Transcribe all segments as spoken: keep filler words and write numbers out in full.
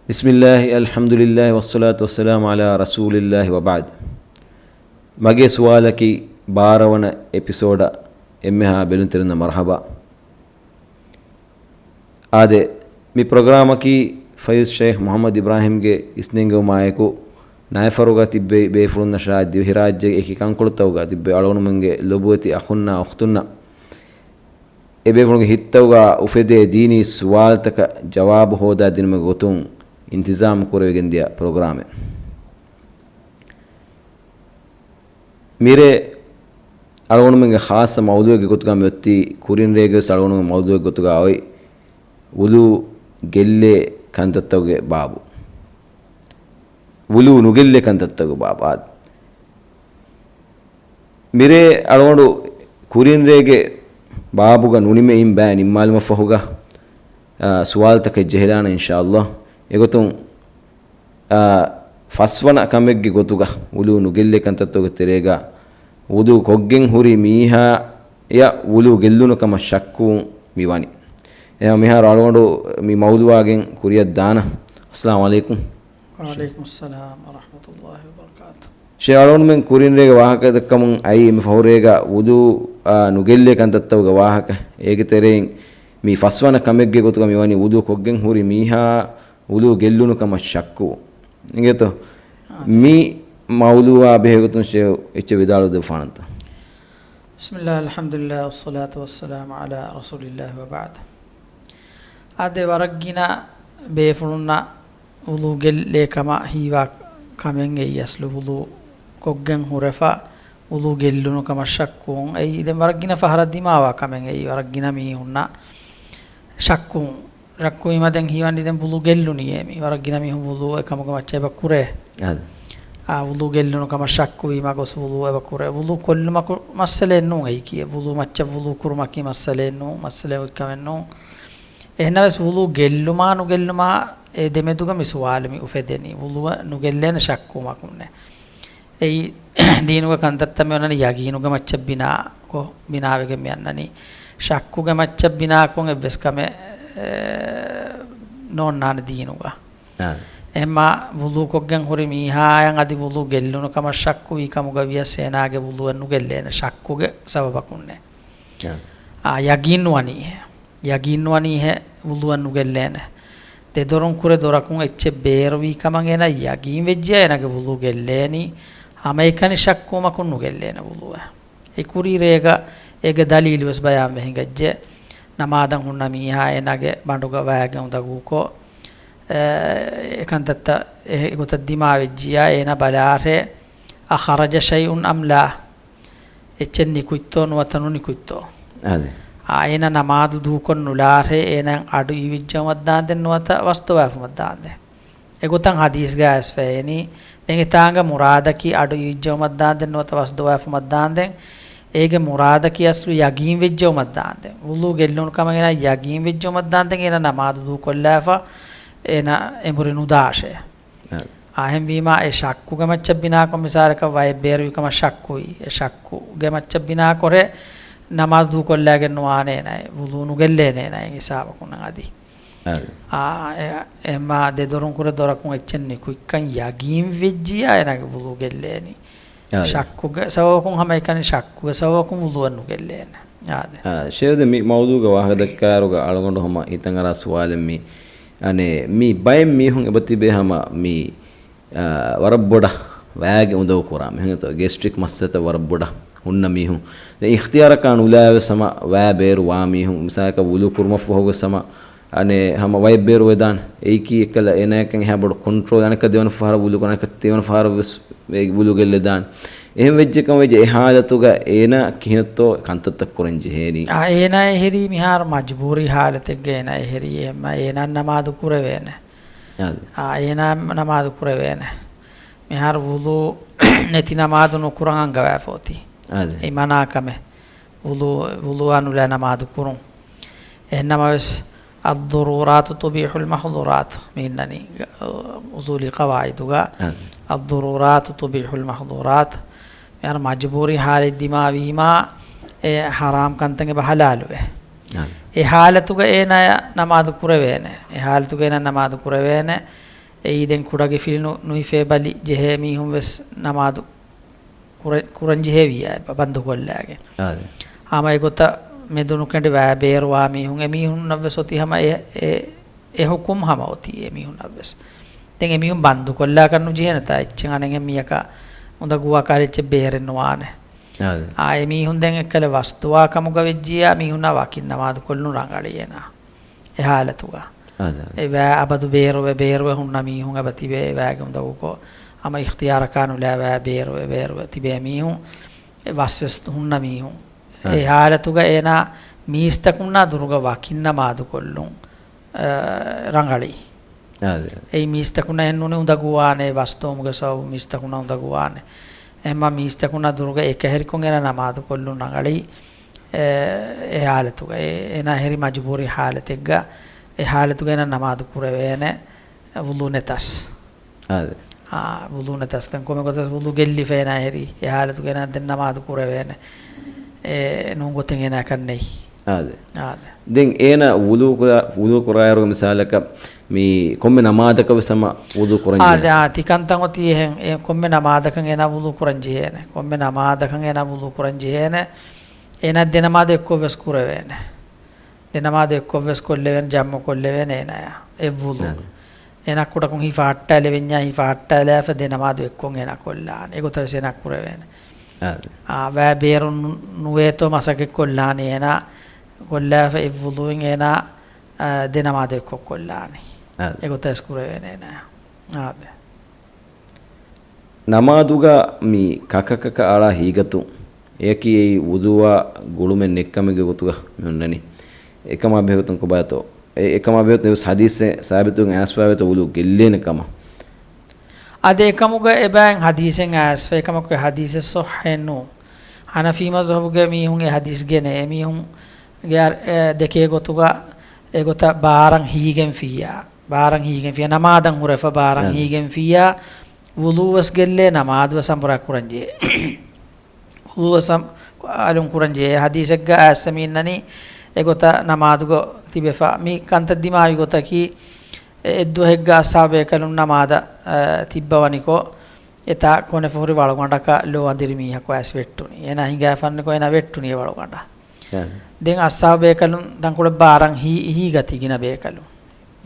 بسم الله، الحمد لله، والصلاة والسلام على رسول الله، وبعد. މަގޭ ސުވާލަކީ ބާރަ ވަނަ އެޕިސޯޑަށް އެންމެހާ ބެލުންތެރިންނަށް މަރުޙަބާ. އާދެ، މި ޕްރޮގްރާމަކީ ފައިޒް ޝައިޚް މުޙައްމަދު އިބްރާހީމްގެ އިސްނެންގެވުމާއެކު، ނައިފަރުގަ ތިއްބެވި ބޭފުޅުންނަށާ ދިވެހިރާއްޖޭގެ އެކި ކަންކޮޅުތަކުގަ ތިއްބެވި އަޅުގަނޑުމެންގެ ލޮބުވެތި އަޚުންނާ އުޚްތުންނަށް އެބޭފުޅުންގެ ހިތްތަކުގަ އުފެދޭ ދީނީ ސުވާލުތަކަށް ޖަވާބު ހޯދާ ދިނުމުގެ ގޮތުން އިންތިޒާމު ކުރެވިގެންދިޔަ ޕްރޮގްރާމެއް. މިރޭ އަޅުގަނޑުމެންގެ ޚާއްޞަ މައުޟޫޢެއްގެ ގޮތުގަ މިއޮތީ ކުރިން ރޭގެ ވެސް އަޅުގަނޑުމެން މައުޟޫޢެއްގެ ގޮތުގަ އޮތް ވުޟޫ ގެއްލޭ ކަންތައްތަކުގެ ބާބު. ވުޟޫ ނުގެއްލޭ ކަންތައްތަކުގެ ބާބު. އާދެ. މިރޭ އަޅުގަނޑު ކުރިން ރޭގެ ބާބުގަ ނުނިމެއިން ބައި ނިންމާލުމަށްފަހުގަ، އާ، ސުވާލުތަކެއް ޖެހިލާނަން އިންޝާﷲ. އެގޮތުން، އާ، ފަސްވަނަ ކަމެއްގެ ގޮތުގަ ވުޟޫ ނުގެއްލޭ ކަންތައްތަކުގެ ތެރޭގަ ވުޟޫ ކޮށްގެން ހުރި މީހާޔަށް ވުޟޫ ގެއްލުނު ކަމަށް ޝައްކުވުން މިވަނީ. އެހެން މިހާރު އަޅުގަނޑު މި މައުޟޫޢާގެން ކުރިއަށް ދާނަން. އައްސަލާމު ޢަލައިކުމް. ވަޢަލައިކުމުއްސަލާމް ވަރަޙްމަތުﷲ ވަބަރަކާތުހު. ޝޭޚް އަޅުގަނޑުމެން ކުރިން ރޭގެ ވާހަކަ ދައްކަމުން އައީ މި ފަހުރޭގަ ވުޟޫ، އާ، ނުގެއްލޭ ކަންތައްތަކުގެ ވާހަކަ. އޭގެ ތެރެއިން މި ފަސްވަނަ ކަމެއްގެ ގޮތުގަ މިވަނީ ވުޟޫ ކޮށްގެން ހުރި މީހާ ވުޟޫ ގެއްލުނު ކަމަށް ޝައްކު. އިނގޭތޯ؟ އާ. މި މައުޟޫޢާ ބެހޭގޮތުން ޝޭޚް އެއްޗެއް ވިދާޅުވެދެއްވާނަންތަ؟ بسم الله، الحمد لله، والصلاة والسلام على رسول الله، وبعد. އާދެ، ވަރަށް ގިނަ ބޭފުޅުންނަށް ވުޟޫ ގެއްލޭ ކަމަށް ހީވާ ކަމެއް އެއީ އަސްލު ވުޟޫ ކޮށްގެން ހުރެފަ ވުޟޫ ގެއްލުނު ކަމަށް ޝައްކުވުން. އެއީ ދެން ވަރަށް ގިނަ ފަހަރަށް ދިމާވާ ކަމެއް. އެއީ ވަރަށް ގިނަ މީހުންނަށް ޝައްކު، ޝައްކުވީމަ ދެން ހީވަނީ ދެން ވުޟޫ ގެއްލުނީއޭ މީ. ވަރަށް ގިނަ މީހުން ވުޟޫ އެކަމުގެ މައްޗަށް އެބަ ކުރޭ. އާދެ. އާ، ވުޟޫ ގެއްލުނު ކަމަށް ޝައްކުވީމަ ގޮސް ވުޟޫ އެބަ ކުރޭ. ވުޟޫ ކޮށްލުމަކު މައްސަލައެއް ނޫން އެއީކީ. ވުޟޫ މައްޗަށް ވުޟޫ ކުރުމަކީ މައްސަލައެއް ނޫން، މައްސަލައެއް އޮތް ކަމެއް ނޫން. އެހެންނަމަވެސް ވުޟޫ ގެއްލުމާ ނުގެއްލުމާ އެ ދެމެދުގަ މި ސުވާލު މި އުފެދެނީ. ވުޟޫއަށް ނުގެއްލޭނެ ޝައްކުވުމަކުންނޭ. އެއީ ދީނުގެ ކަންތައްތައް މި އޮންނަނީ ޔަގީނުގެ މައްޗަށް ބިނާކޮށް، ބިނާވެގެން މި އަންނަނީ. ޝައްކުގެ މައްޗަށް ބިނާކޮށް އެއްވެސް ކަމެއް، އެ، ނޯންނާނެ ދީނުގަ. އާ. އެހެންމާ ވުޟޫ ކޮށްގެން ހުރި މީހާޔަށް އަދި ވުޟޫ ގެއްލުނު ކަމަށް ޝައްކުވީ ކަމުގަ ވިޔަސް އޭނާގެ ވުޟޫއެއް ނުގެއްލޭނެ ޝައްކުގެ ސަބަބަކުންނޭ. އާ. އާ، ޔަގީން ނުވަނީހޭ. ޔަގީން ނުވަނީހޭ ވުޟޫއެއް ނުގެއްލޭނެ. ދެ ދޮރުން ކުރެ ދޮރަކުން އެއްޗެއް ބޭރުވީ ކަމަށް އޭނަ ޔަގީން ވެއްޖިޔާ އޭނަގެ ވުޟޫ ގެއްލޭނީ. ހަމައެކަނި ޝައްކުވުމަކުން ނުގެއްލޭނެ ވުޟޫއެއް. އެ ކުރީ ރޭގަ އޭގެ ދަލީލު ވެސް ބަޔާންވެ ހިނގައްޖެ. ނަމާދަށް ހުންނަ މީހާ އޭނާގެ ބަނޑުގަ ވައިގެ އުނދަގޫކޮށް، އެ، އެ ކަންތައްތައް އެ ގޮތަށް ދިމާވެއްޖިޔާ އޭނަ ބަލާށޭ، أخرج شيء أم لا؟ އެއްޗެއް ނިކުތްތޯ ނުވަތަ ނުނިކުތްތޯ؟ އާދެ. އާ، އޭނަ ނަމާދު ދޫކޮށް ނުލާށޭ، އޭނަ އަޑު އިވިއްޖައުމަށްދާނދެން ނުވަތަ ވަސްދޮވާފުމަށްދާނދެން. އެގޮތަށް ހަދީސްގައި އައިސްފައި އިނީ، ދެން އެތާނގަ މުރާދަކީ އަޑު އިވިއްޖައުމަށްދާނދެން ނުވަތަ ވަސްދޮވާފުމަށްދާނދެން. އޭގެ މުރާދަކީ އަސްލު ޔަގީން ވެއްޖައުމަށްދާނދެން. ވުޟޫ ގެއްލުނު ކަމަށް އޭނަ ޔަގީން ވެއްޖައުމަށްދާނދެން އޭނަ ނަމާދު ދޫކޮށްލާފަ އޭނަ އެނބުރި ނުދާށޭ. އާ. އާ، އެހެންވީމާ އެ ޝައްކުގެ މައްޗަށް ބިނާކޮށް މިސާލަކަށް ވައެއް ބޭރުވި ކަމަށް ޝައްކުވީ. އެ ޝައްކުގެ މައްޗަށް ބިނާކޮށް ނަމާދު ދޫކޮށްލާގެން ނުވާނޭ ނައެއް. ވުޟޫ ނުގެއްލޭނޭ ނައެއް ހިސާބަކުން އަދި. އާ. އާ، އެ، އެހެންމާ ދެ ދޮރުން ކުރެ ދޮރަކުން އެއްޗެއް ނިކުތްކަން ޔަގީން ވެއްޖިޔާ އޭނާގެ ވުޟޫ ގެއްލޭނީ. އާދެ. ޝައްކުގެ ސަބަބަކުން ހަމައެކަނި ޝައްކުގެ ސަބަބަކުން ވުޟޫއެއް ނުގެއްލޭނެ. އާދެ. އާ، ޝޭޚް ދެ މި މައުޟޫގެ ވާހަކަ ދައްކާއިރުގަ އަޅުގަނޑު ހަމަ ހިތަށް އަރާ ސުވާލެއް މީ. އަނެއް މި ބައެއް މީހުން އެބަތިބޭ ހަމަ މި، އާ، ވަރަށް ބޮޑަށް ވައިގެ އުނދަގޫ ކުރާ މީހުން، ގެސްޓްރިކް މައްސަލަތައް ވަރަށް ބޮޑަށް ހުންނަ މީހުން. ދެން އިޚްތިޔާރަކާ ނުލާވެސް ހަމަ ވައި ބޭރު ވާ މީހުން، މިސާލަކަށް ވުޟޫ ކުރުމަށްފަހުގަ ހަމަ އަނެއް ހަމަ ވައެއް ބޭރުވެދާނެ. އެއީކީ އެއްކަލަ އޭނާއަކަށް އެހާ ބޮޑު ކޮންޓްރޯލް، އަނެއްކާ ދެވަނަ ފަހަރަށް ވުޟޫ ކުރާނެ، އަނެއްކާ ތިންވަނަ ފަހަރަށް ވެސް ވުޟޫ ގެއްލިދާނެ. އެހެން ވެއްޖެ ކަމަށް ވެއްޖެ އެ ހާލަތުގަ އޭނާ ކިހިނެއްތޯ ކަންތައްތައް ކުރަން ޖެހޭނީ؟ އާ، އޭނާ އެހެރީ މިހާރު މަޖުބޫރީ ހާލަތެއްގަ އޭނާ އެހެރީ. އެހެންމަ އޭނާ ނަމާދު ކުރެވޭނެ. އާދެ. އާ، އޭނާ ނަމާދު ކުރެވޭނެ. މިހާރު ވުޟޫ ނެތި ނަމާދު ނުކުރަން އަންގަވާފަ އޮތީ. އާދެ. އެއީ މަނާ ކަމެއް. ވުޟޫ، ވުޟޫއާ ނުލާ ނަމާދު ކުރުން. އެހެންނަމަވެސް، الضرورات تبيح المحظورات މި އިންނަނީ، އުޞޫލީ ޤަވާއިދުގަ، އާދެ. الضرورات تبيح المحظورات. މިހާރު މަޖުބޫރީ ހާލެއް ދިމާވީމާ، އެ ޙަރާމް ކަންތައް އެބަ ޙަލާލުވޭ. އާދެ. އެ ޙާލަތުގަ އޭނާ ނަމާދު ކުރެވޭނެ. އެ ޙާލަތުގަ އޭނާ ނަމާދު ކުރެވޭނެ. އެއީ ދެން ކުޑަގެ ފިލިނު ނުހިފޭ ބަލި ޖެހޭ މީހުން ވެސް ނަމާދު ކުރަ-، ކުރަން ޖެހޭ ވިއްޔާ ބަންދުކޮށްލާގެން. އާދެ. ހަމަ އެގޮތަށް މެދުނުކެނޑި ވައި ބޭރުވާ މީހުން، އެމީހުންނަށް ވެސް އޮތީ ހަމަ އެ، އެ، އެ ހުކުމް ހަމަ އޮތީ އެމީހުންނަށް ވެސް. ދެން އެމީހުން ބަންދުކޮށްލާކަށް ނުޖެހޭނެތާ އެއްޗެއް އަނެއް މީހަކަށް އުނދަގޫވާ ކަހަލަ އެއްޗެއް ބޭރެއް ނުވާނެ. އާދެ. އާ، އެމީހުން ދެން އެއްކަލަ ވަސްދުވާ ކަމުގަ ވެއްޖިއްޔާ މީހުންނާ ވަކިން ނަމާދު ކޮށްލުން ރަނގަޅީ އޭނާ. އެ ހާލަތުގަ. އާދެ، އާދެ. އެ ވައި އަބަދު ބޭރުވެ، ބޭރުވެ ހުންނަ މީހުން އެބަ ތިބޭ އެ ވައިގެ އުނދަގޫކޮށް، ހަމަ އިޚްތިޔާރަކާ ނުލާ ވައި ބޭރުވެ، ބޭރުވެ ތިބޭ މީހުން އެ ވަސްވެސް ހުންނަ މީހުން. އެ އާދެ. ހާލަތުގަ އޭނާ މީސްތަކުންނާ ދުރުގަ ވަކިން ނަމާދު ކޮށްލުން، އަ، ރަނގަޅީ. އާދެ. އެއީ މީސްތަކުންނަށް އެހެން ނޫނީ އުނދަގޫވާނެ، ވަސްދުވުމުގެ ސަބަބުން މީސްތަކުންނަށް އުނދަގޫވާނެ. އެހެންމާ މީސްތަކުންނާ ދުރުގަ އެކަހެރިކޮށް އޭނާ ނަމާދު ކޮށްލުން ރަނގަޅީ. އެ، އެ ހާލަތުގަ، އެ، އޭނާ ހެރި މަޖުބޫރީ ހާލަތެއްގަ، އެ ހާލަތުގަ އޭނާ ނަމާދު ކުރެވޭނެ ވުޟޫ ނެތަސް. އާދެ. އާ، ވުޟޫ ނެތަސް ދެން ކޮންމެ ގޮތަސް ވުޟޫ ގެއްލިފަ އޭނާ ހެރީ. އެ ހާލަތުގަ އޭނާ ދެން ނަމާދު ކުރެވޭނެ. އެ، ނޫން ގޮތެއް އޭނާ ކަންނެތް. އާދެ. އާދެ. ދެން އޭނާ ވުޟޫ ކުރާ، ވުޟޫ ކުރާއިރު މިސާލަކަށް މި ކޮންމެ ނަމާދަކަށް ވެސް ހަމަ ވުޟޫ ކުރަން އާދެ، ޖެހޭ. އާ، ތިކަންތައް އޮތީ އެހެން. އެ ކޮންމެ ނަމާދަކަށް އޭނާ ވުޟޫ ކުރަން ޖެހޭނެ. ކޮންމެ ނަމާދަކަށް އޭނާ ވުޟޫ ކުރަން ޖެހޭނެ. އޭނާ ދެ ނަމާދު އެއްކޮށް ވެސް ކުރެވޭނެ. ދެ ނަމާދު އެއްކޮށް ވެސް ކޮށްލެވޭނެ، ޖަމްޢު ކޮށްލެވޭނެ އޭނާޔާ. އެއްވުޟޫ. އާދެ. އޭނާ ކުޑަކޮށް ހިފަހައްޓާލެވެންޏާ، ހިފަހައްޓާލާފަ ދެ ނަމާދު އެއްކޮށް އޭނާ ކޮށްލާނެ. އެގޮތަށް ވެސް އޭނާ ކުރެވޭނެ. އާދެ. އާ، ވައި ބޭރުން ނު-، ނުވޭތޯ މަސައްކަތް ކޮށްލާނީ އޭނާ ކޮށްލާފަ އެއްވުޟޫއިން އޭނާ، އާ، ދެ ނަމާދު އެއްކޮށް ކޮށްލާނީ. އާދެ. އެގޮތަށް ވެސް ކުރެވޭނެ އޭނާ. އާދެ. ނަމާދުގަ މި ކަކަކަކަށް އަޅާ ހީގަތުން، އެއަކީ އެއީ ވުޟޫއާ ގުޅުމެއް ނެތްކަމެއްގެ ގޮތުގަ މި އޮންނަނީ. އެކަމާ ބެހޭގޮތުން ކޮބާތޯ؟ އެ، އެކަމާ ބެހޭގޮތުން އެވެސް ޙަދީޘެއް ސާބިތުވެގެން އައިސްފަވޭތޯ ވުޟޫ ގެއްލޭނެ ކަމަށް؟ އާދެ، އެކަމުގަ އެބައިން ޙަދީޘެއް އައިސްފަ، އެކަމަކު އެ ޙަދީޘެއް ޞައްޙައެއް ނޫން. ޙަނަފީ މަޒްހަބުގެ މީހުން އެ ޙަދީޘް ގެނޭ، އެމީހުންގެ އަ-، އެ ދެކޭ ގޮތުގަ އެގޮތަށް ބާރަށް ހީގެންފިއްޔާ، ބާރަށް ހީގެންފިއްޔާ، ނަމާދަށް ހުރެފަ ބާރަށް އާދެ. ހީގެންފިއްޔާ، ވުޟޫ ވެސް ގެއްލޭ، ނަމާދު ވެސް އަނބުރާ ކުރަންޖެހޭ. ވުޟޫ ވެސް އަން-، އަލުން ކުރަންޖެހޭ. ޙަދީޘެއްގަ އައިސްފަ މި އިންނަނީ އެގޮތަށް ނަމާދުގަ ތިބެފަ. މި ކަންތައް ދިމާވި ގޮތަކީ، އެ އެއްދުވަހެއްގަ އަޞްޙާބުބޭކަލުން ނަމާދަށް، އަ، ތިއްބަވަނިކޮށް، އެތާ ކޮނެފަ ހުރި ވަޅުގަނޑަކަށް ލޯ އަނދިރި މީހަކު އައިސް ވެއްޓުނީ. އޭނާ ހިނގާފަންނިކޮށް އޭނާ ވެއްޓުނީ އެ ވަޅުގަނޑަށް. އާ. ދެން އަޞްޙާބުބޭކަލުން ތަންކޮޅެއް ބާރަށް ހީ-، ހީގަތީ ގިނަ ބޭކަލުން.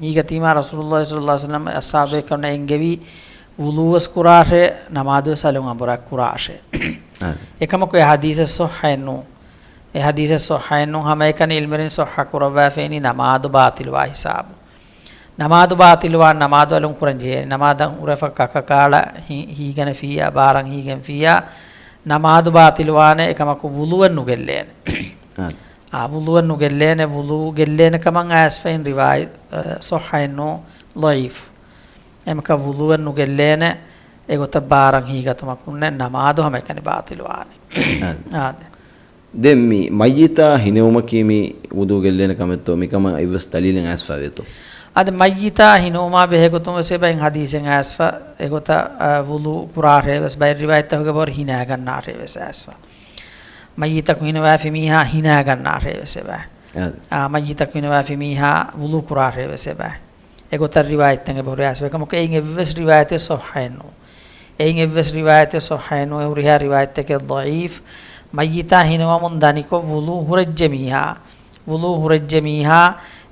ހީގަތީމާ ރަސޫލުﷲ ޞައްލަﷲ ޢަލައިހި ވަސައްލަމަ އަޞްޙާބުބޭކަލުންނަށް އެންގެވީ ވުޟޫ ވެސް ކުރާށޭ، ނަމާދު ވެސް އަލުން އަނބުރާ ކުރާށޭ. އާ. އެކަމަކު އެ ޙަދީޘެއް ޞައްޙައެއް ނޫން. އެ ޙަދީޘެއް ޞައްޙައެއް ނޫން. ހަމައެކަނި ޢިލްމުވެރިން ޞައްޙަ ކުރައްވާފައިނީ ނަމާދު ބާޠިލްވާ ހިސާބު. ނަމާދު ބާޠިލްވާން ނަމާދު އަލުން ކުރަން ޖެހޭ. ނަމާދަށް ހުރެފަ ކަކަކާޅަ ހި-، ހީގަނެފިއްޔާ، ބާރަށް ހީގެންފިއްޔާ، ނަމާދު ބާޠިލްވާނެ، އެކަމަކު ވުޟޫއެއް ނުގެއްލޭނެ. އާ. އާ، ވުޟޫއެއް ނުގެއްލޭނެ، ވުޟޫ ގެއްލޭނެ ކަމަށް އައިސްފައިން ރިވާޔަތް، އަ، ޞައްޙައެއް ނޫން، ޟަޢީފު. އެމަކަ ވުޟޫއެއް ނުގެއްލޭނެ، އެގޮތަށް ބާރަށް ހީގަތުމަކުންނެއް ނަމާދު ހަމައެކަނި ބާޠިލްވާނެ. އާ. އާދެ. ދެން މި މައްޔިތާ ހިނެވުމަކީ މި ވުޟޫ ގެއްލޭނެ ކަމެއްތޯ؟ މިކަމަށް އެއްވެސް ދަލީލެއް އައިސްފަވޭތޯ؟ އަދި މައްޔިތާ ހިނެވުމާ ބެހޭގޮތުން ވެސް އެބައިން ޙަދީޘެއް އައިސްފަ، އެގޮތަށް، އަ، ވުޟޫ ކުރާށޭ ވެސް ބައެއް ރިވާޔަތްތަކުގެ ބަހުރި ހިނާގަންނާށޭ ވެސް އައިސްފަ. މައްޔިތަކު ހިނެވާފި މީހާ ހިނާގަންނާށޭ ވެސް އެބަ. އާދެ. އާ، މައްޔިތަކު ހިނެވާފި މީހާ ވުޟޫ ކުރާށޭ ވެސް އެބަ. އެގޮތަށް ރިވާޔަތްތައް އެބަހުރި އައިސްފަ. އެކަމަކު އެއިން އެއްވެސް ރިވާޔަތެއް ޞައްޙައެއް ނޫން. އެއިން އެއްވެސް ރިވާޔަތެއް ޞައްޙައެއް ނޫން. އެ ހުރިހާ ރިވާޔަތްތަކެއް ޟަޢީފު. މައްޔިތާ ހިނެވަމުން ދަނިކޮށް ވުޟޫ ހުރެއްޖެ މީހާ، ވުޟޫ ހުރެއްޖެ މީހާ،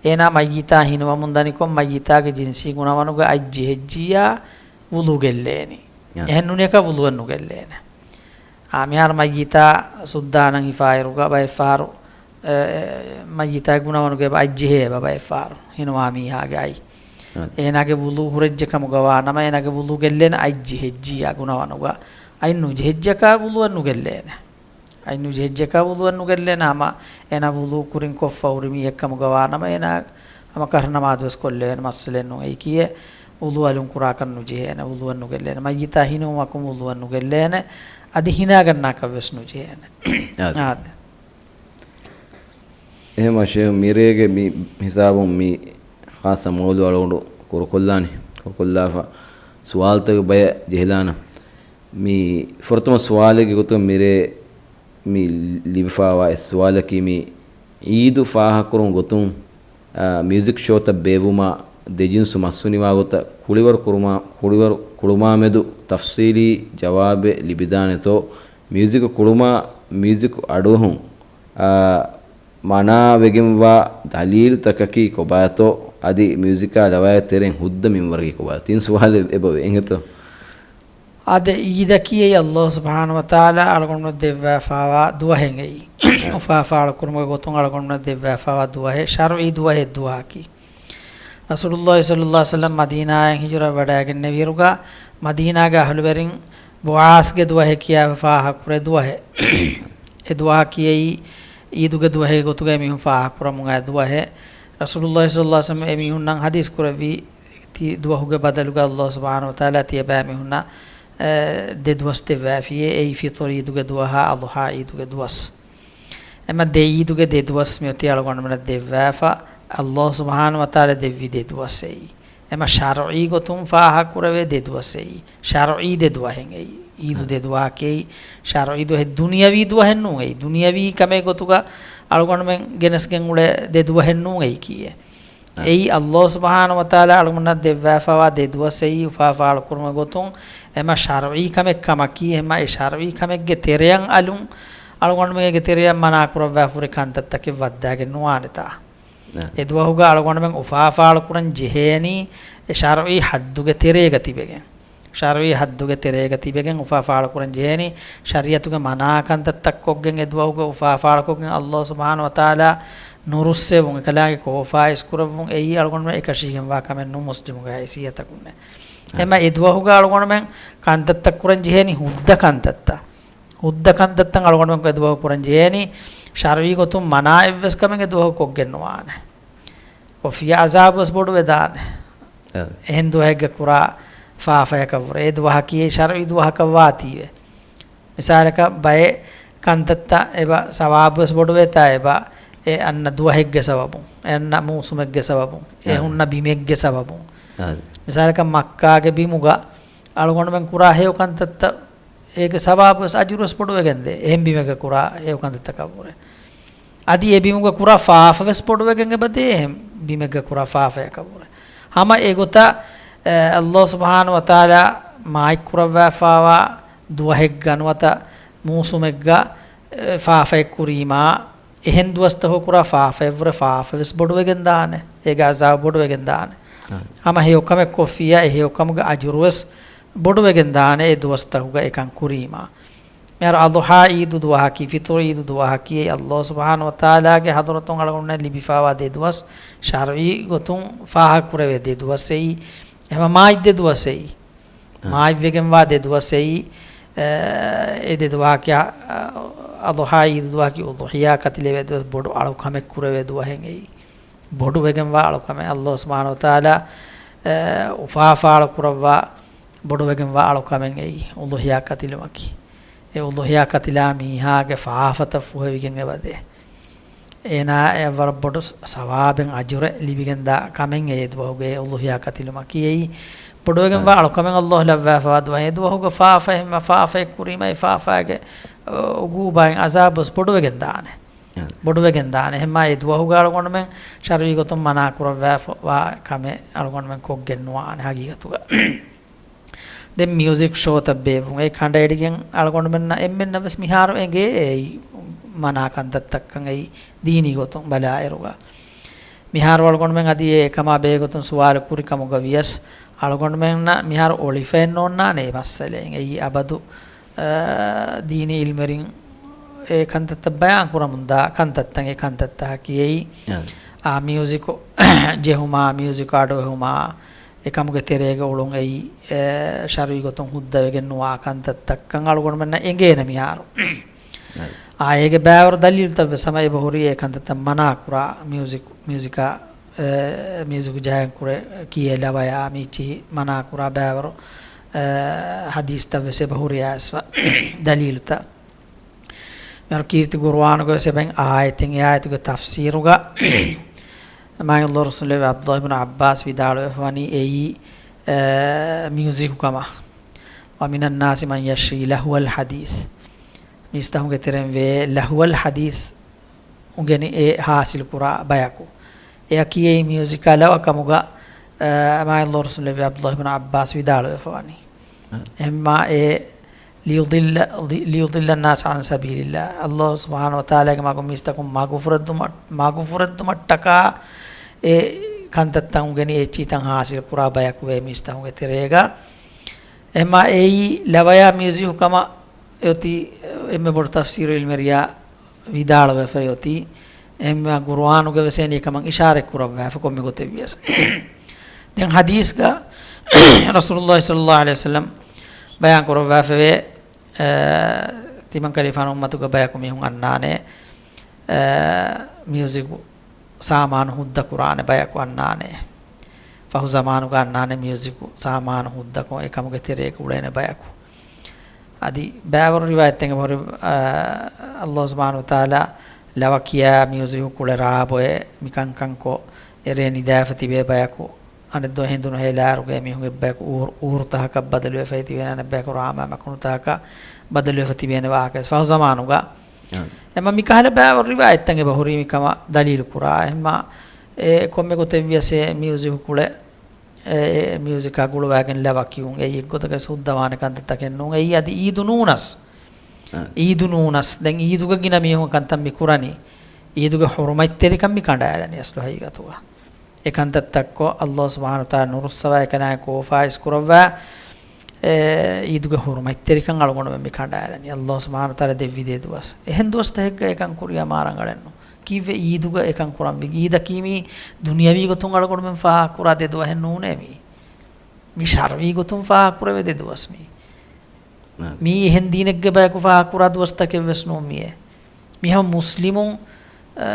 އޭނާ މައްޔިތާ ހިނެވަމުން ދަނިކޮށް މައްޔިތާގެ ޖިންސީ ގުނަވަނުގަ އަތް ޖެހެއްޖިއްޔާ ވުޟޫ ގެއްލޭނީ. އާ. އެހެން ނޫނިއްޔާ ވުޟޫއެއް ނުގެއްލޭނެ. އާ، މިހާރު މައްޔިތާ ސުއްދާނަން ހިފާއިރުގަ ބައެއް ފަހަރު، އެ، އެ، މައްޔިތާ ގުނަވަނުގަ އަތް ޖެހޭ އެބަ ބައެއް ފަހަރު ހިނުވާ މީހާގެ އަތް. އާ. އޭނާގެ ވުޟޫ ހުރެއްޖެ ކަމުގަ ވާނަމަ، އޭނާގެ ވުޟޫ ގެއްލޭނެ އަތް ޖެހެއްޖިއްޔާ ގުނަވަނުގަ. އަތް ނުޖެހެއްޖެކާ ވުޟޫއެއް ނުގެއްލޭނެ. އަތް ނުޖެހެއްޖެކާ ވުޟޫއެއް ނުގެއްލޭނެ. ހަމަ އޭނާ ވުޟޫ ކުރިން ކޮށްފަ ހުރި މީހެއް ކަމުގަ ވާނަމަ، އޭނާ ހަމަ ކަށަ ނަމާދު ވެސް ކޮށްލެވޭނެ، މައްސަލައެއް ނޫން. އެއީކީއެއް ވުޟޫ އަލުން ކުރާކަށް ނުޖެހޭނެ، ވުޟޫއެއް ނުގެއްލޭނެ. މައްޔިތާ ހިނެވުމަކުން ވުޟޫއެއް ނުގެއްލޭނެ. އަދި ހިނާގަންނާކަށް ވެސް ނުޖެހޭނެ. އާދެ. އާދެ. އެހެންމަ ޝޭހް، މިރޭގެ މި ހިސާބުން މި ޚާއްޞަ މައުޟޫޢު އަޅުގަނޑު ކުރުކޮށްލާނީ. ކުރުކޮށްލާފަ ސުވާލުތަކެއް ބަޔަށް ޖެހިލާނަން. މި ފުރަތަމަ ސުވާލެއްގެ ގޮތުން މިރޭ މި ލިބިފާވާ އެއް ސުވާލަކީ، މި ޢީދު ފާހަގަކުރުން ގޮތުން، އާ، މިއުޒިކް ޝޯތައް ބޭއްވުމާ ދެ ޖިންސު މަސްވުނިވާ ގޮތަށް ކުޅިވަރު ކުރުމާ، ކުޅިވަރު ކުޅުމާމެދު ތަފްސީލީ ޖަވާބެއް ލިބިދާނެތޯ، މިއުޒިކު ކުޅުމާ، މިއުޒިކު އަޑުއެހުން، އާ، މަނާވެގެންވާ ދަލީލުތަކަކީ ކޮބާތޯ، އަދި މިއުޒިކާ ލަވަޔާ ތެރެއިން ހުއްދަ މިންވަރަކީ ކޮބާތޯ؟ ތިން ސުވާލެއް އެބަވޭ، އެނގޭތޯ؟ އާދެ، އީދަކީ އެއީ އައްލާހު ސުބްޙާނަހު ވަތަޢާލާ އަޅުގަނޑުމެން ދެއްވާފާވާ ދުވަހެއް އެއީ. އުފާ ފާޅުކުރުމުގެ ގޮތުން އަޅުގަނޑުމެން ދެއްވާފާވާ ދުވަހެއް، ޝަރުޢީ ދުވަހެއް ދުވަހަކީ. ރަސޫލުއްލާހި ޞައްލައްލާހު ޢަލައިހި ވަސައްލަމް މަދީނާއަށް ހިޖުރަ ވަޑައިގެންނެވިއިރުގަ، މަދީނާގެ އަހުލުވެރިން ބުޢާޘްގެ ދުވަހެއް ކިޔާފަ ފާހަގަކުރޭ ދުވަހެއް. އެ ދުވަހަކީ އެއީ އީދުގެ ދުވަހެއް ގޮތުގައި މީހުން ފާހަގަކުރަމުން އައި ދުވަހެއް. ރަސޫލުއްލާހި ޞައްލައްލާހު ޢަލައިހި ވަސައްލަމް އެމީހުންނަށް ޙަދީޘް ކުރެއްވީ، ތި ދުވަހުގެ ބަދަލުގަ އައްލާހު ސުބްޙާނަހު ވަތަޢާލާ ތިޔަބައިމީހުންނަށް، އެ، ދެ ދުވަސް ދެއްވާފިޔޭ، އެއީ ފިޠުރު ޢީދުގެ ދުވަހާ އަޟްޙާ ޢީދުގެ ދުވަސް. އެމަ ދެ ޢީދުގެ ދެ ދުވަސް މިއޮތީ އަޅުގަނޑުމެންނަށް ދެއްވާފަ، އައްލާހު ސުބްޙާނަހު ވަތަޢާލާ ދެއްވި ދެ ދުވަސް އެއީ. އެމަ ޝަރުޢީ ގޮތުން ފާހަގަކުރެވޭ ދެ ދުވަސް އެއީ. ޝަރުޢީ ދެ ދުވަހެއް އެއީ. ޢީދު ދެ ދުވަހަކީ ޝަރުޢީ ދުވަހެއް، ދުނިޔަވީ ދުވަހެއް ނޫން އެއީ. ދުނިޔަވީ ކަމެއް ގޮތުގަ އަޅުގަނޑުމެން ގެނެސްގެން އުޅޭ ދެ ދުވަހެއް ނޫން އެއީ ކީއެއް. އެއީ އައްލާހު ސުބްޙާނަހު ވަތަޢާލާ އަޅުގަނޑަށް ދެއްވާފަވާ ދެ ދުވަސް އެއީ އުފާ ފާޅުކުރުމުގެ ގޮތުން. އެމަ ޝަރުޢީ ކަމެއް ކަމަކީ، އެމަ އެ ޝަރުޢީ ކަމެއްގެ ތެރެއަށް އަލުން އަޅުގަނޑުމެންގެ ތެރެއަށް މަނާކުރައްވާފަ ހުރި ކަންތައްތަކެއް ވައްދާގެން ނުވާނެތާ. އެ ދުވަހުގަ އަޅުގަނޑުމެން އުފާ ފާޅުކުރަން ޖެހޭނީ އެ ޝަރުޢީ ޙައްދުގެ ތެރޭގަ ތިބެގެން. ޝަރުޢީ ޙައްދުގެ ތެރޭގަ ތިބެގެން އުފާ ފާޅުކުރަން ޖެހޭނީ، ޝަރީޢަތުގެ މަނާ ކަންތައްތައް ކޮށްގެން އެ ދުވަހުގަ އުފާ ފާޅުކޮށްގެން އައްލާހު ސުބްޙާނަހު ވަތަޢާލާ ނުރުއްސެވުން، އެކަލާނގެ ކޯފާ އިސްކުރެއްވުން އެއީ އަޅުގަނޑުމެން އެކަށީގެންވާ ކަމެއް ނޫން މުސްލިމުގެ ހައިސިއްޔަތަކުންނެއް. އެމަ އެ ދުވަހުގަ އަޅުގަނޑުމެން ކަންތައްތައް ކުރަން ޖެހޭނީ ހުއްދަ ކަންތައްތައް. ހުއްދަ ކަންތައްތައް އަޅުގަނޑުމެން އެ ދުވަހު ކުރަން ޖެހޭނީ، ޝަރުޢީ ގޮތުން މަނާ އެއްވެސް ކަމެއް އެ ދުވަހު ކޮށްގެން ނުވާނެ. ކޮށްފިއްޔާ ޢަޒާބުވެސް ބޮޑުވެދާނެ. އެ. އެހެން ދުވަހެއްގަ ކުރާ ފާފަޔަކަށްވުރެ. އެ ދުވަހަކީ ޝަރުޢީ ދުވަހަކަށް ވާތީވެ. މިސާލަކަށް ބައެއް ކަންތައްތައް އެބަ ސަވާބުވެސް ބޮޑުވޭތާ އެބަ އެ އަންނަ ދުވަހެއްގެ ސަބަބުން، އެ އަންނަ މޫސުމެއްގެ ސަބަބުން، އެ އާ. ހުންނަ ބިމެއްގެ ސަބަބުން. އާ. މިސާލަކަށް މައްކާގެ ބިމުގަ އަޅުގަނޑުމެން ކުރާ ހެޔޮ ކަންތައްތައް އޭގެ ސަވާބުވެސް އަޖުރުވެސް ބޮޑުވެގެންދޭ، އެހެން ބިމެއްގަ ކުރާ ހެޔޮ ކަންތައްތަކަށްވުރެ. އަދި އެ ބިމުގަ ކުރާ ފާފަވެސް ބޮޑުވެގެން އެބަދޭ، އެހެން ބިމެއްގަ ކުރާ ފާފަޔަކަށްވުރެ. ހަމަ އެގޮތަށް، އެ، އައްލާހު ސުބްޙާނަހު ވަތަޢާލާ މާތްކުރައްވާފާވާ ދުވަހެއްގަ ނުވަތަ މޫސުމެއްގަ، އެ، ފާފައެއް ކުރީމާ، އެހެން ދުވަސްތަކު ކުރާ ފާފައެއްވުރެ ފާފަވެސް ބޮޑުވެގެންދާނެ. އޭގެ ޢަޒާބު ބޮޑުވެގެންދާނެ. އާ. ހަމަ ހެޔޮ ކަމެއް ކޮށްފިއްޔާ، އެ ހެޔޮ ކަމުގެ އަޖުރުވެސް ބޮޑުވެގެންދާނެ އެ ދުވަސްތަކުގަ އެކަން ކުރީމާ. މިހާރު އަޟްޙާ ޢީދު ދުވަހަކީ، ފިޠުރު ޢީދު ދުވަހަކީ، އެއީ އައްލާހު ސުބްޙާނަހު ވަތަޢާލާގެ ޙަޟްރަތުން އަޅުގަނޑުމެންނަށް ލިބިފާވާ ދެ ދުވަސް، ޝަރުޢީ ގޮތުން ފާހަގަކުރެވޭ ދެ ދުވަސް އެއީ. އެހެން މާތް ދެ ދުވަސް އެއީ. އާ. މާތްވެގެންވާ ދެ ދުވަސް އެއީ، އެ، އެ ދެ ދުވަހަކީ، އަ، އަޟްޙާ ޢީދު ދުވަހަކީ އުޟްޙިޔާ ކަތިލެވޭ ދުވަސް، ބޮޑު އަޅުކަމެއް ކުރެވޭ ދުވަހެއް އެއީ. ބޮޑުވެގެންވާ އަޅުކަމެއް، އައްލާހު ސުބްޙާނަހު ވަތަޢާލާ، އެ، އުފާ ފާޅުކުރައްވާ ބޮޑުވެގެންވާ އަޅުކަމެއް އެއީ، އުޟްޙިޔާ ކަތިލުމަކީ. އެ އުޟްޙިޔާ ކަތިލާ މީހާގެ ފާފަތައް ފުހެވިގެން އެބަދޭ. އޭނާއަށް ވަރަށް ބޮޑު ސަ-، ސަވާބެއް އަޖުރެއް ލިބިގެންދާ ކަމެއް އެ ދުވަހުގެ އުޟްޙިޔާ ކަތިލުމަކީ އެއީ. ބޮޑުވެގެންވާ އަޅުކަމެއް އައްލާހު ލައްވާފަވާ ދުވަހެއް. އެ ދުވަހުގެ ފާފަ އެހެންމަ ފާފައެއް ކުރީމަ އެ ފާފާގެ، އަ، އުގޫބާއިން ޢަޒާބުވެސް ބޮޑުވެގެންދާނެ. އާ. ބޮޑުވެގެންދާނެ. އެހެންމަ އެ ދުވަހުގަ އަޅުގަނޑުމެން ޝަރުޢީ ގޮތުން މަނާ ކުރައްވާފަވާ ކަމެއް އަޅުގަނޑުމެން ކޮށްގެން ނުވާނެ ހަގީގަތުގަ. ދެން މިއުޒިކް ޝޯތައް ބޭއްވުން. އެ ކަނޑައެޅިގެން އަޅުގަނޑުމެންނަށް އެންމެންނަށް ވެސް މިހާރު އެނގޭ އެއީ މަނާ ކަންތައްތައްކަން އެއީ ދީނީ ގޮތުން ބަލާއިރުގަ. މިހާރު އަޅުގަނޑުމެން އަދި އެ ކަމާ ބެހޭގޮތުން ސުވާލު ކުރި ކަމުގަ ވިޔަސް އަޅުގަނޑުމެންނަށް މިހާރު އޮޅިފައެއް ނޯންނާނެ އެ މައްސަލައެއް. އެއީ އަބަދު، އާ، ދީނީ އިލްމުވެރިން އެ ކަންތައްތައް ބަޔާން ކުރަމުންދާ ކަންތައްތައް، އެ ކަންތައްތަކަކީ އެއީ، އާ. އާ، މިއުޒިކު ޖެހުމާ، މިއުޒިކު އަޑުއެހުމާ، އެކަމުގެ ތެރޭގަ އުޅުން އެއީ، އެ، ޝަރުޢީ ގޮތުން ހުއްދަވެގެން ނުވާ ކަންތައްތައްކަން އަޅުގަނޑުމެންނަށް އެނގޭނެ މިހާރު. އާ. އާ، އޭގެ ބައިވަރު ދަލީލުތައް ވެސް ހަމަ އެބަހުރި އެ ކަންތައްތައް މަނާ ކުރާ، މިއުޒިކް، މިއުޒިކާ، އެ، މިއުޒިކު ޖަހަން ކުރެ ކިޔޭ ލަވަޔާ މީޗިހި މަނާ ކުރާ ބައިވަރު، އެ، ޙަދީޘްތައް ވެސް އެބަހުރި އައިސްފަ ދަލީލުތައް. މިހާރު ކީރިތި ޤުރުއާނުގަ ވެސް އެބައިން އާޔަތެއް، އެ އާޔަތުގެ ތަފްސީރުގަ މާތް ﷲ ރަސޫލު ޢަބްދުﷲ ބިން ޢައްބާސް ވިދާޅުވެފަ ވަނީ އެއީ، އެ، މިއުޒިކު ކަމަށް. وَمِنَ النَّاسِ مَنْ يَشْتَرِي لَهْوَ الْحَدِيثِ. މީސްތަކުންގެ ތެރެއިން ވޭ ލަހުވަލް ޙަދީޘް އުނގެނި އެ ޙާޞިލު ކުރާ ބަޔަކު. އެއަކީ އެއީ މިއުޒިކާ ލަވަ ކަމުގަ، މާތް ރަސޫލު އަބްދުﷲ ބިން ޢައްބާސް ވިދާޅުވެފަވަނީ. އެހެންމާ އެ ލިޔުޟިއްލަ، ލިޔުޟިއްލަ ނާސް ޢަން ސަބީލިﷲ. ﷲ ސުބްޙާނަހޫ ވަތަޢާލާގެ މަގުން މީސްތަކުން މަގުފުރެއްދުމަށް، މަގުފުރެއްދުމަށްޓަކާ އެ ކަންތައްތައް އުނގެނި އެއްޗިތައް ޙާޞިލް ކުރާ ބަޔަކު ވޭ މީސްތަކުންގެ ތެރޭގަ. އެހެންމާ އެއީ ލަވަޔާ މިއުޒިކު ކަމަށް އެއޮތީ އެންމެ ބޮޑު ތަފްސީރު ޢިލްމުވެރިޔާ ވިދާޅުވެފައި އޮތީ، އެހެންމާ ޤުރުއާނުގަ ވެސް އެނީ ކަމަށް އިޝާރަތް ކުރައްވާފަ ކޮންމެ ގޮތެއް ވިޔަސް. ދެން ޙަދީޘްގަ ރަސޫލުﷲ ޞައްލަﷲ ޢަލައިހި ވަސައްލަމް ބަޔާން ކުރައްވާފަވޭ، އަ، ތިމަން ކަލޭގެފާނު އުއްމަތުގަ ބަޔަކު މީހުން އަންނާނެ، އަ، މިއުޒިކު ސާމާނު ހުއްދަ ކުރާނެ ބަޔަކު އަންނާނެ. ފަހު ޒަމާނުގަ އަންނާނެ މިއުޒިކު ސާމާނު ހުއްދަކޮށް އެކަމުގެ ތެރޭގަ އުޅޭނެ ބަޔަކު. އަދި ބައިވަރު ރިވާޔަތްތަކެއް ހުރި، އަ، ﷲ ސުބްޙާނަހޫ ވަތަޢާލާ ލަވަ ކިޔާ މިއުޒިކު ކުޅެ ރާ ބޮއެ މިކަންކަންކޮށް އެރޭ ނިދާފަ ތިބޭ ބަޔަކު އަނެއް ދުވަހު ހެނދުނު ހޭލާއިރުގަ އެމީހުން އެއްބަޔަކު އުހުރު، އުހުރު ތަހަކަށް ބަދަލުވެފަ ތިބޭނެ، އަނެއްބަޔަކު ރާމާ މަކުނު ތަހަކަށް ބަދަލުވެފަ ތިބޭނެ ވާހަކަ ވެސް ފަހު ޒަމާނުގަ. އެމަ މިކަހަލަ ބައިވަރު ރިވާޔަތްތައް އެބަ ހުރީ މިކަމަށް ދަލީލު ކުރާ. އެހެންމާ އެ ކޮންމެ ގޮތެއް ވިޔަސް އެ މިއުޒިކު ކުޅެ، އެ، އެ މިއުޒިކާ ގުޅުވާގެން ލަވަ ކިޔުން އެއީ އެއްގޮތަކަށް ހުއްދަވާނެ ކަންތައްތަކެއް ނޫން. އެއީ އަދި ޢީދު ނޫނަސް. އާ. ޢީދު ނޫނަސް. ދެން ޢީދުގަ ގިނަ މީހުން ކަންތައް މި ކުރަނީ. ޢީދުގެ ޙުރުމަތްތެރިކަން މި ކަނޑައަޅަނީ އަސްލު ހަގީގަތުގަ. އެ ކަންތައްތައްކޮށް ﷲ ސުބްޙާނަހޫ ވަތަޢާލާ ނުރުއްސަވާ އެކަލާނގެ ކޯފާ އިސްކުރައްވާ، އެ، ޢީދުގެ ޙުރުމަތްތެރިކަން އަޅުގަނޑުމެން މި ކަނޑައަޅަނީ. ﷲ ސުބްޙާނަހޫ ވަތަޢާލާ ދެއްވި ދެ ދުވަސް. އެހެން ދުވަސްތަކެއްގަ އެކަން ކުރިޔަށް މާ ރަނގަޅެއްނު. ކީއްވެ ޢީދުގަ އެކަން ކުރަން ވީ؟ ޢީދަކީ މީ ދުނިޔަވީ ގޮތުން އަޅުގަނޑުމެން ފާހަގަކުރާ ދެ ދުވަހެއް ނޫނޭ މީ. މީ ޝަރުޢީ ގޮތުން ފާހަގަކުރެވޭ ދެ ދުވަސް މީ. މީ އެހެން ދީނެއްގެ ބަޔަކު ފާހަގަކުރާ ދުވަސްތަކެއް ވެސް ނޫން މިއޭ. މީ ހަމަ މުސްލިމުން، އަ،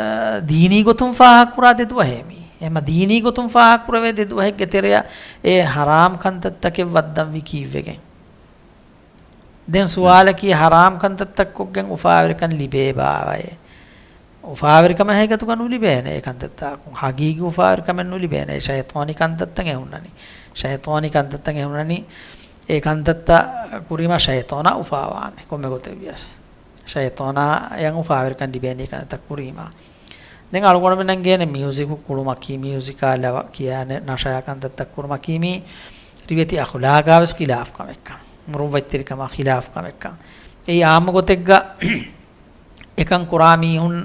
ދީނީ ގޮތުން ފާހަގަކުރާ ދެ ދުވަހޭ މީ. އެމަ ދީނީ ގޮތުން ފާހަގަކުރެވޭ ދެ ދުވަހެއްގެ ތެރެއަށް އެ ޙަރާމް ކަންތައްތަކެއް ވައްދަންވީ ކީއްވެގެން؟ ދެން ސުވާލަކީ، ޙަރާމް ކަންތައްތައް ކޮށްގެން އުފާވެރިކަން ލިބޭ ބާވައޭ؟ އުފާވެރިކަމެއް ހަގީގަތުގަ ނުލިބޭނެ އެ ކަންތައްތަކުން. ހަގީގީ އުފާވެރިކަމެއް ނުލިބޭނެ. ޝައިޠާނީ ކަންތައްތައް އެ ހުންނަނީ. ޝައިޠާނީ ކަންތައްތައް އެ ހުންނަނީ. އެ ކަންތައްތައް ކުރީމާ ޝައިޠާނާ އުފާވާނެ ކޮންމެ ގޮތެއް ވިޔަސް. ޝައިޠާނާ އެޔަށް އުފާވެރިކަން ލިބޭނީ ކަންތައް ކުރީމާ. ދެން އަޅުގަނޑުމެންނަށް އެނގޭނެ މިއުޒިކު ކުޅުމަކީ، މިއުޒިކާ ލަވަ ކިޔާނެ ނަޝާ ކަންތައްތައް ކުރުމަކީ މީ ރިވެތި އަޚުލާގާ ވެސް ޚިލާފު ކަމެއްކަން، މުރުއްވަތްތެރިކަމާ ޚިލާފު ކަމެއްކަން. އެއީ އާއްމު ގޮތެއްގަ އެކަން ކުރާ މީހުން،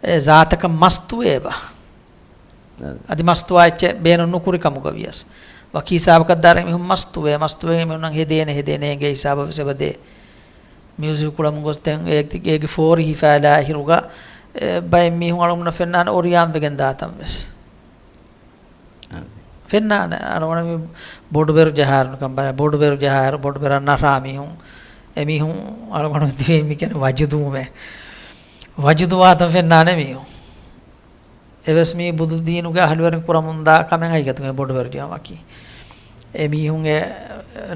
އެ، ޒާތަކަށް މަސްތުވޭބަ؟ އަދި މަސްތުވާ އެއްޗެއް ބޭނުން ނުކުރި ކަމުގަ ވިޔަސް، ވަކި ހިސާބަކަށް ދާއިރު މީހުން މަސްތުވޭ، މަސްތުވޭ މީހުންނަށް ހެދޭނެ، ހެދޭނެ އެނގޭ ހިސާބަށް ވެސް އެބަ ދޭ. މިއުޒިކް ކުޅަމުން ގޮސް ދެން އޭގެ، އޭގެ ފޯރި ހިފާލާ އިރުގަ، އެ، ބައެއް މީހުން އަޅުގަނޑަށް ފެންނާނެ އޮރިޔާން ވެގެން ދާތަން ވެސް. ފެންނާނެ. އަޅުގަނޑު މި ބޮޑުބެރު ޖަހާއިރު ނުކަން ބަލަ، ބޮޑުބެރު ޖަހާއިރު، ބޮޑުބެރަށް ނަށާ މީހުން، އެމީހުން އަޅުގަނޑު މި ތިބޭ މި ކިޔަނީ ވަޖުދުވުމޭ. ވަޖުދުވާތަން ފެންނާނެ މީހުން. އެވެސް މީ ބުދު ދީނުގެ އަހުލުވެރިން ކުރަމުންދާ ކަމެއް ހަގީގަތުގައި ބޮޑުބެރު ޖަހުމަކީ. އެމީހުން އެ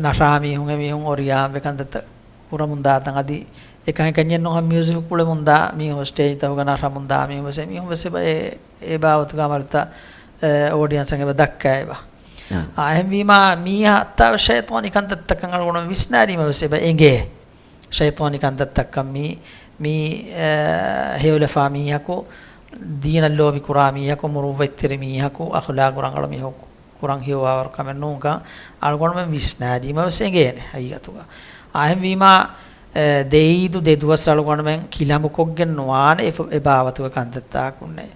ނަށާ މީހުން، އެމީހުން އޮރިޔާން ވެ ކަންތައްތައް ކުރަމުން ދާތަން އަދި އެކަން އެކަންޏެއް ނޫން ހަމަ މިއުޒިކް ކުޅެމުން ދާ މީހުން ސްޓޭޖްތަކުގަ ނަށަމުން ދާ މީހުން ވެސް އެމީހުން ވެސް އެބަ އެ، އެ ބާވަތުގަ އަމަލުތައް، އެ، އޯޑިއަންސަށް އެބަ ދައްކައިބަ. އާ. އާ، އެހެންވީމާ މީހާ އައްތާ ޝައިޠާނީ ކަންތައްތަކަށް އަޅުގަނޑު ވިސްނާލީމަ ވެސް އެބަ އެނގޭ. ޝައިޠާނީ ކަންތައްތަކަށް މީ، މީ، އެ، ހެޔޮލަފާ މީހަކު، ދީނަށް ލޯބި ކުރާ މީހަކު، މުރުއްވަތްތެރި މީހަކު، އަޚުލާގު ރަނގަޅު މީހަކު. ކުރަން ހެޔޮވާވަރު ކަމެއް ނޫންކަން އަޅުގަނޑުމެން ވިސްނާލީމަ ވެސް އެނގޭނެ ހަގީގަތުގަ. އާހެންވީމާ، އެ، ދެ އީދު ދެ ދުވަސް އަޅުގަނޑުމެން ކިލަނބުކޮށްގެން ނުވާނެ އެ، އެ ބާވަތުގެ ކަންތައްތަކުންނެއް.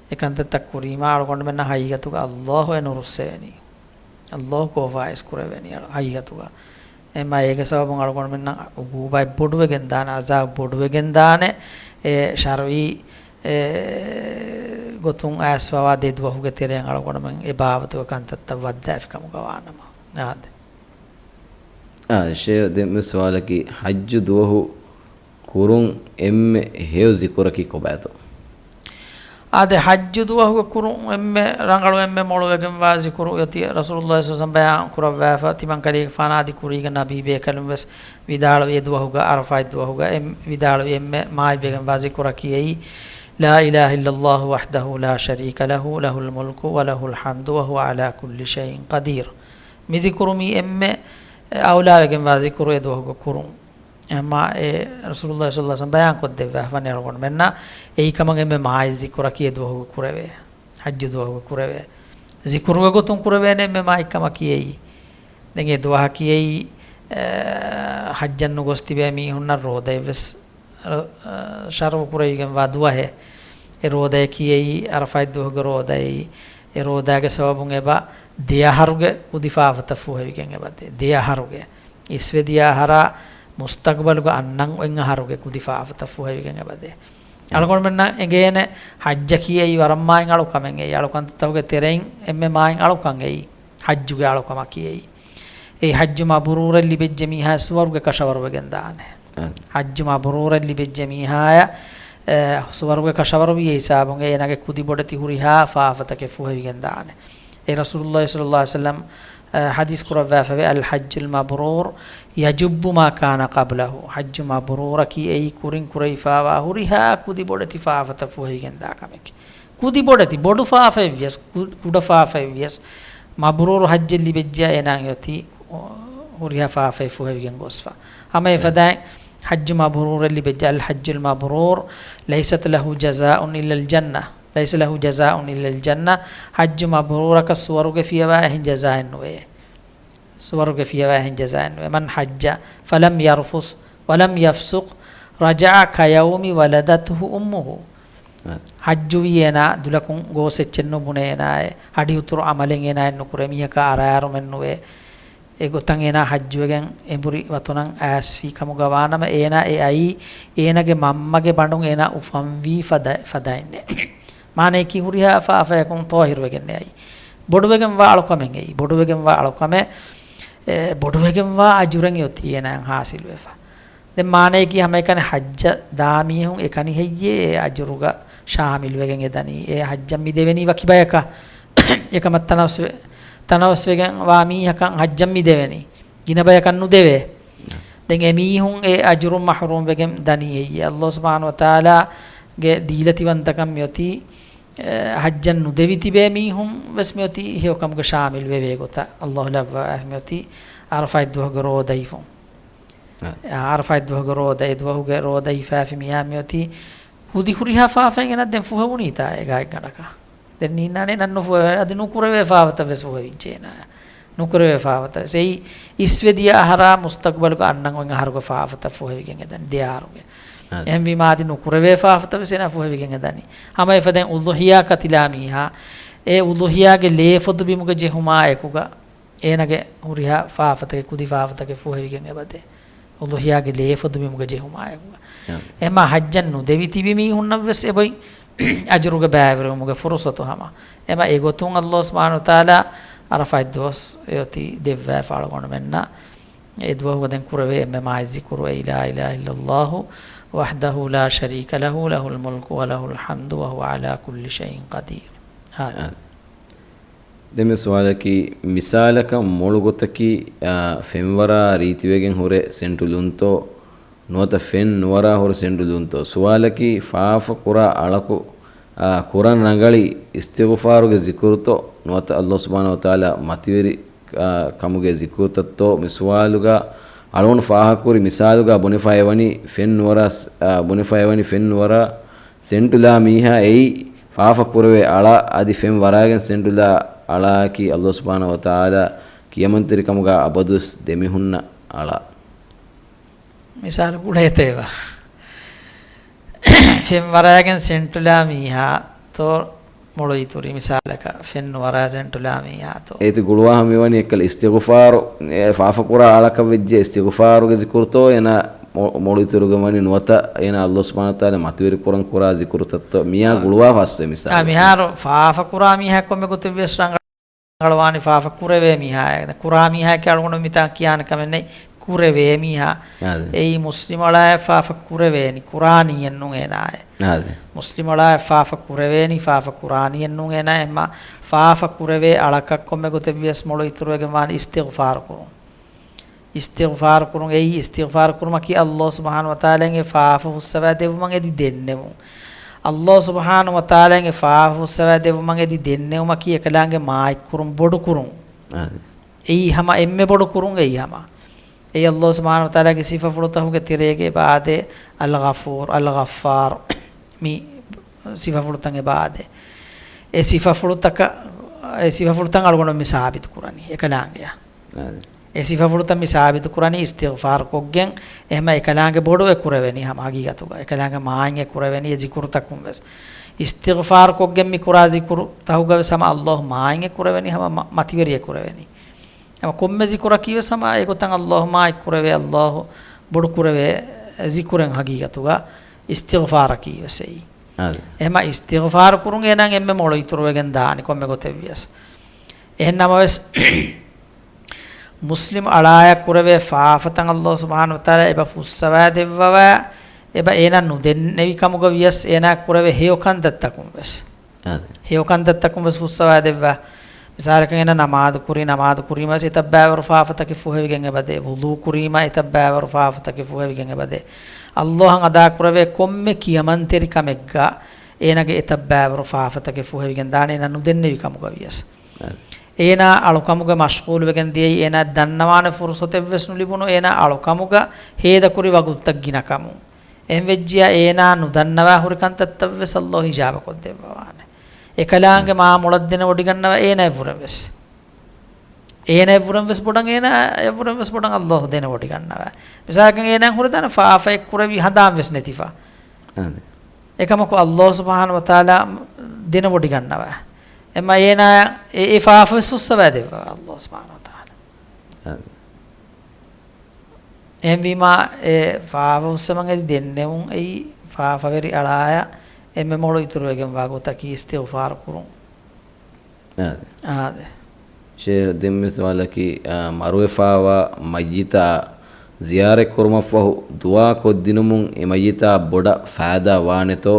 އެ ކަންތައްތައް ކުރީމާ އަޅުގަނޑުމެންނަށް ހަގީގަތުގަ ﷲ އެ ނުރުއްސެވެނީ. ﷲ ކޯފާ އިސްކުރެވެނީ އަޅު، ހަގީގަތުގަ. އެމާ އޭގެ ސަބަބުން އަޅުގަނޑުމެންނަށް އުގޫބާތް ބޮޑުވެގެން ދާނެ، އަޒާބު ބޮޑުވެގެން ދާނެ. އެ ޝަރުޢީ އެ، ގޮތުން އައިސްފަވާ ދެ ދުވަހުގެ ތެރެއިން އަޅުގަނޑުމެން އެ ބާވަތުގެ ކަންތައްތައް ވައްދާފި ކަމުގަ ވާނަމަ. އާދެ. އާ، ޝޭހް، ދެން މި ސުވާލަކީ، ޙައްޖު ދުވަހު ކުރުން އެންމެ ހެޔޮ ޒިކުރަކީ ކޮބާތޯ؟ އާދެ، ޙައްޖު ދުވަހުގެ ކުރުން އެންމެ ރަނގަޅު އެންމެ މޮޅުވެގެންވާ ޒިކުރު އޮތީ ރަސޫލުﷲ ޞައްލަﷲ ޢަލައިހި ވަސައްލަމް ބަޔާން ކުރައްވާފަ، ތިމަން ކަލޭގެފާނާ އަދި ކުރީގެ ނަބީ ބޭކަލުން ވެސް ވިދާޅުވި އެ ދުވަހުގަ، ޢަރަފާތް ދުވަހުގަ އެ ވިދާޅުވި އެންމެ މާތްވެގެންވާ ޒިކުރަކީ އެއީ، لا إله إلا الله وحده لا شريك له، له الملك وله الحمد وهو على كل شيء قدير. މި ޒިކުރު މީ އެންމެ އައުލާވެގެންވާ ޒިކުރު އެ ދުވަހުގަ ކުރުން. އެހެންމާ އެ ރަސޫލުﷲ ޞައްލަﷲ ޢަލައިހި ވަސައްލަމް ބަޔާން ކޮށްދެއްވާފަ އަޅުގަނޑުމެންނަށް އެއީ ކަމަށް އެންމެ މާތް ޒިކުރަކީ އެ ދުވަހުގަ ކުރެވޭ. ޙައްޖު ދުވަހުގަ ކުރެވޭ. ޒިކުރުގެ ގޮތުން ކުރެވޭނެ އެންމެ މާތްކަމަކީ އެއީ. ދެން އެ ދުވަހަކީ އެއީ، އަ، ޙައްޖަށް ނުގޮސް ތިބޭ މީހުންނަށް ރޯދައެއްވެސް، އަ، އަ، ޝަރުޢު ކުރެވިގެންވާ ދުވަހެއް. އެ ރޯދަޔަކީ އެއީ ޢަރަފާތް ދުވަހުގެ ރޯދައެއް. އެ ރޯދާގެ ސަބަބުން އެބަ ދެ އަހަރުގެ ކުދި ފާފަތައް ފުހެވިގެން އެބަދޭ. ދެ އަހަރުގެ. އިސްވެދިޔަ އަހަރާ މުސްތަޤްބަލުގެ އަންނަ އަށް އަހަރުގެ ކުދި ފާފަތައް ފުހެވިގެން އެބަދޭ. އަޅުގަނޑުމެންނަށް އެނގޭނެ ޙައްޖަކީ އެއީ ވަރަށް މާތް އަޅުކަމެއް. އެއީ އަޅުކަންތައްތަކުގެ ތެރެއިން އެންމެ މާތް އަޅުކަން އެއީ. ޙައްޖުގެ އަޅުކަމަކީ އެއީ. އެއީ ޙައްޖު މަބްރޫރެއް ލިބެއްޖެ މީހާ ސުވަރުގެ ކަށަވަރުވެގެން ދާނެ. އަ. ޙައްޖު މަބްރޫރެއް ލިބެއްޖެ މީހާޔަށް، އެ، ސުވަރުގެ ކަށަވަރުވި ހިސާބުން އޭނާގެ ކުދި ބޮޑެތި ހުރިހާ ފާފަތަކެއް ފުހެވިގެން ދާނެ. އެ ރަސޫލުﷲ ޞައްލަﷲ ޢަލައިހި ވަސައްލަމް، އަ، ޙަދީޘް ކުރައްވާފަވޭ، الحج المبرور يجب ما كان قبله. ޙައްޖު މަބްރޫރަކީ އެއީ ކުރިން ކުރެވިފާވާ ހުރިހާ ކުދި ބޮޑެތި ފާފަތައް ފުހެވިގެން ދާ ކަމެކޭ. ކުދި ބޮޑެތި، ބޮޑު ފާފައެއް ވިޔަސް، ކު-، ކުޑަ ފާފައެއް ވިޔަސް، މަބްރޫރު ޙައްޖެއް ލިބެއްޖެޔާ އޭނާ އޮތީ ހުރިހާ ފާފައެއް ފުހެވިގެން ގޮސްފަ. ހަމަ އެފަދައިން ޙައްޖު މަބްރޫރެއް ލިބެއްޖެ، الحج المبرور ليست له جزاء إلا الجنة، ليس له جزاء إلا الجنة. ޙައްޖު މަބްރޫރަކަށް ސުވަރުގެ ފިޔަވާ އެހެން ޖަޒާއެއް ނުވޭ. ސުވަރުގެ ފިޔަވާ އެހެން ޖަޒާއެއް ނުވޭ. من حج فلم يرفث ولم يفسق رجع كيوم ولدته أمه. އަ. ޙައްޖުވީ އޭނާ ދުލަކުން ގޯސް އެއްޗެއް ނުބުނޭ އޭނާއެއް، ހަޑިހުތުރު ޢަމަލެއް އޭނާއެއް ނުކުރޭ، މީހަކާ އަރާރުމެއް ނުވޭ. އެގޮތަށް އޭނާ ޙައްޖުވެގެން އެނބުރި ވަތުނަށް އައިސްފި ކަމުގަ ވާނަމަ، އޭނާ އެ އައީ އޭނާގެ މަންމަގެ ބަނޑުން އޭނާ އުފަންވީ ފަދަ-، ފަދައިންނޭ. މާނަޔަކީ ހުރިހާ ފާފަޔަކުން ޠާހިރުވެގެންނޭ އައީ. ބޮޑުވެގެންވާ އަޅުކަމެއް އެއީ. ބޮޑުވެގެންވާ އަޅުކަމެއް، އެ، ބޮޑުވެގެންވާ އަޖުރެއް އޮތީ އޭނާއަށް ޙާޞިލުވެފަ. ދެން މާނަޔަކީ ހަމައެކަނި ޙައްޖަށް ދާ މީހުން އެކަނި ހެއްޔޭ އެ އަޖުރުގަ ޝާމިލްވެގެން އެ ދަނީ؟ އެ ޙައްޖަށް މި ދެވެނީ ވަކި ބަޔަކަށް. އެކަމަށް ތަނަވަސްވެ-، ތަނަވަސްވެގެން ވާ މީހަކަށް ޙައްޖަށް މި ދެވެނީ. ގިނަ ބަޔަކަށް ނުދެވޭ. ދެން އެ މީހުން އެ އަޖުރުން މަޙްރޫމްވެގެން ދަނީ ހެއްޔޭ؟ ﷲ ސުބްޙާނަހޫ ވަތަޢާލާގެ ދީލަތިވަންތަކަން މިއޮތީ، އެ، ޙައްޖަށް ނުދެވި ތިބޭ މީހުން ވެސް މިއޮތީ ހެޔޮކަމުގެ ޝާމިލް ވެވޭ ގޮތަށް. ﷲ ލައްވަވާފަ މިއޮތީ ޢަރަފާތް ދުވަހުގެ ރޯދަ ހިފުން. އަ. އެ، ޢަރަފާތް ދުވަހުގެ ރޯދަ، އެ ދުވަހުގެ ރޯދަ ހިފާފި މީހާ މިއޮތީ ކުދި ހުރިހާ ފާފައެއް ގެނަ ދެން ފުހެވުނީތާ އެ ގާތްގަނޑަކަށް. ދެން ނީންނާނެ ނަން ނުފުހެވޭ، އަދި ނުކުރެވޭ ފާފަތައް ވެސް ފުހެވިއްޖެ އޭނާ. ނުކުރެވޭ ފާފަތައް ވެސް. އެއީ އިސްވެ ދިޔަ އަހަރާ މުސްތަޤްބަލުގެ އަންނަ އަހަރުގެ ފާފަތައް ފުހެވިގެން އެދަނީ ދެ އަހަރުގެ. އަ. އެހެންވީމާ އަދި ނުކުރެވޭ ފާފަތައް ވެސް އޭނާ ފުހެވިގެން އެދަނީ. ހަމަ އެފަދައިން އުޟުޙިޔާ ކަތިލާ މީހާ، އެ އުޟުޙިޔާގެ ލޭ ފޮދު ބިމުގަ ޖެހުމާ އެކުގަ، އޭނާގެ ހުރިހާ ފާފަތަކެއް، ކުދި ފާފަތަކެއް ފުހެވިގެން އެބަދޭ. އުޟުޙިޔާގެ ލޭ ފޮދު ބިމުގަ ޖެހުމާއެކުގަ. އާ. އެމަ ޙައްޖަށް ނުދެވި ތިބި މީހުންނަށް ވެސް އެބައި އަޖުރުގެ ބައިވެރިވުމުގެ ފުރުޞަތު ހަމަ. އެމަ އެގޮތުން ﷲ ސުބްޙާނަހޫ ވަތަޢާލާ ޢަރަފާތް ދުވަސް އެއޮތީ ދެއްވާފަ އަޅުގަނޑުމެންނަށް. އެ ދުވަހުގަ ދެން ކުރެވޭ އެންމެ މާތް ޒިކުރު އެއީ لا إله إلا الله وحده لا شريك له له الملك وله الحمد وهو على كل شيء قدير. އާ. ދެން މި ސުވާލަކީ، މިސާލަކަށް މޮޅު ގޮތަކީ، އާ، ފެންވަރާ ރީތިވެގެން ހުރެ ސެންޓުލުންތޯ، ނުވަތަ ފެން ނުވަރާ ހުރެ ސެންޓުލުންތޯ؟ ސުވާލަކީ، ފާފަ ކުރާ އަޅަކު، އާ، ކުރަން ރަނގަޅީ އިސްތިޣުފާރުގެ ޒިކުރުތޯ، ނުވަތަ ﷲ ސުބްޙާނަހޫ ވަތަޢާލާ މަތިވެރި، އާ، ކަމުގެ ޒިކުރުތައްތޯ؟ މި ސުވާލުގަ އަޅުގަނޑު ފާހަގަކުރި މިސާލުގަ ބުނެފައިވަނީ ފެން ނުވަރާ، އާ، ބުނެފައިވަނީ ފެން ނުވަރާ ސެންޓުލާ މީހާ އެއީ ފާފަ ކުރެވޭ އަޅާ، އަދި ފެން ވަރާގެން ސެންޓުލާ އަޅާއަކީ ﷲ ސުބްޙާނަހޫ ވަތަޢާލާ ކިޔަމަންތެރިކަމުގަ އަބަދުވެސް ދެމިހުންނަ އަޅާ. މިސާލު ގުޅޭތަ އެބަ؟ ފެން ވަރާގެން ސެންޓުލާ މީހާ ތޯ މޮޅު އިތުރި މިސާލަކަށް ފެން ނުވަރާ ސެންޓުލާ މީހާ ތޯ؟ އޭތި ގުޅުވާ ހަމަ މިވަނީ އެއްކަލަ އިސްތިޣުފާރު، އެ ފާފަ ކުރާ އަޅަކަށް ވެއްޖެ އިސްތިޣުފާރުގެ ޒިކުރުތޯ އޭނާ މޮ-، މޮޅު އިތުރުގަ ވަނީ ނުވަތަ އޭނާ ﷲ ސުބްޙާނަހޫ ވަތަޢާލާ މަތިވެރި ކުރަން ކުރާ ޒިކުރުތައްތޯ؟ މިއާ އާ. ގުޅުވާ ފަސްވެ މިސާލަކަށް. އާ، މިހާރު ފާފަ ކުރާ މީހާ ކޮންމެ ގޮތެއް ވިޔަސް ރަނގަޅުވާނީ ފާފަ ކުރެވޭ މީހާ. ކުރާ މީހާއެކޭ އަޅުގަނޑު މިތާ ކިޔާނެ ކަމެއް ނެތް. ކުރެވޭ މީހާ. އާދެ. އެއީ މުސްލިމް އަޅާއަށް ފާފަ ކުރެވޭނީ، ކުރާނީއެއް ނޫން އޭނާއެއް. އާދެ. މުސްލިމް އަޅާއަށް ފާފަ ކުރެވޭނީ، ފާފަ ކުރާނީއެއް ނޫން އޭނާ. އެމަ ފާފަ ކުރެވޭ އަޅަކަށް ކޮންމެ ގޮތެއް ވިޔަސް މޮޅު އިތުރުވެގެން ވާނީ އިސްތިޣުފާރު ކުރުން. އިސްތިޣުފާރު ކުރުން އެއީ، އިސްތިޣުފާރު ކުރުމަކީ ﷲ ސުބްޙާނަހޫ ވަތަޢާލާއަށް އެ ފާފަ ފުއްސަވާ ދެއްވުމަށް އެދި ދެންނެވުން. ﷲ ސުބްޙާނަހޫ ވަތަޢާލާއަށް އެ ފާފަ ފުއްސަވާ ދެއްވުމަށް އެދި ދެންނެވުމަކީ އެކަލާނގެ މާތްކުރުން، ބޮޑުކުރުން. އާދެ. އެއީ ހަމަ އެންމެ ބޮޑު ކުރުން އެއީ ހަމަ. އެއީ ﷲ ސުބްޙާނަހޫ ވަތަޢާލާގެ ސިފަފުޅުތަކުގެ ތެރޭގަ އެބަ އާދޭ، އަލްޣަފޫރު، އަލްޣައްފާރު. މި ސިފަފުޅުތައް އެބަ އާދޭ. އެ ސިފަފުޅުތަކަށް އެ ސިފަފުޅުތައް އަޅުގަނޑު މި ސާބިތު ކުރަނީ އެކަލާނގެއަށް. އާދެ. އެ ސިފަފުޅުތައް މި ސާބިތު ކުރަނީ އިސްތިޣްފާރު ކޮށްގެން، އެހެމަ އެކަލާނގެ ބޮޑު އެ ކުރެވެނީ ހަމަ ހަގީގަތުގަ. އެކަލާނގެ މާތް އެ ކުރެވެނީ އެ ޒިކުރުތަކުން ވެސް. އިސްތިޣްފާރު ކޮށްގެން މި ކުރާ ޒިކުރުތަހުގަ ވެސް ހަމަ އައްލާހު މާތް އެ ކުރެވެނީ ހަމަ މަ-، މަތިވެރި އެ ކުރެވެނީ. ހަމަ ކޮންމެ ޒިކުރަކީ ވެސް ހަމަ އެ ގޮތަށް އައްލާހު މާތް ކުރެވޭ، އައްލާހު ބޮޑު ކުރެވޭ ޒިކުރެއް ހަގީގަތުގަ އިސްތިޣްފާރަކީ ވެސް އެއީ. އާދެ. އެހެމަ އިސްތިޣްފާރު ކުރުން އޭނާ އެންމެ މޮޅު އިތުރުވެގެން ދާނެ ކޮންމެ ގޮތެއް ވިޔަސް. އެހެން ނަމަވެސް، މުސްލިމް އަޅާޔަށް ކުރެވޭ ފާފަތައް އައްލާހު ސުބްޙާނަހު ވަތަޢާލާ އެބަ ފުއްސަވާ ދެއްވަވާ، އެބަ އޭނާ ނުދެންނެވި ކަމުގަ ވިޔަސް އޭނާ ކުރެވޭ ހެޔޮ ކަންތައްތަކުން ވެސް. އާދެ. ހެޔޮ ކަންތައްތަކުން ވެސް ފުއްސަވާ ދެއްވާ. މިސާލަކަށް އޭނާ ނަމާދު ކުރީ، ނަމާދު ކުރީމަ ވެސް އެތައް ބައިވަރު ފާފަތަކެއް ފުހެވިގެން އެބަ ދޭ. ވުޟޫ ކުރީމަ އެތައް ބައިވަރު ފާފަތަކެއް ފުހެވިގެން އެބަ ދޭ. އައްލާހަށް އަދާ ކުރެވޭ ކޮންމެ ކިޔަމަންތެރި ކަމެއްގަ އޭނާގެ އެތައް ބައިވަރު ފާފަތަކެއް ފުހެވިގެން ދާނެ އޭނާ ނުދެންނެވި ކަމުގަ ވިޔަސް. އާދެ. އޭނާ އަޅުކަމުގަ މަޝްޣޫލުވެގެން ދިޔައީ، އޭނާ ދަންނަވާނެ ފުރުޞަތެއްވެސް ނުލިބުނު، އޭނާ އަޅުކަމުގަ ހޭދަކުރި ވަގުތުތައް ގިނަ ކަމުން. އެހެންވެއްޖިޔާ އޭނާ ނުދަންނަވާ ހުރި ކަންތައްތައްވެސް އައްލާހު އިޖާބަ ކޮށްދެއްވަވާނެ. އެކަލާނގެ މާ މޮޅަށް ދެނެވޮޑިގަންނަވާ އޭނާއަށްވުރެން ވެސް. އޭނާއަށްވުރެން ވެސް ބޮޑަށް އޭނާ، އަށްވުރެން ވެސް ބޮޑަށް އައްލާހު ދެނެވޮޑިގަންނަވާ. މިސާލަކަށް އޭނާއަށް ހުރެދާނެ ފާފައެއް ކުރެވި ހަނދާން ވެސް ނެތިފަ. އާދެ. އެކަމަކު އައްލާހު ސުބްޙާނަހު ވަތަޢާލާ ދެނެވޮޑިގަންނަވާ. އެމަ އޭނާ އެ، އެ ފާފަ ވެސް ފުއްސަވާ ދެއްވަވާ އައްލާހު ސުބްޙާނަހު ވަތަޢާލާ. އާދެ. އެހެންވީމާ، އެ ފާފަ ފުއްސަވަން އެދި ދެންނެވުން އެއީ، ފާފަވެރި އަޅާޔަށް އެންމެ މޮޅު އިތުރުވެގެންވާ ގޮތަކީ އިސްތިޣްފާރު ކުރުން. އާދެ. އާދެ. ޝޭޚް، ދެން މި ސުވާލަކީ، އާ، މަރުވެފާވާ މައްޔިތާ ޒިޔާރަތް ކުރުމަށްފަހު ދުޢާ ކޮށްދިނުމުން އެ މައްޔިތާ ބޮޑަށް ފައިދާ ވާނެތޯ؟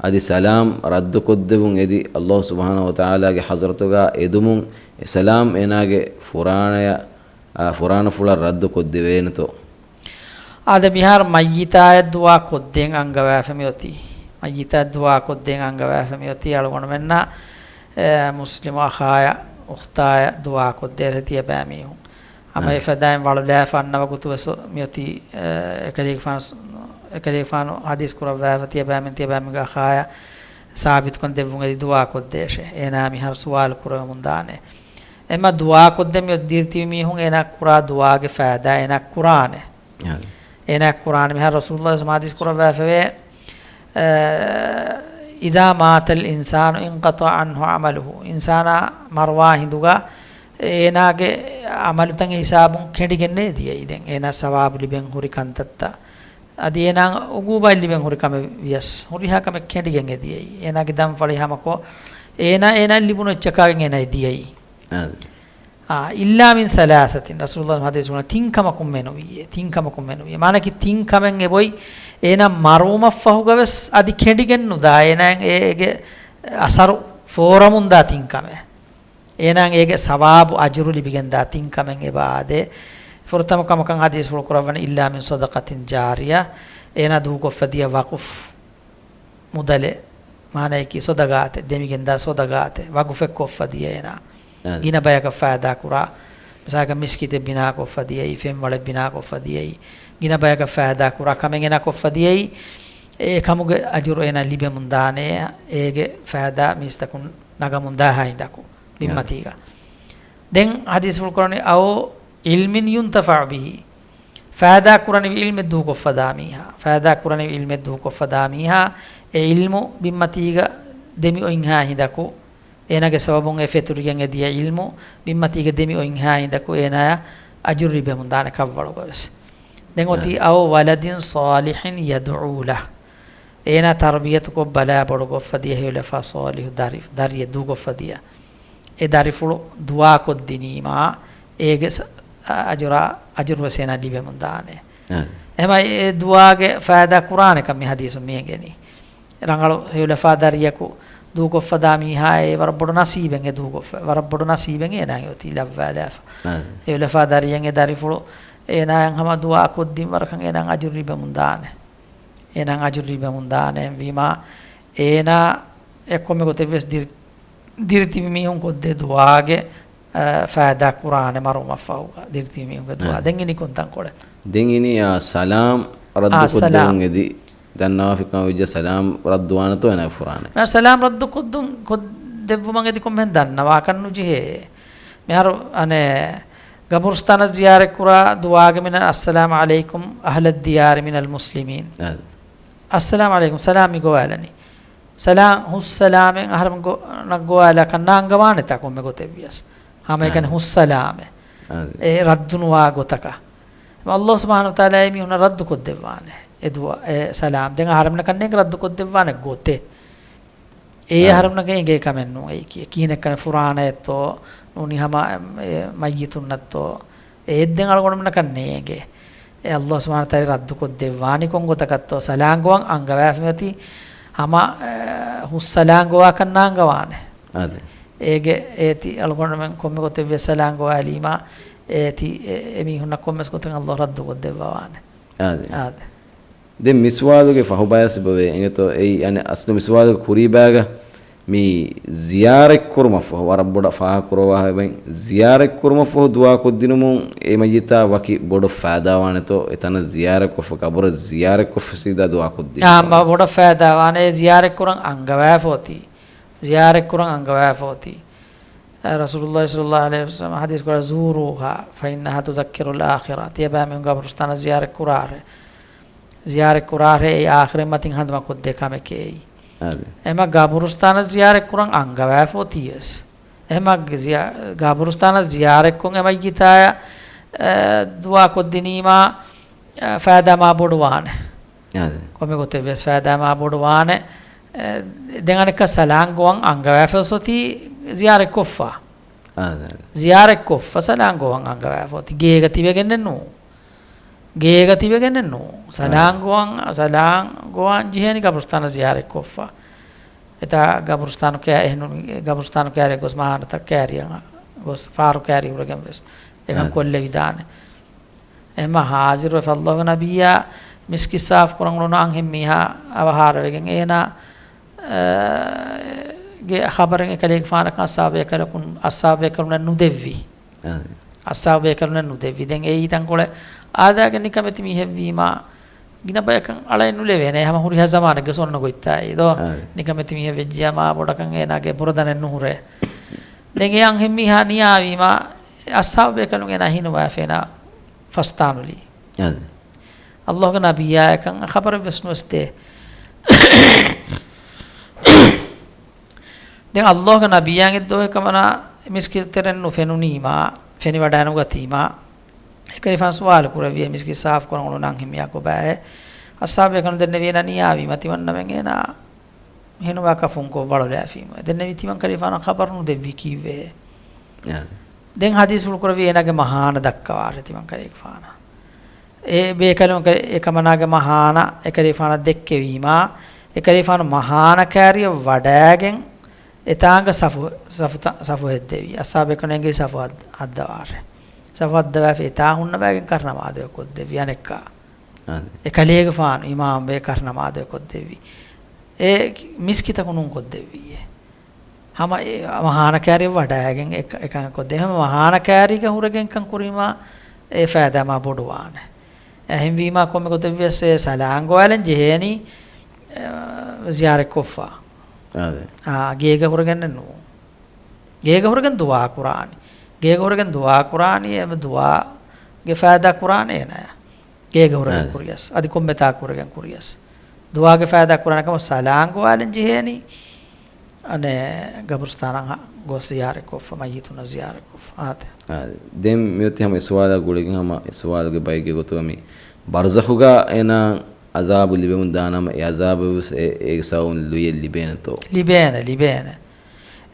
އަދި ސަލާމް ރައްދުކޮށްދެވުން އެދި، އައްލާހު ސުބްޙާނަހު ވަތަޢާލާގެ ޙަޟްރަތުގަ އެދުމުން އެ ސަލާމް އޭނާގެ ފުރާނަޔަށް، އާ، ފުރާނަފުޅަށް ރައްދުކޮށްދެވޭނެތޯ؟ އާދެ، މިހާރު މައްޔިތާޔަށް ދުޢާ ކޮށްދޭން އަންގަވާފަ މިއޮތީ. މައްޔިތާޔަށް ދުޢާ ކޮށްދޭން އަންގަވާފަ މިއޮތީ އަޅުގަނޑުމެންނަށް، އެ، މުސްލިމު އަޚާޔަށް، އުޚްތާޔަށް ދުޢާ ކޮށްދޭށޭ ތިޔަބައިމީހުން. ހަމަ އެ އެފަދައިން ވަޅުލާފަ އަންނަ ވަގުތު ވެސް މިއޮތީ، އެ، އެކަލޭގެފާނު، އެކަލޭގެފާނު ޙަދީޘް ކުރައްވާފަ ތިޔަބައިމީހުން ތިޔަބައިމީހުންގެ އަޚާޔަށް ސާބިތުކަން ދެއްވުން އެދި ދުޢާ ކޮށްދޭށޭ. އޭނާ މިހާރު ސުވާލު ކުރެވެމުން ދާނެ. އެމަ ދުޢާ ކޮށްދެން މި ދިރިތިބި މީހުން އޭނާ ކުރާ ދުޢާގެ ފައިދާ އޭނާ ކުރާނެ. އާދެ. އޭނާ ކުރާނެ. މިހާރު ރަސޫލުﷲ ޙަދީޘް ކުރައްވާފަވޭ، އަ، إذا مات الإنسان انقطع عنه عمله. އިންސާނާ މަރުވާ ހިނދުގަ އޭނާގެ ޢަމަލުތައް ހިސާބުން ކެނޑިގެންނޭ ދިޔައީ. ދެން އޭނާ ސަވާބު ލިބެން ހުރި ކަންތައްތައް، އަދި އޭނާ ޢުޤޫބާތް ލިބެން ހުރި ކަމެއް ވިޔަސް، ހުރިހާ ކަމެއް ކެނޑިގެން އެދިޔައީ. އޭނާގެ ދަންފަޅި ހަމަކޮށް، އޭނާ، އޭނާ ލިބުނު އެއްޗަކާގެން އޭނާ އެދިޔައީ. އާދެ. އާ، إلا من ثلاثة، ރަސޫލުﷲ ޙަދީޘް ކުރަނީ ތިން ކަމަކުން މެނުވީއޭ، ތިން ކަމަކުން މެނުވީއޭ. މާނަކީ ތިން ކަމެއް އެބޮތް އޭނާ މަރުވުމަށްފަހުގަ ވެސް އަދި ކެނޑިގެން ނުދާ، އޭނާއަށް އޭގެ އަސަރު ފޯރަމުންދާ ތިން ކަމެއް. އޭނާއަށް އޭގެ ސަވާބު އަޖުރު ލިބިގެންދާ ތިން ކަމެއް އެބަ އާދޭ. ފުރަތަމަ ކަމަކަށް ޙަދީޘްފުޅު ކުރައްވަނީ إلا من صدقة جارية، އޭނާ ދޫކޮށްފަ ދިޔަ ވަޤުފް މުދަލެއް، މާނަޔަކީ ޞަދަޤާތެއް، ދެމިގެންދާ ޞަދަޤާތެއް، ވަޤުފެއް ކޮށްފަ ދިޔަ އޭނާ. އާދެ. ގިނަ ބަޔަކަށް ފައިދާ ކުރާ، މިސާލަކަށް މިސްކިތެއް ބިނާ ކޮށްފަ ދިޔައީ، ފެންވަޅެއް ބިނާ ކޮށްފަ ދިޔައީ، ގިނަ ބަޔަކަށް ފައިދާ ކުރާ ކަމެއް އޭނާ ކޮށްފަ ދިޔައީ، އެ ކަމުގެ އަޖުރު އޭނާ ލިބެމުން ދާނެ، އޭގެ ފައިދާ މީސްތަކުން ނަގަމުން ދާހާ ހިނދަކު އާދެ. ބިންމަތީގަ. ދެން ޙަދީޘްފުޅު ކުރަނީ، أو علم ينتفع به. ފައިދާ ކުރަނިވި ޢިލްމެއް ދޫކޮށްފަދާ މީހާ، ފައިދާ ކުރަނިވި ޢިލްމެއް ދޫކޮށްފަދާ މީހާ، އެ ޢިލްމު ބިންމަތީގަ ދެމި އޮތްހާ ހިނދަކު، އޭނާގެ ސަބަބުން އެ ފެތުރިގެން އެދިޔަ ޢިލްމު ބިންމަތީގަ ދެމި އޮތްހާ ހިނދަކު، އޭނާޔަށް އަޖުރު ލިބެމުން ދާނެ ކަށްވަޅުގަ ވެސް. ދެން އޮތީ، އައު ވަލަދިން ޞާލިޙިން ޔަދުޢޫ ލަހު. އޭނާ ތަރުބިޔަތުކޮށް ބަލާ ބޮޑުކޮށްފަދިޔަ ހެޔޮލަފާ ޞާލިޙު ދަރި، ދަރިއެއް ދޫކޮށްފަދިޔަ. އެ ދަރިފުޅު ދުޢާކޮށްދިނީމާ، އޭގެ ސަ-، އަ-، އަޖުރާ، އަޖުރު ވެސް އޭނާ ލިބެމުން ދާނެ. އެހެމަ އެ ދުޢާގެ ފައިދާ ކުރާނެކަން މި ޙަދީޘުން މިއެނގެނީ. ރަނގަޅު ހެޔޮލަފާ ދަރިޔަކު ދޫކޮށްފަދާ މީހާއޭ ވަރަށް ބޮޑު ނަސީބެއް އެ ދޫކޮށްފަ، ވަރަށް ބޮޑު ނަސީބެއް އޭނާ އޮތީ ލައްވާލާފަ. އާ. ހެޔޮލަފާ ދަރިޔަށް އެ ދަރިފުޅު އޭނާއަށް ހަމަ ދުޢާ ކޮށްދިން ވަރަކަށް އޭނާ އަޖުރު ލިބެމުން ދާނެ. އޭނާ އަޖުރު ލިބެމުން ދާނެ. އެހެންވީމާ އޭނާ އެ ކޮންމެ ގޮތެއް ވެސް ދިރި-، ދިރިތިބި މީހުން ކޮށްދޭ ދުޢާގެ، އަ، ފައިދާ ކުރާނެ މަރުވުމަށްފަހުގަ. ދިރިތިބި މީހުންގެ ދުޢާ. އެ. ދެން އިނީ ކޮންތަންކޮޅެއް؟ ދެން އިނީ، އާ، ސަލާމް އާ، ރައްދުކޮށްދެވުން ސަލާމް. އެދި. ދަންނަވާފިކަމަށް ވެއްޖެ ސަލާމް ރައްދުވާނެތޯ އޭނާ ފުރާނެ؟ އަ، ސަލާމް ރައްދުކޮށްދުން، ކޮށް-، ދެއްވުމަށް އެދި ކޮންމެހެން ދަންނަވާކަށް ނުޖެހޭ. މިހާރު އަނެއް ގަބުރުސްތާނަށް ޒިޔާރަތްކުރާ ދުޢާގެ މިނަން، "السلام عليكم أهل الديار من المسلمين." އާދެ. އައްސަލާމް ޢަލައިކުމް، ސަލާމް މި ގޮވާލަނީ. ސަލާމް، ހުސް ސަލާމެއް އަހަރެމެން ގޮ-، ނަށް ގޮވާލާކަށް ނާންގަވާނެތާ ކޮންމެ ގޮތެއް ވިޔަސް. ހަމައެކަނި އާދެ. ހުސް ސަލާމެއް. އާދެ. އެ ރައްދުނުވާ ގޮތަކަށް. އައްލާހު ސުބްޙާނަހު ވަތަޢާލާ އެ މީހުންނަށް ރައްދު ކޮށްދެއްވާނެ. އެ ދުޢާ، އެ ސަލާމް. ދެން އަހަރެމެންނަކަށް ނޭނގެ ރައްދު ކޮށްދެއްވާނެ ގޮތެއް. އެ އާ. އަހަރެމެންނަކަށް އެނގޭ ކަމެއް ނޫން އެއީކީ. ކިހިނެއްކަމެއް ފުރާނައެއްތޯ، ނޫނީ ހަމަ، އެ، މައްޔިތުންނަށްތޯ. އެއްދެން އަޅުގަނޑުމެންނަކަށް ނޭނގޭ. އެ އައްލާހު ސުބްޙާނަހު ވަތަޢާލާ ރައްދު ކޮށްދެއްވާނީ ކޮން ގޮތަކަށްތޯ؟ ސަލާން ގޮވަން އަންގަވާފަ މިއޮތީ ހަމަ، އެ، ހުސް ސަލާން ގޮވާކަށް ނާންގަވާނެ. އާދެ. އޭގެ އޭތި އަޅުގަނޑުމެން ކޮންމެ ގޮތެއް ވިޔަސް ސަލާން ގޮވާލީމާ، އޭތި އެ، އެ މީހުންނަށް ކޮންމެސް ގޮތެއް އައްލާހު ރައްދު ކޮށްދެއްވަވާނެ. އާދެ. އާދެ. ދެން މި ސުވާލުގެ ފަހު ބަޔަސް އެބަވޭ އެނގޭތޯ؟ އެއީ އަނެއް އަސްލު މި ސުވާލުގެ ކުރީ ބައިގަ މި ޒިޔާރަތް ކުރުމަށްފަހު، ވަރަށް ބޮޑަށް ފާހަގަ ކުރައްވާ ބައި، ޒިޔާރަތް ކުރުމަށްފަހު ދުޢާ ކޮށްދިނުމުން އެ މައްޔިތާ ވަކި ބޮޑު ފައިދާވާނެތޯ؟ އެ ތަނަށް ޒިޔާރަތް ކޮށްފަ، ޤަބުރަށް ޒިޔާރަތް ކޮށްފަ ސީދާ ދުޢާ ކޮށްދިނުމަށް އާ، މަ ފަހު ބޮޑަށް ފައިދާވާނެ. ޒިޔާރަތް ކުރަން އަންގަވާފަ އޮތީ. ޒިޔާރަތް ކުރަން އަންގަވާފަ އޮތީ. އަ، ރަސޫލުﷲ ޞައްލަﷲ ޢަލައިހި ވަސައްލަމަ ޙަދީޘް ކުރާ، "زوروها فإنها تذكر الآخرة." ތިޔަބައިމީހުން ގަބުރުސްތާނަށް ޒިޔާރަތް ކުރާށޭ. ޒިޔާރަތް ކުރާށޭ، އެއީ އާޚިރަތް މަތިން ހަނދުމަކޮށްދޭ ކަމެކޭ އެއީ. އާދެ. އެމަ ގަބުރުސްތާނަށް ޒިޔާރަތް ކުރަން އަންގަވާފަ އޮތީވެސް. އެހެމަ ޒިޔާ-، ގަބުރުސްތާނަށް ޒިޔާރަތްކޮށް އެ މައްޔިތާޔަށް، އަ، ދުޢާ ކޮށްދިނީމާ، އަ، ފައިދާ މާ ބޮޑުވާނެ. އާދެ. ކޮންމެ ގޮތެއް ވެސް ފައިދާ މާ ބޮޑުވާނެ. އެ، ދެން އަނެއްކާ ސަލާން ގޮވަން އަންގަވާފަ އޮތީ ޒިޔާރަތްކޮށްފަ. އާދެ. ޒިޔާރަތްކޮށްފަ ސަލާން ގޮވަން އަންގަވާފަ އޮތީ. ގޭގަ ތިބެގެންނެއް ނޫން. ގޭގަ ތިބެގެންނެއް ނޫން. ސަލާން އާދެ. ގޮވަން، ސަލާން ގޮވަން ޖެހޭނީ ގަބުރުސްތާނަށް ޒިޔާރަތްކޮށްފަ. އެތާ ގަބުރުސްތާނު ކައި-، އެހެނުން ގަބުރުސްތާނު ކައިރި ގޮސް މަހާނަތައް ކައިރިއަށް ގޮސް ފާރު ކައިރި ހުރެގެން ވެސް އެކަން އާދެ. ކޮށްލެވިދާނެ. އެމަ ހާޒިރުވެފަ އައްލާހުގެ ނަބިއްޔާ މިސްކިތް ސާފު ކުރަން އުޅުނު އަންހެން މީހާ އަވަހާރަވެގެން އޭނާ، އަ، ގެ ޚަބަރެއް އެކަލޭގެފާނަކަށް އަޞްޙާބު ބޭކަލަކުން، އަޞްޙާބު ބޭކަލުންނަށް ނުދެއްވި. އާދެ. އަޞްޙާބު ބޭކަލުންނަށް ނުދެއްވި. ދެން އެއީ ތަންކޮޅެއް އާދައިގެ ނިކަމެތި މީހެއްވީމާ، ގިނަ ބަޔަކަށް އަޅައެއް ނުލެވޭނެ. ހަމަ ހުރިހާ ޒަމާނެއްގެ އޮންނަ ގޮތްތާއި ދޯ. އާދެ. ނިކަމެތި މީހެއް ވެއްޖިޔާ މާ ބޮޑަކަށް އޭނާގެ ބުރަދަނެއް ނުހުރޭ. ދެން އެ އަންހެން މީހާ ނިޔާވީމާ، އަޞްޙާބު ބޭކަލުން އޭނާ ހިނުވާފަ އޭނާ ފަސްތާނުލީ. އާދެ. އައްލާހުގެ ނަބިއްޔާއަކަށް ޚަބަރެއް ވެސް ނުވެސް ދޭ. ދެން އައްލާހުގެ ނަބިއްޔާ އެއްދުވަހެއް ކަމަނާ މިސްކިތް ތެރެއިން ނުފެނުނީމާ، ފެނިވަޑައި ނުގަތީމާ، އެކަލޭގެފާނު ސުވާލު ކުރެއްވި، މިސްކިތް ސާފު ކުރަން އުޅުނު އަންހެން މީހާ ކޮބާހޭ؟ އަޞްޙާބު ބޭކަލުން ދެންނެވި އޭނާ ނިޔާވީމާ ތިމަންނަމެން އޭނާ ހިނުވާ ކަފުން ކޮށް ވަޅުލައިފީމު. ދެންނެވި ތިމަން ކަލޭގެފާނަށް ޚަބަރު ނުދެއްވީ ކީއްވެ؟ އާދެ. ދެން ޙަދީޘްފުޅު ކުރެއްވި އޭނާގެ މަހާނަ ދައްކަވާށޭ ތިމަން ކަލޭގެފާނަށް. އެ ބޭކަލުން ކަ-، އެ ކަމަނާގެ މަހާނަ އެކަލޭގެފާނަށް ދެއްކެވީމާ، އެކަލޭގެފާނު މަހާނަ ކައިރިއަށް ވަޑައިގެން އެތާނގަ ސަފު، ސަފު ތަ-، ސަފު ހެއްދެވި. އަޞްޙާބު ބޭކަލުން އެންގެވި ސަފު ހައް-، ހައްދަވާށޭ. ސަފު ހައްދަވާފަ އެތާ ހުންނަވައިގެން ކަށުނަމާދު ކޮށްދެއްވި އަނެއްކާ. އާދެ. އެ ކަލޭގެފާނު އިމާމްވެ ކަށުނަމާދު ކޮށްދެއްވި. އެ މިސްކިތަކު ނޫން ކޮށްދެއްވީއޭ. ހަމަ އެ މަހާނަ ކައިރިއަށް ވަޑައިގެން އެ ކަ-، އެކަން ކޮށްދޭ. ހަމަ މަހާނަ ކައިރީގަ ހުރެގެން ކަން ކުރީމާ އެ ފައިދާ މާ ބޮޑުވާނެ. އެހެންވީމާ ކޮންމެ ގޮތެއްވިޔަސް އެ ސަލާން ގޮވާލަން ޖެހޭނީ، އެ، ޒިޔާރަތް ކޮށްފަ. އާދެ. އާ، ގޭގަ ހުރެގެންނެއް ނޫން. ގޭގަ ހުރެގެން ދުޢާ ކުރާނީ. ގޭގަ ހުރެގެން ދުޢާ ކުރާނީ އެ ދުޢާގެ ފައިދާ ކުރާނެ އޭނާޔަށް. ގޭގަ ހުރެގެން އާދެ. ކުރިޔަސް، އަދި ކޮންމެތާ ކުރެގެން ކުރިޔަސް. ދުޢާގެ ފައިދާ ކުރާނެ ކަމަށް ސަލާން ގޮވާލަން ޖެހޭނީ. އަނެއް ގަބުރުސްތާނަށް ހަ-، ގޮސް ޒިޔާރަތްކޮށްފަ، މައްޔިތުންނަށް ޒިޔާރަތްކޮށްފަ. އާދެ. އާދެ. ދެން މިއޮތީ ހަމަ އެ ސުވާލާ ގުޅިގެން ހަމަ އެ ސުވާލުގެ ބައެއްގެ ގޮތުގަ މި ބަރްޒަޚުގަ އޭނާ އަޒާބު ލިބެމުން ދާނަމަ، އެ އަޒާބަށް ވެސް އެ-، އޭގެ ސަބަބުން ލުޔެއް ލިބޭނެތޯ؟ ލިބޭނެ، ލިބޭނެ.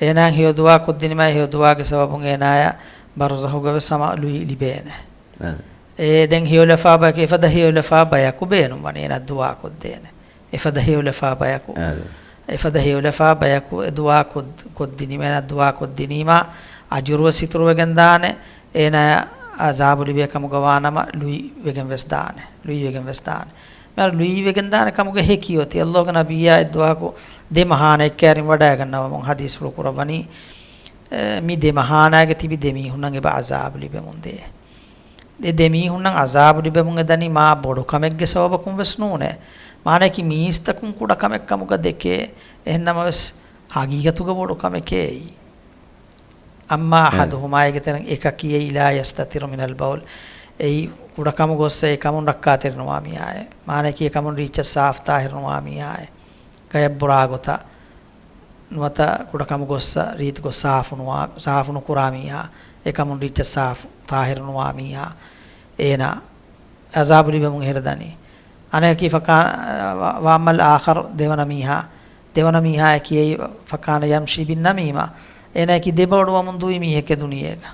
އޭނާ ހެޔޮ ދުޢާ ކޮށްދިނީމާ، ހެޔޮ ދުޢާގެ ސަބަބުން އޭނާޔަށް ބަރްޒަޚުގަ ވެސް ހަމަ ލުއި ލިބޭނެ. އާދެ. އެ ދެން ހެޔޮލަފާ ބަޔަކު، އެފަދަ ހެޔޮލަފާ ބަޔަކު ބޭނުންވަނީ އޭނާ ދުޢާ ކޮށްދޭނެ. އެފަދަ ހެޔޮލަފާ ބަޔަކު. އާދެ. އެފަދަ ހެޔޮލަފާ ބަޔަކު އެ ދުޢާ ކޮށް-، ކޮށްދިނީމާ، އޭނާ ދުޢާ ކޮށްދިނީމާ، އަޖުރު ވެސް އިތުރުވެގެން ދާނެ. އޭނާ އަޒާބު ލިބޭ ކަމުގަ ވާނަމަ ލުއިވެގެން ވެސް ދާނެ. ލުއިވެގެން ވެސް ދާނެ. މިހާރު ލުއިވެގެން ދާނެ ކަމުގެ ހެކި އޮތީ، އައްލާހުގެ ނަބިއްޔާ އެއްދުވަހަކު ދެ މަހާނައެއްކައިރިން ވަޑައިގަންނަވަމުން ޙަދީޘްފުޅު ކުރައްވަނީ، އެ، މި ދެ މަހާނާގެ ތިބި ދެ މީހުންނަށް އެބަ އަޒާބު ލިބެމުންދޭ. އެ ދެ މީހުންނަށް އަޒާބު ލިބެމުން އެދަނީ މާ ބޮޑު ކަމެއްގެ ސަބަބަކުން ވެސް ނޫނޭ. މާނައަކީ މީސްތަކުން ކުޑަ ކަމެއް ކަމުގަ ދެކޭ. އެހެންނަމަވެސް، ހަގީގަތުގަ ބޮޑު ކަމެކޭ އެއީ. އައްމާ އަޙަދުހުމާ އޭގެ ތެރެއިން އެކަކީ އެއީ ލާ ޔަސްތަތިރު މިނަލް ބައުލް. އެއީ ކުޑަކަމުގަ ގޮއްސަ އެކަމުން ރައްކާތެރިނުވާ މީހާއެއް. މާނައަކީ އެކަމުން ރީއްޗަށް ސާފު ތާހިރުނުވާ މީހާއެއް. ގަޔަށް ބުރާ ގޮތަށް ނުވަތަ ކުޑަކަމުގަ ގޮއްސަ ރީތި ގޮތް ސާފު ނުވާ، ސާފު ނުކުރާ މީހާ އެކަމުން ރީއްޗަށް ސާފު ތާހިރުނުވާ މީހާ އޭނާ އަޒާބު ލިބެމުން އެހެރަ ދަނީ. އަނެކަކީ ފަކާ، ވަ-، ވައައްމަލް އާޚަރު ދެވަނަ މީހާ، ދެވަނަ މީހާއަކީ އެއީ ފަކާނަ ޔަމްޝީ ބިން ނަމީމާ. އޭނާއަކީ ދެބައޮޑުވަމުން ދުވި މީހެކޭ ދުނިޔޭގަ.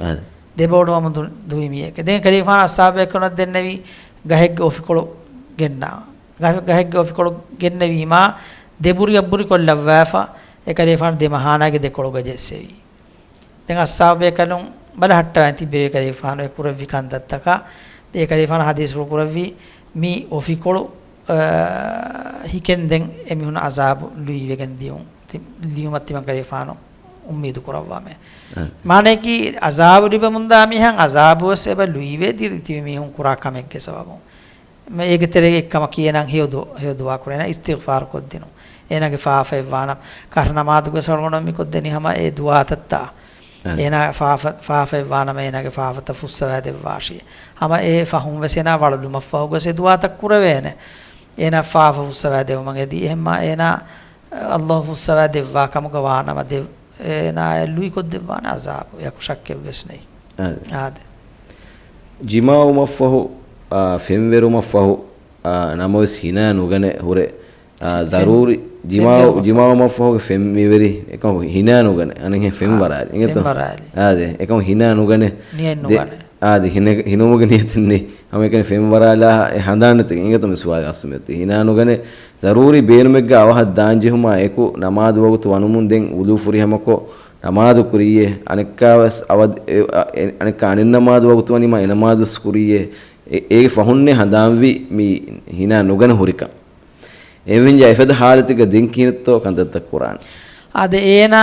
އާދެ. ދެބައޮޑުވަމުން ދު-، ދުވި މީހެކޭ. ދެން ކަލޭގެފާނު އައްސާބު ބޭކަލުންނަށް ދެންނެވީ ގަހެއްގެ އޮފިކޮޅު ގެންނާ. ގަހެ-، ގަހެއްގެ އޮފިކޮޅު ގެންނެވީމާ ދެބުރިއަށް ބުރިކޮށްލައްވާފަ އެކަލޭގެފާނު ދެމަހާނާގެ ދެކޮޅުގަ ޖެއްސެވީ. ދެން އައްސާބު ބޭކަލުން ބަލަހައްޓަވަން ތިއްބެވި ކަލޭގެފާނު އެ ކުރެއްވި ކަންތައްތަކާ. ދެން އެކަލޭގެފާނު ޙަދީޘްފުޅު ކުރެއްވީ މި އޮފިކޮޅު، އާ، ހިކެންދެން އެމީހުން އަޒާބު ލުއިވެގެން ދިޔުން. ތި-، ލިޔުމަށް ތިމަން ކަލޭގެފާނު އުއްމީދު ކުރައްވާމެ. އަ. މާނައަކީ އަޒާބު ލިބެމުންދާ މީހާ އަޒާބުވެސް އެބަ ލުއިވޭ ދިރިތިބި މީހުން ކުރާ ކަމެއްގެ ސަބަބުން. މަ-، އޭގެ ތެރޭގަ އެއްކަމަކީ އޭނާ ހެޔޮ ދު-، ހެޔޮ ދުޢާ ކުރޭ، އޭނާ އިސްތިޣްފާރު ކޮށްދިނުން. އޭނާގެ ފާފައެއް ވާނަމަ، ކަށަ ނަމާދުގެ ސަޅުގަނޑު މި ކޮށްދެނީ ހަމަ އެ ދުޢާތައްތާ. އަ. އޭނާ ފާފަ-، ފާފައެއް ވާނަމަ އޭނާގެ ފާފަތައް ފުއްސަވާ ދެއްވާށި. ހަމަ އެ ފަހުން ވެސް އޭނާ ވަޅުލުމަށްފަހުގަސް އެ ދުޢާތައް ކުރެވޭނެ. އޭނާ ފާފަ ފުއްސަވާ ދެވުމަށް އެދި. އެހެންމާ އޭނާ އައްލާހު ފުއްސަވާ ދެއްވާ ކަމުގަ ވާނަމަ ދެ-، އޭނާއަށް ލުއިކޮށްދެއްވާނެ އަޒާބު. އެއަކު ޝައްކެއްވެސް ނެތް. އާދެ. އާދެ. ޖިމާޢުވުމަށްފަހު، އާ، ފެންވެރުމަށްފަހު، އާ، ނަމަވެސް ހިނާ ނުގަނެ ހުރެ، އާ، ފެން-، ޒަރޫރީ، ޖިމާޢު-، ފެންވެރުމަށްފަހު. ޖިމާޢުވުމަށްފަހުގެ ފެންވިވެރި އެކަމަކު ހިނާ ނުގަނެ. އަނެއްހެން އާ، ފެންވަރާލި. އިނގޭތޯ؟ ފެންވަރާލި. އާދެ. އެކަމަކު ހިނާ ނުގަނެ. ނިޔަތް ދެ-، ނުގަނެ. އާދެ. ހިނެ-، ހިނުމުގެ ނިޔަތެއް ނެތް. ހަމައެކަނި ފެންވަރާލާ އެ ހަނދާން ނެތިގެން. އިނގޭތޯ މި ސުވާލު އަސްލު މިއޮތީ. ހިނާ ނުގަނެ ޒަރޫރީ ބޭނުމެއްގަ އަވަހަށް ދާން ޖެހުމާ އެކު ނަމާދު ވަގުތު ވަނުމުން ދެން ވުޟޫ ފުރިހަމަކޮށް ނަމާދު ކުރިއްޔޭ. އަނެއްކާވެސް އަވަދް-، އެ-، އަ-، އެ-، އަނެއްކާ އަނެއް ނަމާދު ވަގުތު ވަނީމާ އެ ނަމާދުވެސް ކުރިއްޔޭ. އެ-، އޭގެ ފަހުންނޭ ހަނދާންވީ މި ހިނާ ނުގަނެ ހުރިކަން. އެހެންވެއްޖާ އެފަދަ ހާލަތެއްގަ ދެން ކިހިނެއްތޯ ކަންތައްތައް ކުރާނެ؟ އާދެ، އޭނާ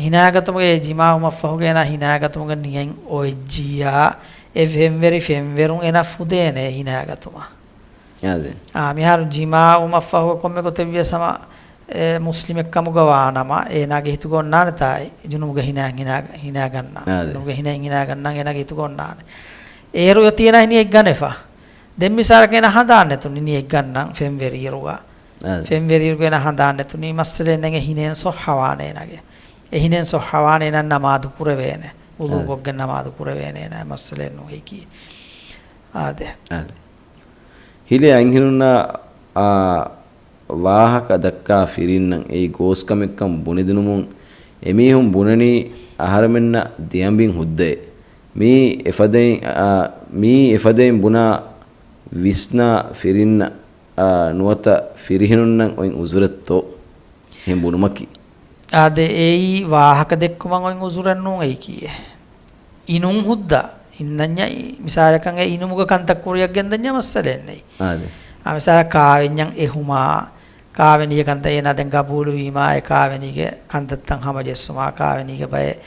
ހިނާގަތުމުގެ ޖިމާޢުވުމަށްފަހުގަ އޭނާ ހިނާގަތުމުގެ ނިޔަތް އޮތްޖިއްޔާ އެ ފެންވެރި ފެންވެރުން އޭނާ ފުދޭނެ ހިނާގަތުމަށް. އާދެ. އާ، މިހާރު ޖިމާޢުވުމަށްފަހު ކޮންމެ ގޮތެއްވިޔަސް ހަމަ، އެ، މުސްލިމެއް ކަމުގަ ވާނަމަ، އޭނާގެ ހިތުގަ އޮންނާނެތާ، ޖުނޫބުގެ ހިނާ، ހިނާ، ހިނާގަންނަ، އާދެ. ޖުނޫބުގެ ހިނައިން ހިނާގަންނަން އޭނާގެ ހިތުގަ އޮންނާނެ. އޭރު އޮތީ އޭނާ ނިޔަތް ގަނެފަ. ދެން މިސާލަކަށް އޭނާ ހަނދާން ނެތުނީ ނިޔަތް ގަންނަން ފެންވެރިއިރުގަ. އާދެ. ފެންވެރިއިރުގަ އޭނާ ހަނދާން ނެތުނީ މައްސަލައެއް ނެތް، އެ ހިނައެއް ސޮއްހަވާނެ އޭނާގެ. އެ ހިނައެއް ސޮއްހަވާނެ އޭނާ ނަމާދު ކުރެވޭނެ. އާދެ. ވުޟޫ ކޮށްގެން ނަމާދު ކުރެވޭނެ އޭނާ މައްސަލައެއް ނޫން އެކީ. އާދެ. އާދެ. ހިލޭ އަންހެނުންނާ، އާ، ވާހަކަ ދައްކާ ފިރިންނަށް އެއީ ގޯސްކަމެއްކަން ބުނެދިނުމުން އެމީހުން ބުނަނީ އަހަރެމެންނަށް ދެއަނބިން ހުއްދައޭ. މިއީ އެފަދައިން، އާ، މިއީ އެފަދައިން ބުނާ ވިސްނާ ފިރިންނަށް، އާ، ނުވަތަ ފިރިހެނުންނަށް އޮތް އުޒުރެއްތޯ؟ އެހެން ބުނުމަކީ. އާދެ، އެއީ ވާހަކަ ދެއްކުމަށް އޮތް އުޒުރެއް ނޫން އެއީކީއެއް. އިނުން ހުއްދަ އިންނަންޏާ، މިސާލަކަށް އެ އިނުމުގެ ކަންތައް ކުރިއަށް ގެންދަންޏާ މައްސަލައެއް ނެތް. އާދެ. އާ، މިސާލަށް ކާވެންޏަށް އެހުމާ، ކާވެނީގެ ކަންތައް އޭނާ ދެން ގަބޫލުވީމާ، އެ ކާވެނީގެ ކަންތައްތައް ހަމަޖެއްސުމާ، ކާވެނީގެ ބައެއް،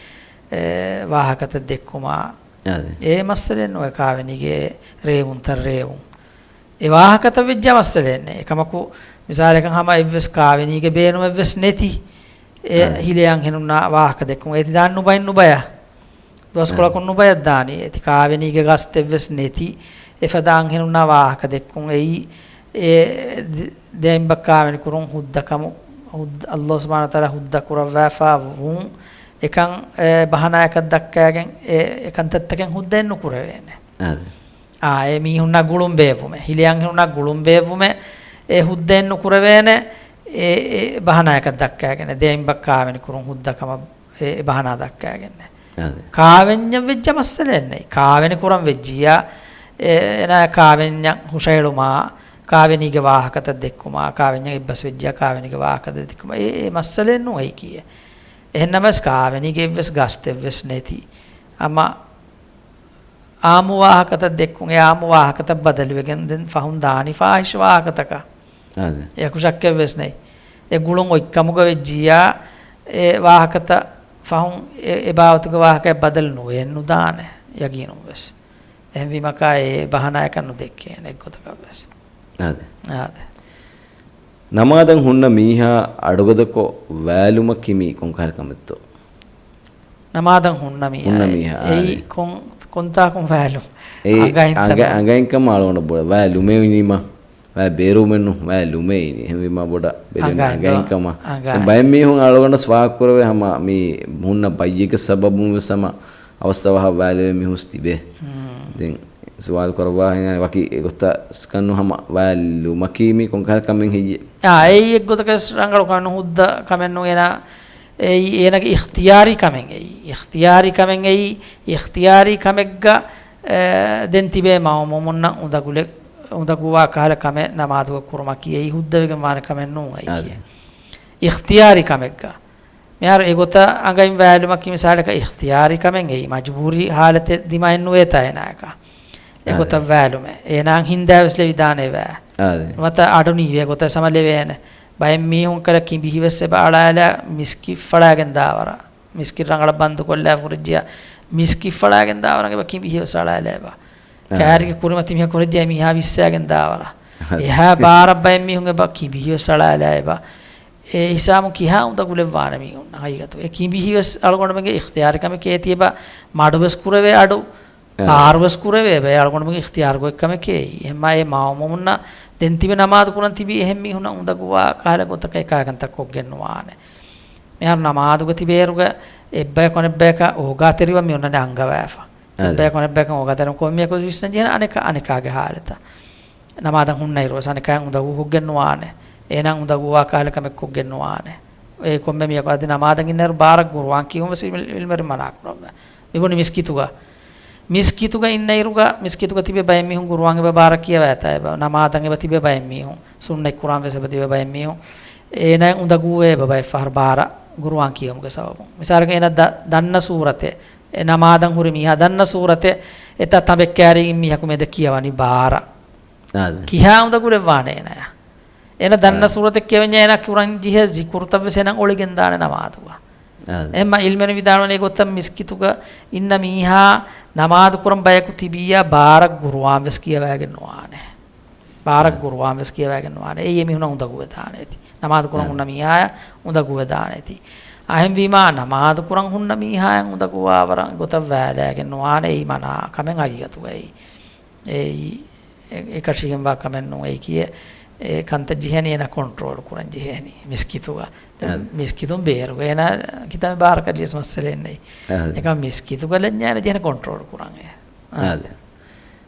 އެ، ވާހަކަތައް ދެއްކުމާ، އާދެ. އެ މައްސަލައެއް ނުވޭ ކާވެނީގެ ރޭވުންތައް ރޭވުން. އެ ވާހަކަތައް ވެއްޖާ މައްސަލައެއް ނެތް. އެކަމަކު، މިސާލަކަށް ހަމަ އެއްވެސް ކާވެނީގެ ބޭނުމެއްވެސް ނެތި. އެ އާ. ހިލޭ އަންހެނުންނާ ވާހަކަ ދެއްކުން އޭތި ދާން ނުބައިން ނުބަޔާ. ދުވަސްކޮޅަކުން އާ. ނުބަޔަށް ދާނީ. އޭތި ކާވެނީގެ ގަސްތެއްވެސް ނެތި. އެފަދަ އަންހެނުންނާ ވާހަކަ ދެއްކުން އެއީ، އެ ދެ-، ދެއަނބަށް ކާވެނި ކުރުން ހުއްދަ ކަމު، ހުއްދަ، އައްލާހު ސުބްޙާނަހޫ ވަތަޢާލާ ހުއްދަ ކުރައްވާފަ ވުން އެކަން، އެ، ބަހަނާއަކަށް ދައްކައިގެން އެ، އެ ކަންތައްތަކެއް ހުއްދައެއް ނުކުރެވޭނެ. އާދެ. އާ، އެ މީހުންނާ ގުޅުން ބޭއްވުމެއް، ހިލޭ އަންހެނުންނާ ގުޅުން ބޭއްވުމެއް، އެ ހުއްދައެއް ނުކުރެވޭނެ، އެ، އެ ބަހަނާއަކަށް ދައްކައިގެން، ދެއަނބަށް ކާވެނި ކުރުން ހުއްދަ ކަމަށް، އެ، އެ ބަހަނާ ދައްކައިގެން. އާދެ. ކާވެންޏަށް ވެއްޖެ މައްސަލައެއް ނެތް. ކާވެނި ކުރަން ވެއްޖިއްޔާ، އެ، އޭނާ ކާވެންޏަށް ހުށައެޅުމާ، ކާވެނީގެ ވާހަކަތައް ދެއްކުމާ، ކާވެންޏަށް އެއްބަސް ވެއްޖިއްޔާ ކާވެނީގެ ވާހަކަތައް ދެއްކުމާ، އެ، އެ މައްސަލައެއް ނޫން އެއީކީއެއް. އެހެންނަމަވެސް ކާވެނީގެ އެއްވެސް ގަސްތެއްވެސް ނެތި. އަމަ އާއްމު ވާހަކަތައް ދެއްކުން، އެ އާއްމު ވާހަކަތައް ބަދަލުވެގެން ދެން ފަހުން ދާނީ ފާޙިޝް ވާހަކަތަކަށް. އާދެ. އެއަކު ޝައްކެއްވެސް ނެތް. އެ ގުޅުން އޮތްކަމުގަ ވެއްޖިއްޔާ، އެ ވާހަކަތައް ފަހުން އެ، އެ ބާވަތުގެ ވާހަކައެއް ބަދަލު ނުވެ ނުދާނެ ޔަގީނުންވެސް. އެހެންވީމަކާ އެ ބަހަނާއަކަށް ނުދެއްކޭނެ އެއްގޮތަކަށްވެސް. އާދެ. އާދެ. ނަމާދަށް ހުންނަ މީހާ އަޑުގަދަކޮށް ވާލުމަކީ މީ ކޮންކަހަލަ ކަމެއްތޯ؟ ނަމާދަށް ހުންނަ މީހާ. ހުންނަ މީހާ، އެއީ އާދެ. ކޮން، ކޮންތާކުން ވާލުން؟ އެއީ އަނގައިން އަނގަ-، ތަނު. އަނގައިންކަމަށް އަޅުގަނޑަށް ބޮޑަށް ވާލުމޭ ވީމަ. ވާ ބޭރުމެއްނު، ވާ ލުމޭ އިނީ. އެހެންވީމާ ބޮޑަށް ބެލެނީ އަނގައިން އަނގައިން ދޯ؟ ކަމަށް. އަނގައިން. ދެން ބައެއް މީހުން އަޅުގަނޑަށް ސުވާލު ކުރެވޭ ހަމަ މި ހުންނަ ބައްޔެއްގެ ސަބަބުން ވެސް ހަމަ އަވަސް އަވަހަށް ވާލެވޭ މީހުން ވެސް ތިބޭ. މް. ދެން ސުވާލު ކުރައްވާ ހިނގާ ވަކި އެގޮތަށް ސްކަންނު ހަމަ ވާ ލުމަކީ މީ ކޮންކަހަލަ ކަމެއް ހެއްޔޭ؟ އާ، އެއީ އެއްގޮތަކަށް ރަނގަޅު ކަމެއް ނު، ހުއްދަ ކަމެއް ނޫން. އޭނާ އެއީ އޭނާގެ އިޚްތިޔާރީ ކަމެއް އެއީ. އިޚްތިޔާރީ ކަމެއް އެއީ، އިޚްތިޔާރީ ކަމެއްގަ، އެ، ދެން ތިބޭ މައުމޫމުންނަށް އުނދަގުލެއް، އުނދަގޫވާ ކަހަލަ ކަމެއް ނަމާދުގަ ކުރުމަކީ އެއީ ހުއްދަވެގެން ވާނެ ކަމެއް ނޫން އެއީ. އާދެ. ކިޔޭ. އިޚްތިޔާރީ ކަމެއްގަ. މިހާރު އެގޮތަށް އަނގައިން ވާލުމަކީ މިސާލަކަށް އިޚްތިޔާރީ ކަމެއް އެއީ. މަޖުބޫރީ ހާލަތެއް ދިމާއެއް ނުވޭތާ އޭނާއަކަށް. އެގޮތަށް އާދެ. ވާލުމެއް. އޭނާއަށް ހިންދާވެސް ލެވިދާނެ ވާ. އާދެ. ނުވަތަ އަޑު ނީވޭ ގޮތަށް ސަމަ ލެވޭނެ. ބައެއް މީހުން ކަލަ ކިނބިހިވެސް އެބަ އަޅާލާ މިސްކިތް ފަޅާގެން ދާވަރަށް. މިސްކިތް ރަނގަޅަށް ބަންދުކޮށްލާ ފުރިއްޖިއަށް މިސްކިތް ފަޅާގެން ދާވަރަށް އެބަ ކިނބިހިވެސް އަޅާލާ އެބަ. އާ. ކާރިގެ ކުރިމަތި މީހަކު ހުރެއްޖެ މީހާ ވިއްސާގެން ދާވަރަށް. އާ. އެހާ ބާރަށް ބައެއް މީހުން އެބަ ކިނބިހިވެސް އަޅާލާ އެބަ. އެ ހިސާބުން ކިހާ އުނދަގުލެއް ވާނެ މީހުން ހަގީގަތުގަ. އެ ކިނބިހިވެސް އަޅުގަނޑުމެންގެ އިޚްތިޔާރީ ކަމެކޭ ތި އެބަ މަޑުވެސް ކުރެވޭ އަޑު. އާ. ބާރުވެސް ކުރެވޭ ބައެއް އަޅުގަނޑުމެންގެ އިޚްތިޔާރުގަ އޮތް ކަމެކޭ. އެހެންމާ އެ މައުމޫމުންނަށް ދެން ތިބި ނަމާދު ކުރަން ތިބީ އެހެން މީހުންނަށް އުނދަގޫވާ ކަހަލަ ގޮތަކަށް އެކާގަންތައް ކޮށްގެން ނުވާނެ. މިހާރު ނަމާދުގަ ތިބޭއިރުގަ އެއްބަޔަކު އަނެއްބަޔަކާ އޯގާތެރިވަން މި އޮންނަނީ އަންގަވާފަ. އާދެ. އެއްބަޔަކު އަނެއްބަޔަކަށް އޯގާތެރިވަން ކޮންމެއަކު ވިސްނަން ޖެހޭނެ އަނެކާ، އަނެކާގެ ހާލަތަށް. ނަމާދަށް ހުންނައިރު ވެސް އަނެކާއަށް އުނދަގޫ ކޮށްގެން ނުވާނެ. އޭނާ އުނދަގޫވާ ކަހަލަ ކަމެއް ކޮށްގެން ނުވާނެ. އެ ކޮންމެ މީހަކު އަދި ނަމާދަށް އިންނައިރު ބާރަށް ގުރުއާން ކިޔުން ވެސް އިލް-، އިލްމުވެރިން މަނާ ކުރައްވާ. މިބުނި މިސްކިތުގަ. މިސްކިތުގަ އިންނައިރުގަ، މިސްކިތުގަ ތިބޭ ބައެއް މީހުން ގުރުއާން އެބަ ބާރަށް ކިޔަވައިތާ އެބަ. ނަމާދަށް އެބަ ތިބޭ ބައެއް މީހުން. ސުންނަތް ކުރާން ވެސް އެބަ ތިބޭ ބައެއް މީހުން. އޭނާއަށް އުނދަގޫވޭ އެބަ ބައެއް ފަހަރު ބާރަށް ގުރުއާން ކިޔުމުގެ ސަބަބުން. މިސާލަކަށް އޭނާ ދަ-، ދަންނަ ސޫރަތެއް، އެ ނަމާދަށް ހުރި މީހާ ދަންނަ ސޫރަތެއް، އެތާ ތަނބެއްކާރިއިން މީހަކު މެދަށް ކިޔަވަނީ ބާރަށް. އާދެ. ކިހާ އުނދަގުލެއް ވާނެ އޭނާއަށް؟ އޭނަ ދަންނަ އާ. ސޫރަތެއް ކިޔަވަންޏާ އޭނަ ކުރަން ޖެހޭ ޒިކުރުތައް ވެސް އޭނަ އޮޅިގެން ދާނެ ނަމާދުގަ. އާ. އެހެންމަ އިލްމުވެރިން ވިދާޅުވަނީ އެގޮތަށް މިސްކިތުގަ އިންނަ މީހާ ނަމާދު ކުރަން ބަޔަކު ތިބިއްޔާ ބާރަށް ގުރުއާން ވެސް ކިޔަވައިގެން ނުވާނެ. ބާރަށް އާ. ގުރުއާން ވެސް ކިޔަވައިގެން ނުވާނެ. އެއީ އެމީހުނަށް އުނދަގޫވެދާނެތީ. ނަމާދު ކުރަން އާ. ހުންނަ މީހާޔަށް އުނދަގޫވެދާނެތީ. އެހެންވީމާ ނަމާދު ކުރަން ހުންނަ މީހާޔަށް އުނދަގޫވާވަރަށް ގޮތަށް ވާލާގެން ނުވާނެ. އެއީ މަނާ ކަމެއް ހަގީގަތުގައި. އެއީ އެ-، އެކަށީގެންވާ ކަމެއް ނޫން. އެއީ ކިޔޭ، އެ ކަންތައް ޖެހޭނީ އޭނާ ކޮންޓްރޯލް ކުރަން ޖެހޭނީ މިސްކިތުގަ. ދެން އާ. މިސްކިތުން ބޭރުގަ އޭނާ ކިތަންމެ ބާރަކަށް ލިޔަސް މައްސަލައެއް ނެތް. އާ. އެކަމް މިސްކިތުގަ ލަންޏާ އޭނާ ޖެހޭނެ ކޮންޓްރޯލް ކުރަން އެ. އާ. އާ.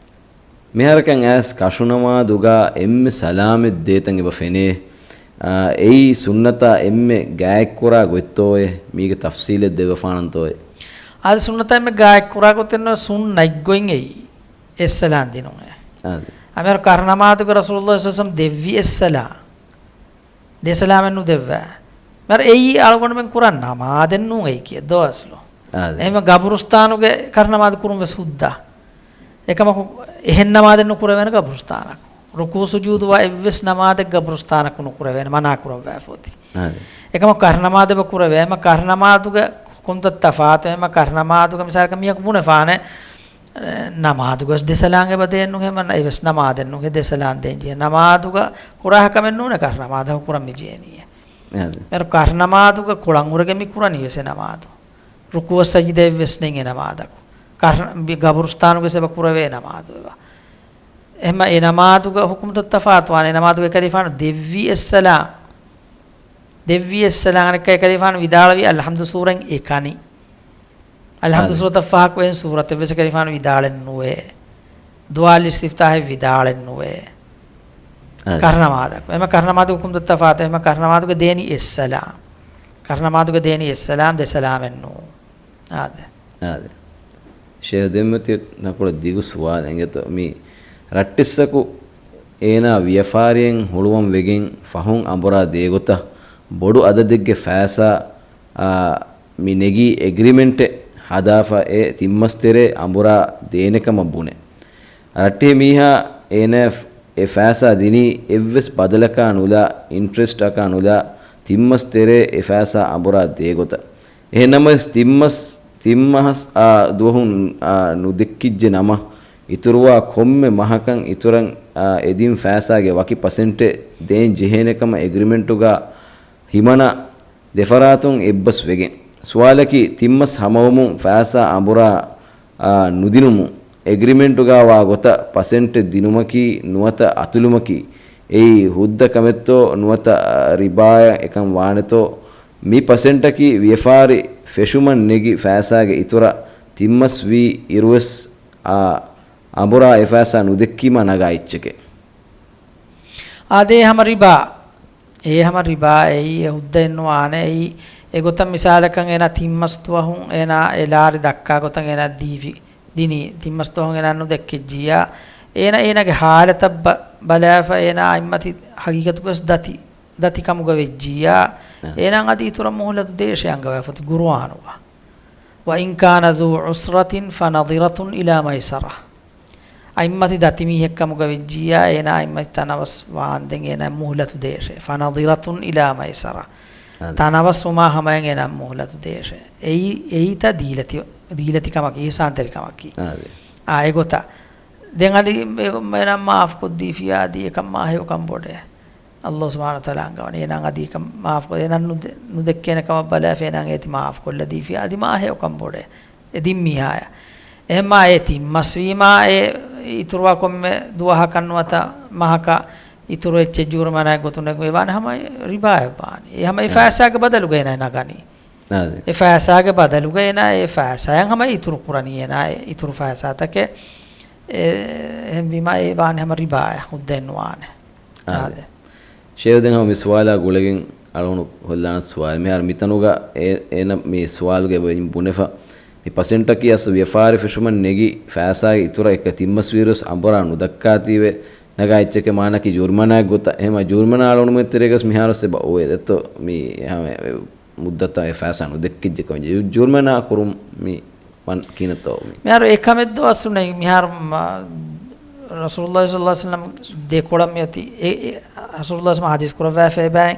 މިހާރަކަށް އައިސް ކަށުނަމާދުގަ އެންމެ ސަލާމަތް ދޭތަން އެބަ ފެނޭ. އާ، އެއީ ސުންނަތާ އެންމެ ގާތްކުރާ ގޮތްތޯއޭ؟ މީގެ ތަފްސީލެއް ދެއްވަފާނަންތޯއޭ؟ އާދެ، ސުންނަތާ އެންމެ ގާތްކުރާ ގޮތެއްނު ސުންނަތް ގޮތް އެއީ. އެއްސަލާން ދިނުން އެ. އާދެ. އަމިއްޔާ ކަށުނަމާދުގަ ރަސޫލުﷲ ޞައްލަﷲު ޢަލައިހި ވަސައްލަމަ ދެއްވި އެއްސަލާން. ދެ ސަލާމެއް ނުދެއްވާ. މިހާރު އެއީ އަޅުގަނޑުމެން ކުރާ ނަމާދެއް ނޫން އެއީ ކިޔައް ދޯ އަސްލު. އާދެ. އެހެންވެ ގަބުރުސްތާނުގެ ކަށުނަމާދު ކުރުން ވެސް ހުއްދަ. އެކަމަކު އެހެން ނަމާދެއް ނުކުރެވޭނެ ގަބުރުސްތާނަކު. ރުކޫ ސުޖޫދު ވާ އެއްވެސް ނަމާދެއް ގަބުރުސްތާނަކު ނުކުރެވޭނެ، މަނާ ކުރައްވާފަ އޮތީ. އާދެ. އެކަމަކު ކަށުނަމާދު އެބަ ކުރެވޭ. އެމަ ކަށުނަމާދުގެ ކޮންތައް ތަފާތު، އެމަ ކަށުނަމާދުގެ މިސާލަކަށް މީހަކު ބުނެފާނެ، އެ، ނަމާދުގަސް ދެ ސަލާން އެބަ ދޭން ނުހޭ، މަން އެވެސް ނަމާދެއް ނުހޭ، ދެ ސަލާން ދޭން ޖެހޭ. ނަމާދުގަ ކުރާހަ ކަމެއް ނޫނޭ ކަށުނަމާދަކު ކުރަން މި ޖޭނީ. އާދެ. މިހާރު ކަށުނަމާދުގަ ކޮޅަށް ހުރެގެން މި ކުރަނީ ވެސް އެ ނަމާދު. ރުކޫއަށް ސަޖިދައެއް ވެސް ނެތް އެ ނަމާދަކު. ކަށު-، ބި-، ގަބުރުސްތާނުގަސް އެބަ ކުރެވޭ ނަމާދު އެބަ. އެހެންމަ އެ ނަމާދުގަ ހުކުމްތައް ތަފާތުވާނެ. އެ ނަމާދުގަ އެކަލޭގެފާނު ދެއްވި އެއްސަލާން. ދެއްވި އެއްސަލާން. އަނެއްކާ އެކަލޭގެފާނު ވިދާޅުވީ އަލްޙަމްދު ސޫރައިން އެކަނި. އަލްޙަމްދު އާދެ. ސޫރަތަށް ފަހަކު އެހެން ސޫރަތެއް ވެސް އެކަލޭގެފާނު ވިދާޅެއް ނުވޭ. ދުޢާ އިސްތިފްތާޙެއް ވިދާޅެއް ނުވޭ. އާދެ. ކަށުނަމާދަކު. އެމަ ކަށުނަމާދު ހުކުމްތައް ތަފާތު. އެމަ ކަށުނަމާދުގަ ދޭނީ އެއްސަލާން. ކަށުނަމާދުގަ ދޭނީ އެއްސަލާން، ދެ ސަލާމެއް ނޫން. އާދެ. އާދެ. ޝޭޚް ދެންމެ ތި ނަކުޅަ ދިގު ސުވާލެއް އިނގޭތޯ. މި ރައްޓެއްސަކު އޭނާ ވިޔަފާރިއެއް ހުޅުވަން ވެގެން ފަހުން އަނބުރާ ދޭގޮތަށް ބޮޑު އަދަދެއްގެ ފައިސާ، އާ، މި ނެގީ އެގްރިމެންޓެއް ހަދާފަ އެ ތިން މަސް ތެރޭ އަނބުރާ ދޭނެ ކަމަށް ބުނެ. ރައްޓެހި މީހާ އޭނާ އެ ފައިސާ ދިނީ އެއްވެސް ބަދަލަކާ ނުލާ، އިންޓްރެސްޓަކާ ނުލާ، ތިން މަސް ތެރޭ އެ ފައިސާ އަނބުރާ ދޭގޮތަށް. އެހެންނަމަވެސް ތިން މަސް، ތިން މަހަސް، އާ، ދުވަހުން، އާ، ނުދެއްކިއްޖެ ނަމަ، އިތުރުވާ ކޮންމެ މަހަކަށް އިތުރަށް އާ، އެ ދިން ފައިސާގެ ވަކި ޕަސެންޓެއް ދޭން ޖެހޭނެ ކަމަށް އެގްރިމެންޓުގަ ހިމަނާ ދެފަރާތުން އެއްބަސް ވެގެން. ސުވާލަކީ، ތިންމަސް ހަމަވުމުން ފައިސާ އަނބުރާ، އާ، ނުދިނުމުން އެގްރިމެންޓުގަ ވާ ގޮތަށް ޕަސެންޓެއް ދިނުމަކީ ނުވަތަ އަތުލުމަކީ އެއީ ހުއްދަ ކަމެއްތޯ ނުވަތަ، އާ، ރިބާއަށް އެކަން ވާނެތޯ؟ މި ޕަސެންޓަކީ ވިޔަފާރި ފެށުމަށް ނެގި ފައިސާގެ އިތުރަށް ތިންމަސް ވީ އިރުވެސް، އާ، އަނބުރާ އެ ފައިސާ ނުދެއްކީމާ ނަގާ އެއްޗެކޭ. އާދެ، ހަމަ ރިބާ. އެ ހަމަ ރިބާ އެއީ އެ ހުއްދައެއް ނުވާނެ. އެއީ އެގޮތަށް މިސާލަކަށް އޭނާ ތިން މަސް ދުވަހުން އޭނާ އެ ލާރި ދައްކާ ގޮތަށް އޭނާ ދީފި، ދިނީ ތިން މަސް ދުވަހުން އޭނާ ނުދެއްކިއްޖިއްޔާ، އޭނާ އޭނާގެ ހާލަތަށް ބަ-، ބަލާފަ އޭނާ އަތްމަތި ހަގީގަތުގަވެސް ދަތި، ދަތި ކަމުގަ ވެއްޖިއްޔާ، އަ. އޭނާ އަދި އިތުރަށް މުހުލަތު ދޭށޭ އަންގަވާފަ އޮތީ ގުރުއާނުގަ. وَإِنْ كَانَ ذُو عُسْرَةٍ فَنَظِرَةٌ إِلَى مَيْسَرَةٍ. އަތްމަތި ދަތި މީހެއް ކަމުގަ ވެއްޖިއްޔާ، އޭނާ އަތްމަތި ތަނަވަސް ވާންދެން އޭނާ މުހުލަތު ދޭށޭ. فَنَظِرَةٌ إِلَى مَيْسَرَةٍ. އާދެ. ތަނަވަސްވުމާ ހަމަޔަށް އޭނާ މުހުލަތު ދޭށޭ. އެއީ، އެއީތަ ދީލަތި، ދީލަތި ކަމަކީ، އިޙްސާންތެރި ކަމަކީ. އާދެ. އާ، އެގޮތަށް. ދެން އަދި އެ-، އޭނާ މާފް ކޮށްދީފިޔާ އަދި އެކަން މާ ހެޔޮކަން ބޮޑޭ. އައްލާހު ސުބްޙާނަހު ވަތަޢާލާ އަންގަވަނީ އޭނާ އަދި އެކަން މާފް ކޮށް، އޭނާ ނުދެ-، ނުދެއްކޭނެ ކަމަށް ބަލާފަ އޭނާ އޭތި މާފް ކޮށްލަދީފިޔާ އަދި މާ ހެޔޮކަން ބޮޑޭ. އެ ދިން މީހާޔަށް. އެހެންމާ އެ ތިން މަސް ވީމާ އެ އިތުރުވާ ކޮންމެ ދުވަހަކަށް ނުވަތަ މަހަކަށް އިތުރު އެއްޗެއް ޖޫރިމާނާއެއް ގޮތުން ނެގުމެ ވާނެ ހަމަ ރިބާއަށް ވާނެ. އެ ހަމަ އެ އާ. ފައިސާގެ ބަދަލުގަ އޭނާ ނަގަނީ. އާދެ. އެ ފައިސާގެ ބަދަލުގަ އޭނާ އެ ފައިސާއަށް ހަމަ އިތުރު ކުރަނީ އޭނާ އެ އިތުރު ފައިސާތަކެއް. އެ، އެހެންވީމާ އެ ވާނެ ހަމަ ރިބާއަށް ހުއްދައެއް ނުވާނެ. އާދެ. އާދެ. ޝޭހު ދެން ހަމަ މި ސުވާލާ ގުޅެގެން އަޅުގަނޑު ހޮއްލާނަ ސުވާލެއް. މިހާރު މިތަނުގަ އޭ-، އޭނަ މި ސުވާލުގެ ބުނެފަ. މި ޕަސެންޓަކީ އަސްލު ވިޔަފާރި ފެށުމަށް ނެގި ފައިސާގެ އިތުރަށް އެކަ ތިން މަސް ވީރުވެސް އަނބުރާ ނުދައްކާތީވެ ނަގާ އެއްޗެކޭ މާނަކީ ޖޫރިމާނާއެއް ގޮތަށް. އެހެމަ ޖޫރިމާނާ އަޅުގަނޑުމެން ތެރޭގަސް މިހާރުސް އެބަ އޮވޭ. ދެއްތޯ މި ހަމަ މުއްދަތާ އެ ފައިސާ ނުދެއްކިއްޖެ ކަމަށް. ޖޫ-، ޖޫރިމާނާ ކުރުން މި ވަން ކިނަތޯ މި؟ މިހާރު އެ ކަމެއް ދޯ އަސްލު ނެތް. މިހާރު މަ-، ރަސޫލުﷲ ޞައްލަﷲ ޢަލައިހި ވަސައްލަމް ދެކޮޅަށް މިއޮތީ. އެ، އެ، ރަސޫލުﷲ ޙަދީޘް ކުރައްވާފައި ބާއި.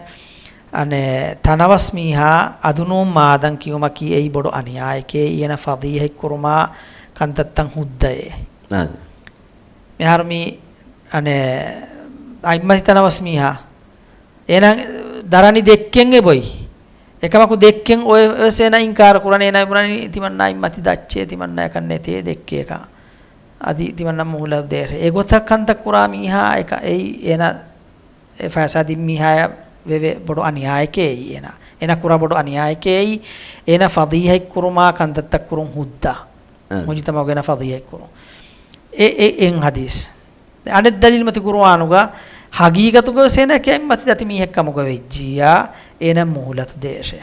އަނެއް ތަނަވަސް މީހާ އަދުނޫން މާދަން ކިޔުމަކީ އެއީ ބޮޑު އަނިޔާއެކޭ. އޭނަ ފަޟީޙަތް ކުރުމާ ކަންތައްތައް ހުއްދައޭ. އާ. މިހާރު މި، އަނެއް، އަތްމަތި ތަނަވަސް މީހާ އޭނާ ދަރަނި ދެއްކެން އެބޮތް. އެކަމަކު ދެއްކެން އޮވެ ވެސް އޭނާ އިންކާރު ކުރަނީ، އޭނާ ބުނަނީ ތިމަންނާ އަތްމަތި ދައްޗޭ، ތިމަންނާ އެކަން ނެތޭ ދެއްކޭކަން. އަދި ތިމަންނަ މުހުލަތު ދޭށޭ. އެގޮތަށް ކަންތައް ކުރާ މީހާ އެކަ-، އެއީ އޭނާ އެ ފައިސާ ދިން މީހާޔަށް ވެވޭ ބޮޑު އަނިޔާއެކޭ އެއީ އޭނާ. އޭނާ ކުރާ ބޮޑު އަނިޔާއެކޭ އެއީ އޭނާ ފަޟީޙަތް ކުރުމާ ކަންތައްތައް ކުރުން ހުއްދަ. އަ. މުޖުތަމަޢުގަ އޭނާ ފަޟީޙަތް ކުރުން. އެ، އެ، އެއް ޙަދީޘް. އަނެއް ދަލީލު މަތި ޤުރުއާނުގަ ޙަޤީޤަތުގަ ވެސް އޭނާ އެކައިމް މަތި ދަތި މީހެއް ކަމުގަ ވެއްޖިއްޔާ، އޭނާ މުހުލަތު ދޭށޭ.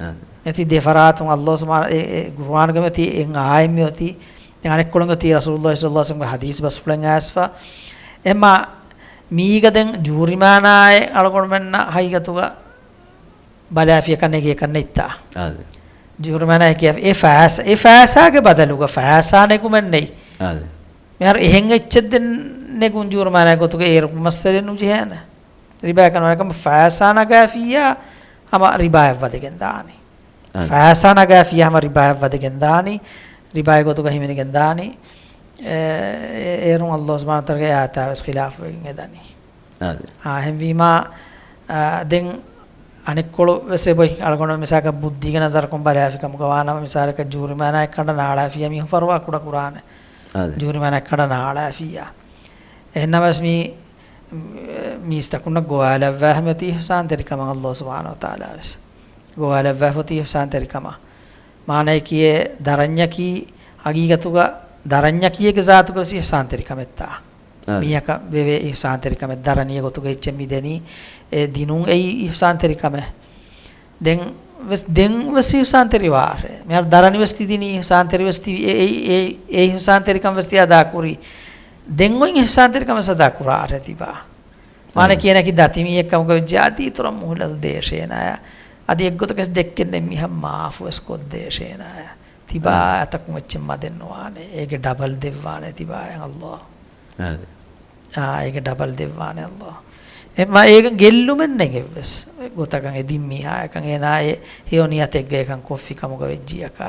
އާ. މަތި ދެ ފަރާތުން އައްލާހު ސުބްޙާނަ-، އެ، އެ ޤުރުއާނުގަ މަތި އެއް އާޔަތް މިއޮތީ. ދެން އަނެއްކޮޅުން އޮތީ ރަސޫލުﷲ ޞައްލަﷲ ޢަލައިހި ވަސައްލަމްގެ ޙަދީޘް ބަސްފުޅެއް އައިސްފަ. އެމާ މީގަ ދެން ޖޫރިމާނާއެއް އަޅުގަނޑުމެންނަށް ޙަޤީޤަތުގަ ބަލާފިޔަކަށް ނެގިޔަކަށް ނެތްތާ. އާދެ. ޖޫރިމާނާއެކޭ އެ ފައިސާ-، އެ ފައިސާގެ ބަދަލުގަ ފައިސާ ނެގުމެއް ނެތް. އާދެ. މިހާރު އެހެން އެއްޗެއް ދެން ނެގުން ޖޫރިމާނާ ގޮތުގަ އޭރު މައްސަލައެއް ނުޖެހޭނެ. ރިބާއަކަށް ނުވާނެ ކަމަށް ފައިސާ ނަގާފިއްޔާ ހަމަ ރިބާއަށް ވަދެގެން ދާނީ. އާދެ. ފައިސާ ނަގާފިއްޔާ ހަމަ ރިބާއަށް ވަދެގެން ދާނީ. ރިބާއެއް ގޮތުގަ ހިމެނިގެން ދާނީ. އެ، އޭރުން އައްލާހު ސުބްޙާނަހު ވަތަޢާލާގެ އާޔަތާ ވެސް ޚިލާފުވެގެން އެދަނީ. އާދެ. އާ، އެހެންވީމާ، އާ، ދެން އަނެއްކޮޅު ވެސް އެބޮތް އަޅުގަނޑު މިސާލަކަށް ބުއްދީގެ ނަޒަރަކުން ބަލާފި ކަމުގަ ވާނަމަ، މިސާލަކަށް ޖޫރިމާނާއެއް ކަނޑަ ނާޅާފިއްޔާ މީހުން ފަރުވާ ކުޑަ ކުރާނެ. އާދެ. ޖޫރިމާނާއެއް ކަނޑަ ނާޅާފިއްޔާ. އެހެންނަމަވެސް މި، މީސްތަކުންނަށް ގޮވާލައްވާފަ މިއޮތީ އިޙްސާންތެރިކަމަށް އައްލާހު ސުބްޙާނަހު ވަތަޢާލާ ވެސް. ގޮވާލައްވާފަ އޮތީ އިޙްސާންތެރިކަމަށް. މާނަޔަކީ އެ ދަރަންޏަކީ ޙަޤީޤަތުގަ ދަރަންޏަކީ އޭގެ ޒާތުގަވެސް އިޙްސާންތެރިކަމެއްތާ. އާ. މީހަކަށް ވެވޭ އިޙްސާންތެރިކަމެއް، ދަރަނިއެއް ގޮތުގަ އެއްޗެއް މިދެނީ، އެ ދިނުން އެއީ އިޙްސާންތެރިކަމެއް. ދެން ވެސް، ދެން ވެސް އިޙްސާންތެރިވާށޭ. މިހާރު ދަރަނި ވެސް ތި ދިނީ އިޙްސާންތެރި ވެސް ތި އެ، އެ، އެ، އެ އިޙްސާންތެރިކަން ވެސް ތި އަދާކުރީ. ދެން އޮތް އިޙްސާންތެރިކަން ވެސް އަދާކުރާށޭ ތިބާ. މާނަ އާ. ކިޔަނަކީ ދަތި މީހެއް ކަމުގަ ވެއްޖެ އަދި އިތުރަށް މުހުލަތު ދޭށޭނާޔާ. އަދި އެއްގޮތަކަސް ދެއްކެން ނެތް މީހަށް މާފުވެސް ކޮށްދޭށޭނާޔާ. ތިބާ އާ. އަތަކުން އެއްޗެއް މަދެއް ނުވާނެ. އޭގެ ޑަބަލް ދެއްވާނެ ތިބާޔަށް އައްލާހު. އާ. އާ، އޭގެ ޑަބަލް ދެއްވާނެ އައްލާހު. އެ، މާ އޭގެ ގެއްލުމެއް ނެތް އެއްވެސް ގޮތަކަށް އެ ދިން މީހާ އެކަން އޭނާ އެ ހެޔޮ ނިޔަތެއްގަ އެކަން ކޮށްފި ކަމުގަ ވެއްޖިއްޔަކާ.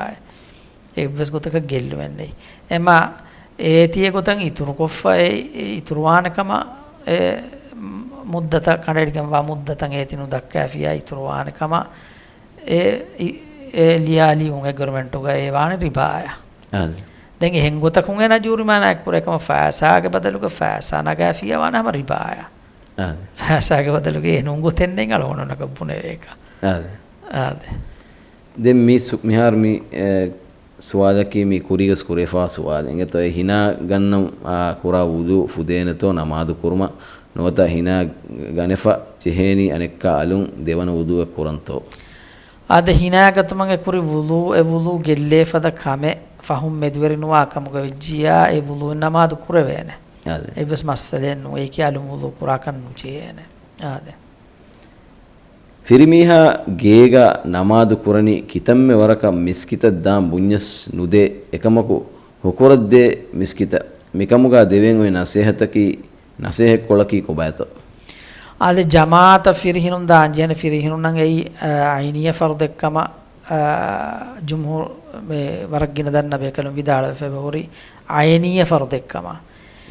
އެއްވެސް ގޮތަކަށް ގެއްލުމެއް ނެތް. އެމާ އޭތި އެގޮތަށް އިތުރުކޮށްފަ އެ، އެ އިތުރުވާނެ ކަމަށް، އެ މުއްދަތަށް ކަނޑައެޅިގެންވާ މުއްދަތަށް އޭތި ނުދައްކާފިއްޔާ އިތުރުވާނެ ކަމަށް އެ، އި، އެ ލިޔާ ލިޔުން އެގްރިމެންޓުގަ އެ ވާނެ ރިބާއާ. އާދެ. ދެން އެހެން ގޮތަކުން އޭނަ ޖޫރިމާނާއެއް ކުރޭ ކަމަށް ފައިސާގެ ބަދަލުގަ ފައިސާ ނަގާފިއްޔާ ވާނެ ހަމަ ރިބާއާ. އާދެ. ފައިސާގެ ބަދަލުގަ އެ ނޫން ގޮތެއް ނެތް އަޅުގަނޑު ނަގަށް ބުނެވޭކަށް. އާދެ. އާދެ. ދެން މި ސު-، މިހާރު މި، އެ، ސުވާލަކީ މި ކުރީގަސް ކުރެފާ ސުވާލެއް. އިނގޭތޯ އެ ހިނާ ގަންނަން، އާ، ކުރާ ވުޟޫ ފުދޭނެތޯ ނަމާދު ކުރުމަށް؟ ނުވަތަ ހިނާ ގަނެފަ ޖެހޭނީ އަނެއްކާ އަލުން ދެވަނަ ވުޟޫއެއް ކުރަންތޯ؟ އާދެ، ހިނާ ގަތުމަށް އެ ކުރި ވުޟޫ، އެ ވުޟޫ ގެއްލޭ ފަދަ ކަމެއް ފަހުން މެދުވެރި ނުވާ ކަމުގަ ވެއްޖިއްޔާ، އެ ވުޟޫއިން ނަމާދު ކުރެވޭނެ. އާދެ. އެއްވެސް މައްސަލައެއް ނޫން. އެއީކީ އަލުން ވުޟޫ ކުރާކަށް ނުޖެހޭނެ. އާދެ. ފިރިމީހާ ގޭގަ ނަމާދު ކުރަނީ ކިތަންމެ ވަރަކަށް މިސްކިތަށް ދާން ބުންޏަސް ނުދޭ. އެކަމަކު ހުކުރަށްދޭ މިސްކިތަށް. މިކަމުގަ ދެވޭން އޮތް ނަސޭހަތަކީ، ނަސޭހަތްކޮޅަކީ ކޮބާތޯ؟ އާދެ، ޖަމާޢަތަށް ފިރިހިނުން ދާން ޖެހޭނެ. ފިރިހިނުންނަށް އެއީ، އަ، ޢައިނީ ފަރުޟެއްކަމަށް، އަ، ޖުމްހޫރު މި ވަރަށް ގިނަ ދަންނަ ބޭކަލުން ވިދާޅުވެފަ އެބަހުރި ޢައިނީ ފަރުޟެއްކަމަށް.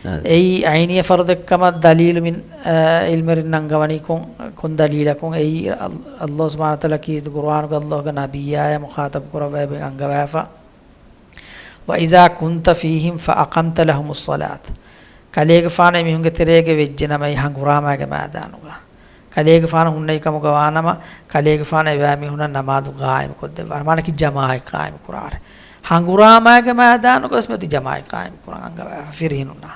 އާދެ. އެއީ ޢައިނީ ފަރުޟެއްކަމަށް ދަލީލު މިން، އަ، ޢިލްމުވެރިން އަންގަވަނީ ކޮން، ކޮން ދަލީލަކުން؟ އެއީ އަލް-، ﷲ ސުބްޙާނަހޫ ވަތަޢާލާ ކީރިތި ޤުރުއާނުގަ ﷲ ގެ ނަބިއްޔާޔާ މުޚާޠަބު ކުރައްވައި އަންގަވާފަ، وإذا كنت فيهم فأقمت لهم الصلاة. ކަލޭގެފާނު އެމީހުންގެ ތެރޭގަ ވެއްޖެނަމަ، އެ ހަނގުރާމާގެ މައިދާނުގަ ކަލޭގެފާނު ހުންނައި ކަމުގަ ވާނަމަ، ކަލޭގެފާނު އެބައިމީހުނަށް ނަމާދު ޤާއިމުކޮށްދެއްވާނެ. މާނައަކީ ޖަމާޢަތް ޤާއިމުކުރާށޭ. ހަނގުރާމާގެ މައިދާނުގަވެސް މިއޮތީ ޖަމާޢަތް ޤާއިމުކުރަން އަންގަވާފަ ފިރިހިނުންނާ.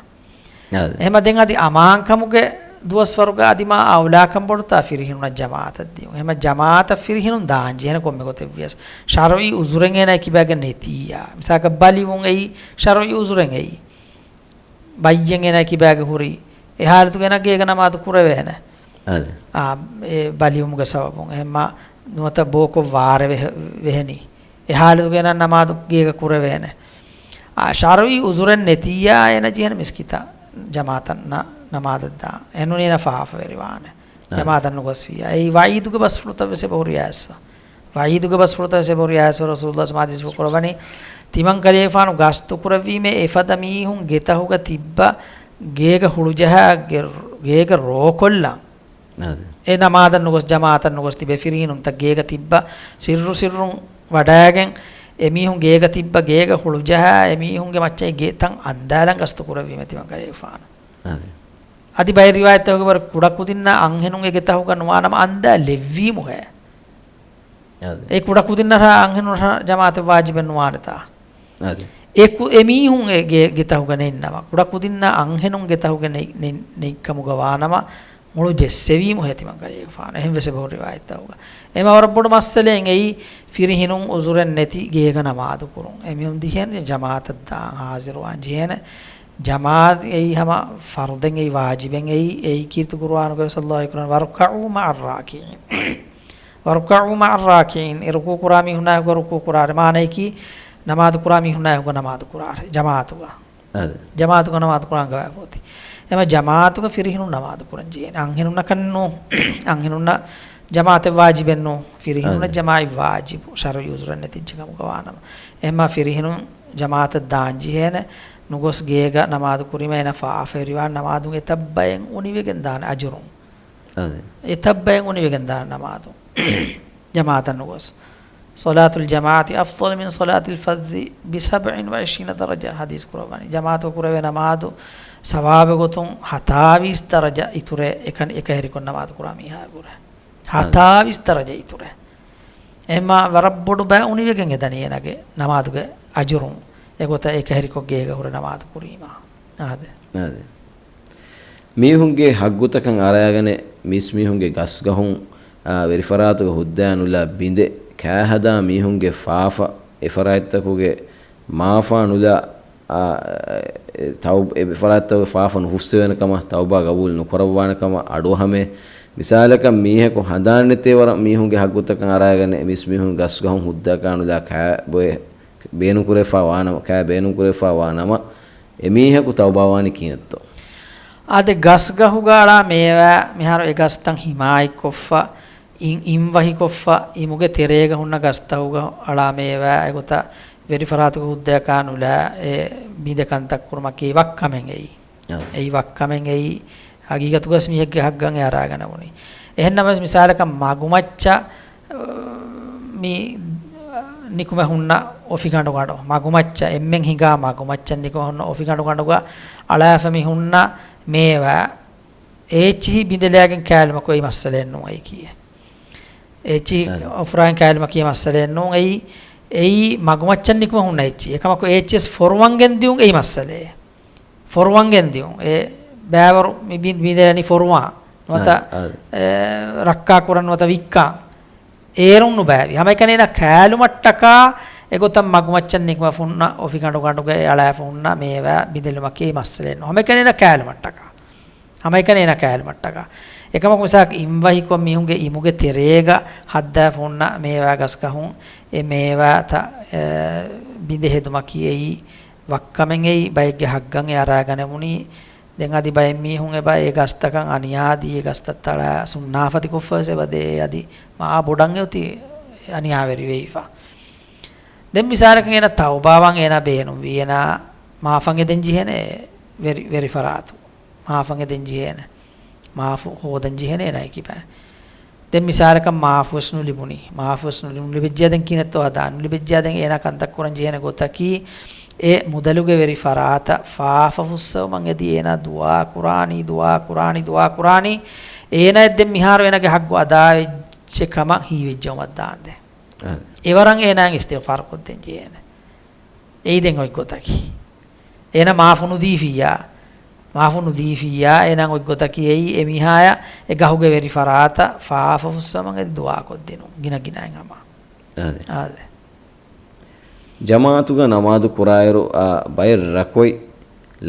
އާދެ. އެހެމަ ދެން އަދި އަމާންކަމުގެ ދުވަސްވަރުގަ އަދި މާ އައުލާކަން ބޮޑުތާ ފިރިހިނުނަށް ޖަމާޢަތަށް ދިޔުން. އެހެމަ ޖަމާޢަތަށް ފިރިހިނުން ދާން ޖެހޭނެ ކޮންމެ ގޮތެއްވިޔަސް، ޝަރުޢީ ޢުޛުރެއް އޭނާ ކިބާގަ ނެތިއްޔާ. މިސާލަކަށް ބަލިވުން އެއީ ޝަރުޢީ ޢުޛުރެއް އެއީ. ބައްޔެއް އޭނާ ކިބާގަ ހުރީ. އެ ޙާލަތުގަ އޭނާ ގޭގަ ނަމާދު ކުރެވޭނެ. އާދެ. އާ، އެ ބަލިވުމުގެ ސަބަބުން. އެހެންމާ ނުވަތަ ބޯކޮށް ވާރޭ ވެ-، ވެހެނީ. އެ ޙާލަތުގަ އޭނާ ނަމާދު ގޭގަ ކުރެވޭނެ. އާ، ޝަރުޢީ ޢުޛުރެއް ނެތިއްޔާ އޭނާ ޖެހޭނެ މިސްކިތަށް ޖަމާޢަތަށް ނަ-، ނަމާދަށް ދާން. އެހެންނޫނީ އޭނާ ފާފަވެރިވާނެ. އާ. ޖަމާޢަތަށް ނުގޮސްފިއްޔާ. އެއީ ވަޢީދުގެ ބަސްފުޅުތައް ވެސް އެބަހުރި އައިސްފަ. ވަޢީދުގެ ބަސްފުޅުތައް ވެސް އެބަހުރި އައިސްފަ. ރަސޫލުﷲ ސަމާދީސް ކުރައްވަނީ، ތިމަން ކަލޭގެފާނު ގަސްތު ކުރެއްވީމޭ އެފަދަ މީހުން ގެތަހުގަ ތިއްބަ ގޭގަ ހުޅުޖަހާ ގެ-، ގޭގަ ރޯކޮށްލަން. އާދެ. އެ ނަމާދަށް ނުގޮސް ޖަމާޢަތަށް ނުގޮސް ތިބޭ ފިރިހިނުންތައް ގޭގަ ތިއްބަ ސިއްރު ސިއްރުން ވަޑައިގެން، އެމީހުން ގޭގަ ތިއްބަ ގޭގަ ހުޅުޖަހާ އެމީހުންގެ މައްޗަށް ގެ ތަން އަންދާލަން ގަސްތު ކުރެއްވީމޭ ތިމަން ކަލޭގެފާނު. އާދެ. އަދި ބައެއް ރިވާޔަތްތަކުގެ ވަރަށް ކުޑަ ކުދިންނާ އަންހެނުން އެ ގެތަހުގަ ނުވާނަމަ އަންދާލެއްވީމުހޭ. އާދެ. އެ ކުޑަ ކުދިންނަށާ އަންހެނުންނަށާ ޖަމާޢަތެއް ވާޖިބެއް ނުވާނެތާ. އާދެ. އެ ކު-، އެ މީހުން އެ ގެ-، ގެތަހުގަ ނެތްނަމަ، ކުޑަ ކުދިންނާ އަންހެނުން ގެތަހުގަ ނެތް-، ނެތް-، ނެތްކަމުގަ ވާނަމަ، މޮޅު ޖެއްސެވީމު ހޭ ތިމަން ކަލޭގެފާނު. އެހެން ވެސް އެބަހުރި ރިވާޔަތްތަކުގަ. އެމަ ވަރަށް ބޮޑު މައްސަލައެއް އެއީ، ފިރިހިނުން ޢުޛުރެއް ނެތި ގޭގަ ނަމާދު ކުރުން. އެމީހުން ދިހައެއް ޖަމާޢަތަށް ދާން ހާޒިރުވާން ޖެހޭނެ. ޖަމާޢަތް އެއީ ހަމަ ފަރުޟެއް އެއީ ވާޖިބެއް އެއީ، އެއީ ކީރިތި ޤުރުއާނުގަ ވެސް ﷲ އެކުރަން، "واركعوا مع الراكعين." "واركعوا مع الراكعين." އެ ރުކޫޢު ކުރާ މީހުންނާ އެކުގަ ރުކޫޢު ކުރާށޭ. މާނައަކީ، ނަމާދު ކުރާ މީހުންނާ އެކުގަ ނަމާދު ކުރާށޭ، ޖަމާޢަތުގަ. އާދެ. ޖަމާޢަތުގަ ނަމާދު ކުރާ އަންގަވާފަ އޮތީ. އެމަ ޖަމާޢަތުގަ ފިރިހިނުން ނަމާދު ކުރަން ޖެހޭނެ. އަންހެނުންނަކަށް ނޫ، އަންހެނުންނަށް ޖަމާޢަތެއް ވާޖިބެއް ނޫ. ފިރިހިނުންނަށް އާދެ. ޖަމާޢަތް ވާޖިބު، ޝަރުޢީ ޢުޛުރެއް ނެތިއްޖެ ކަމުގަ ވާނަމަ. އެމަ ފިރިހިނުން ޖަމާޢަތަށް ދާން ޖެހޭނެ. ނުގޮސް ގޭގަ ނަމާދު ކުރީމަ އޭނަ ފާފަވެރިވާން ނަމާދުން އެތައް ބައެއް އުނިވެގެން ދާނެ އަޖުރުން. އާދެ. އެތައް ބައެއް އުނިވެގެން ދާނެ ނަމާދުން. ޖަމާޢަތަށް ނުގޮސް. "صلاة الجماعة أفضل من صلاة الفذ بسبع وعشرين درجة" ޙަދީޘް ކުރައްވަނީ. ޖަމާޢަތުގަ ކުރެވޭ ނަމާދު ސަވާބެއް ގޮތުން ހަތާވީސް ދަރަޖަ އިތުރޭ، އެކަނި އެކަހެރިކޮށް ނަމާދު ކުރާ މީހާގެ ކުރެ. އާދެ. ހަތާވީސް ދަރަޖަ އިތުރޭ. އެހެންމާ ވަރަށް ބޮޑު ބައެއް އުނިވެގެން އެދަނީ އޭނާގެ ނަމާދުގެ އަޖުރުން. އެގޮތަށް އެކަހެރިކޮށް ގޭގަ ހުރެ ނަމާދު ކުރީމާ. އާދެ. އާދެ. މީހުންގެ ހައްގުތަކަށް އަރާގަނެ މީސްމީހުންގެ ގަސްގަހުން، އާ، ވެރިފަރާތުގަ ހުއްދައާ ނުލާ ބިނދެ ކާހަދާ މީހުންގެ ފާފަ އެފަރާތްތަކުގެ މާފާ ނުލާ، އާ، އެ ތައު-، އެ ފަރާތްތަކުގެ ފާފަ ނުފުއްސެވޭނެ ކަމަށް، ތައުބާ ގަބޫލު ނުކުރައްވާނެ ކަމަށް އަޑުއަހަމޭ. މިސާލަކަށް މީހަކު ހަނދާން ނެތޭ ވަރަށް މީހުންގެ ހައްގުތަކަށް އަރާގަނެ މީސްމީހުން ގަސްގަހުން ހުއްދައަކާ ނުލާ ކާ ބޮއެ ބޭނުންކުރެފާ ވާނަމަ، ކާ ބޭނުންކުރެފާ ވާ ނަމަ، އެމީހަކު ތައުބާވާނީ ކިހިނެއްތޯ؟ އާދެ، ގަސްގަހުގަ އަޅާ މޭވާ، މިހާރު އެ ގަސްތައް ހިމާޔަތްކޮށްފަ، އިން، އިން ވަހިކޮށްފަ، އިމުގެ ތެރޭގަ ހުންނަ ގަސްތަކުގަ އަޅާ މޭވާ، އެގޮތަށް ވެރިފަރާތުގެ ހުއްދައަކާ ނުލާ، އެ ބިނދެ ކަންތައް ކުރުމަކީ ވައްކަމެއް އެއީ. އާ. އެއީ ވައްކަމެއް އެއީ. ހަގީގަތުގަސް މީހެއްގެ ހައްގަށް އެ އަރާގަނެވުނީ. އެހެންނަމަވެސް މިސާލަކަށް މަގުމައްޗަށް، އަ، މި ނިކުމެ ހުންނަ އޮފިގަނޑުގަނޑު، މަގުމައްޗަށް، އެންމެން ހިނގާ މަގުމައްޗަށް ނިކުމެ ހުންނަ އޮފިގަނޑުގަނޑުގަ އަޅާފަ މި ހުންނަ މޭވާ، އޭޗިހި ބިނދެލާގެން ކާލުމަކު އެއީ މައްސަލައެއް ނޫން އެއީކީ. އޭޗިހި އަދި. އޮފުރާގެން ކާލުމަކީ މައްސަލައެއް ނޫން އެއީ. އެއީ މަގުމައްޗަށް ނިކުމެ ހުންނަ އެއްޗި. އެކަމަކު އޭޗިއެސް ފޮރުވަން ގެންދިޔުން އެއީ މައްސަލައެއް. ފޮރުވަން ގެންދިޔުން. އެ ބައިވަރު މި ބިން-، ބިނދެލަނީ ފޮރުވާ. ނުވަތަ، އަދި، އަދި. އެ، ރައްކާ ކުރަން ނުވަތަ ވިއްކާ. އޭރުން ނުބައިވި. ހަމައެކަނި އޭނާ ކާލުމަށްޓަކާ އެގޮތަށް މަގުމައްޗަށް ނިކުމެ ފުންނަ އޮފިގަނޑުގަނޑުގައި އަޅާފަ ހުންނަ މޭވާ ބިނދެލުމަކީ މައްސަލައެއް ނޫން. ހަމައެކަނި އޭނާ ކާލުމަށްޓަކާ. ހަމައެކަނި އޭނާ ކާލުމަށްޓަކާ. އެކަމަކު މިސާލަކަށް އިންވަހިކޮށް މީހުންގެ އިމުގެ ތެރޭގަ ހައްދާފަ ހުންނަ މޭވާ ގަސްގަހުން އެ މޭވާތައް، އެ، ބިނދެ ހެދުމަކީ އެއީ ވައްކަމެއް އެއީ ބައެއްގެ ހައްގަށް އެ އަރާގަނެވުނީ. ދެން އަދި ބައެއް މީހުން އެބަ އެ ގަސްތަކަށް އަނިޔާ ދީ، އެ ގަސްތައްތަޅާ ސުންނާފަތިކޮށްފަވެސް އެބަ ދޭ. އަދި މާ ބޮޑަށް އެއޮތީ އަނިޔާވެރިވެފަ. ދެން މިސާލަކަށް އޭނާ ތައުބާވާން އޭނާ ބޭނުންވީ އޭނާ މާފަށް އެދެން ޖެހޭނެ ވެރި، ވެރި ފަރާތު. މާފަށް އެދެން ޖެހޭނެ. މާފު ހޯދަން ޖެހޭނެ އޭނާ އެކިބައި. ދެން މިސާލަކަށް މާފުވެސް ނުލިބުނީ. މާފުވެސް ނުލި-، ނުލިބިއްޖެއްޔާ ދެން ކިހިނެއްތޯ ހަދާ؟ ނުލިބިއްޖެއްޔާ ދެން އޭނާ ކަންތައް ކުރަން ޖެހޭނެ ގޮތަކީ، އެ މުދަލުގެ ވެރި ފަރާތަށް ފާފަ ފުއްސަވުމަށް އެދި އޭނާ ދުޢާ ކުރާނީ، ދުޢާ ކުރާނީ، ދުޢާ ކުރާނީ. އޭނާއަށް ދެން މިހާރު އޭނާގެ ހައްގު އަދާވެއްޖެ ކަމަށް ހީވެއްޖައުމަށް ދާންދެން. އަ. އެވަރަށް އޭނާއަށް އިސްތިޣްފާރު ކޮށްދޭން ޖެހޭނެ. އެއީ ދެން އޮތް ގޮތަކީ. އޭނަ މާފު ނުދީފިއްޔާ، މާފު ނުދީފިއްޔާ، އޭނަ އޮތް ގޮތަކީ އެއީ އެ މީހާޔަށް އެ ގަހުގެ ވެރި ފަރާތަށް ފާފަ ފުއްސަވަމުން އެދި ދުޢާ ކޮށްދިނުން ގިނަ ގިނައިން ހަމަ. އާދެ. އާދެ. ޖަމާޢަތުގަ ނަމާދު ކުރާއިރު، އާ، ބައެއް ރަކުޢަތް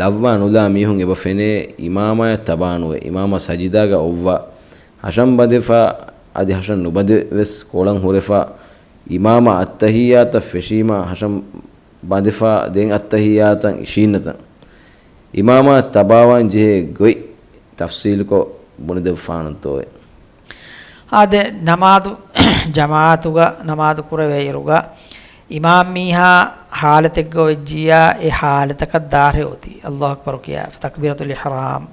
ލައްވާ ނުލާ މީހުން އެބަ ފެނޭ އިމާމާޔަށް ތަބާނުވެ، އިމާމާ ސަޖިދާގަ އޮއްވާ، ހަށަން ބަނދެފަ އަދި ހަށަން ނުބަނދެ ވެސް ކޮޅަން ހުރެފަ، އިމާމާ އައްތަހިއްޔާތަށް ފެށީމާ ހަށަން ބަނދެފަ ދެން އައްތަހިއްޔާތަށް އިށީންނަތަން، އިމާމާ ތަބާވާން ޖެހޭ ގޮތް ތަފްސީލުކޮށް ބުނެދެއްވާނަންތޯއޭ؟ އާދެ، ނަމާދު، ޖަމާޢަތުގަ ނަމާދު ކުރެވޭއިރުގަ، އިމާމް މީހާ ހާލަތެއްގަ އޮވެއްޖިއްޔާ، އެ ހާލަތަކަށް ދާށޭ އޮތީ، އައްލާހު އަކްބަރު ކިޔާފަ، ތަކްބީރަތުލް އިޙްރާމް،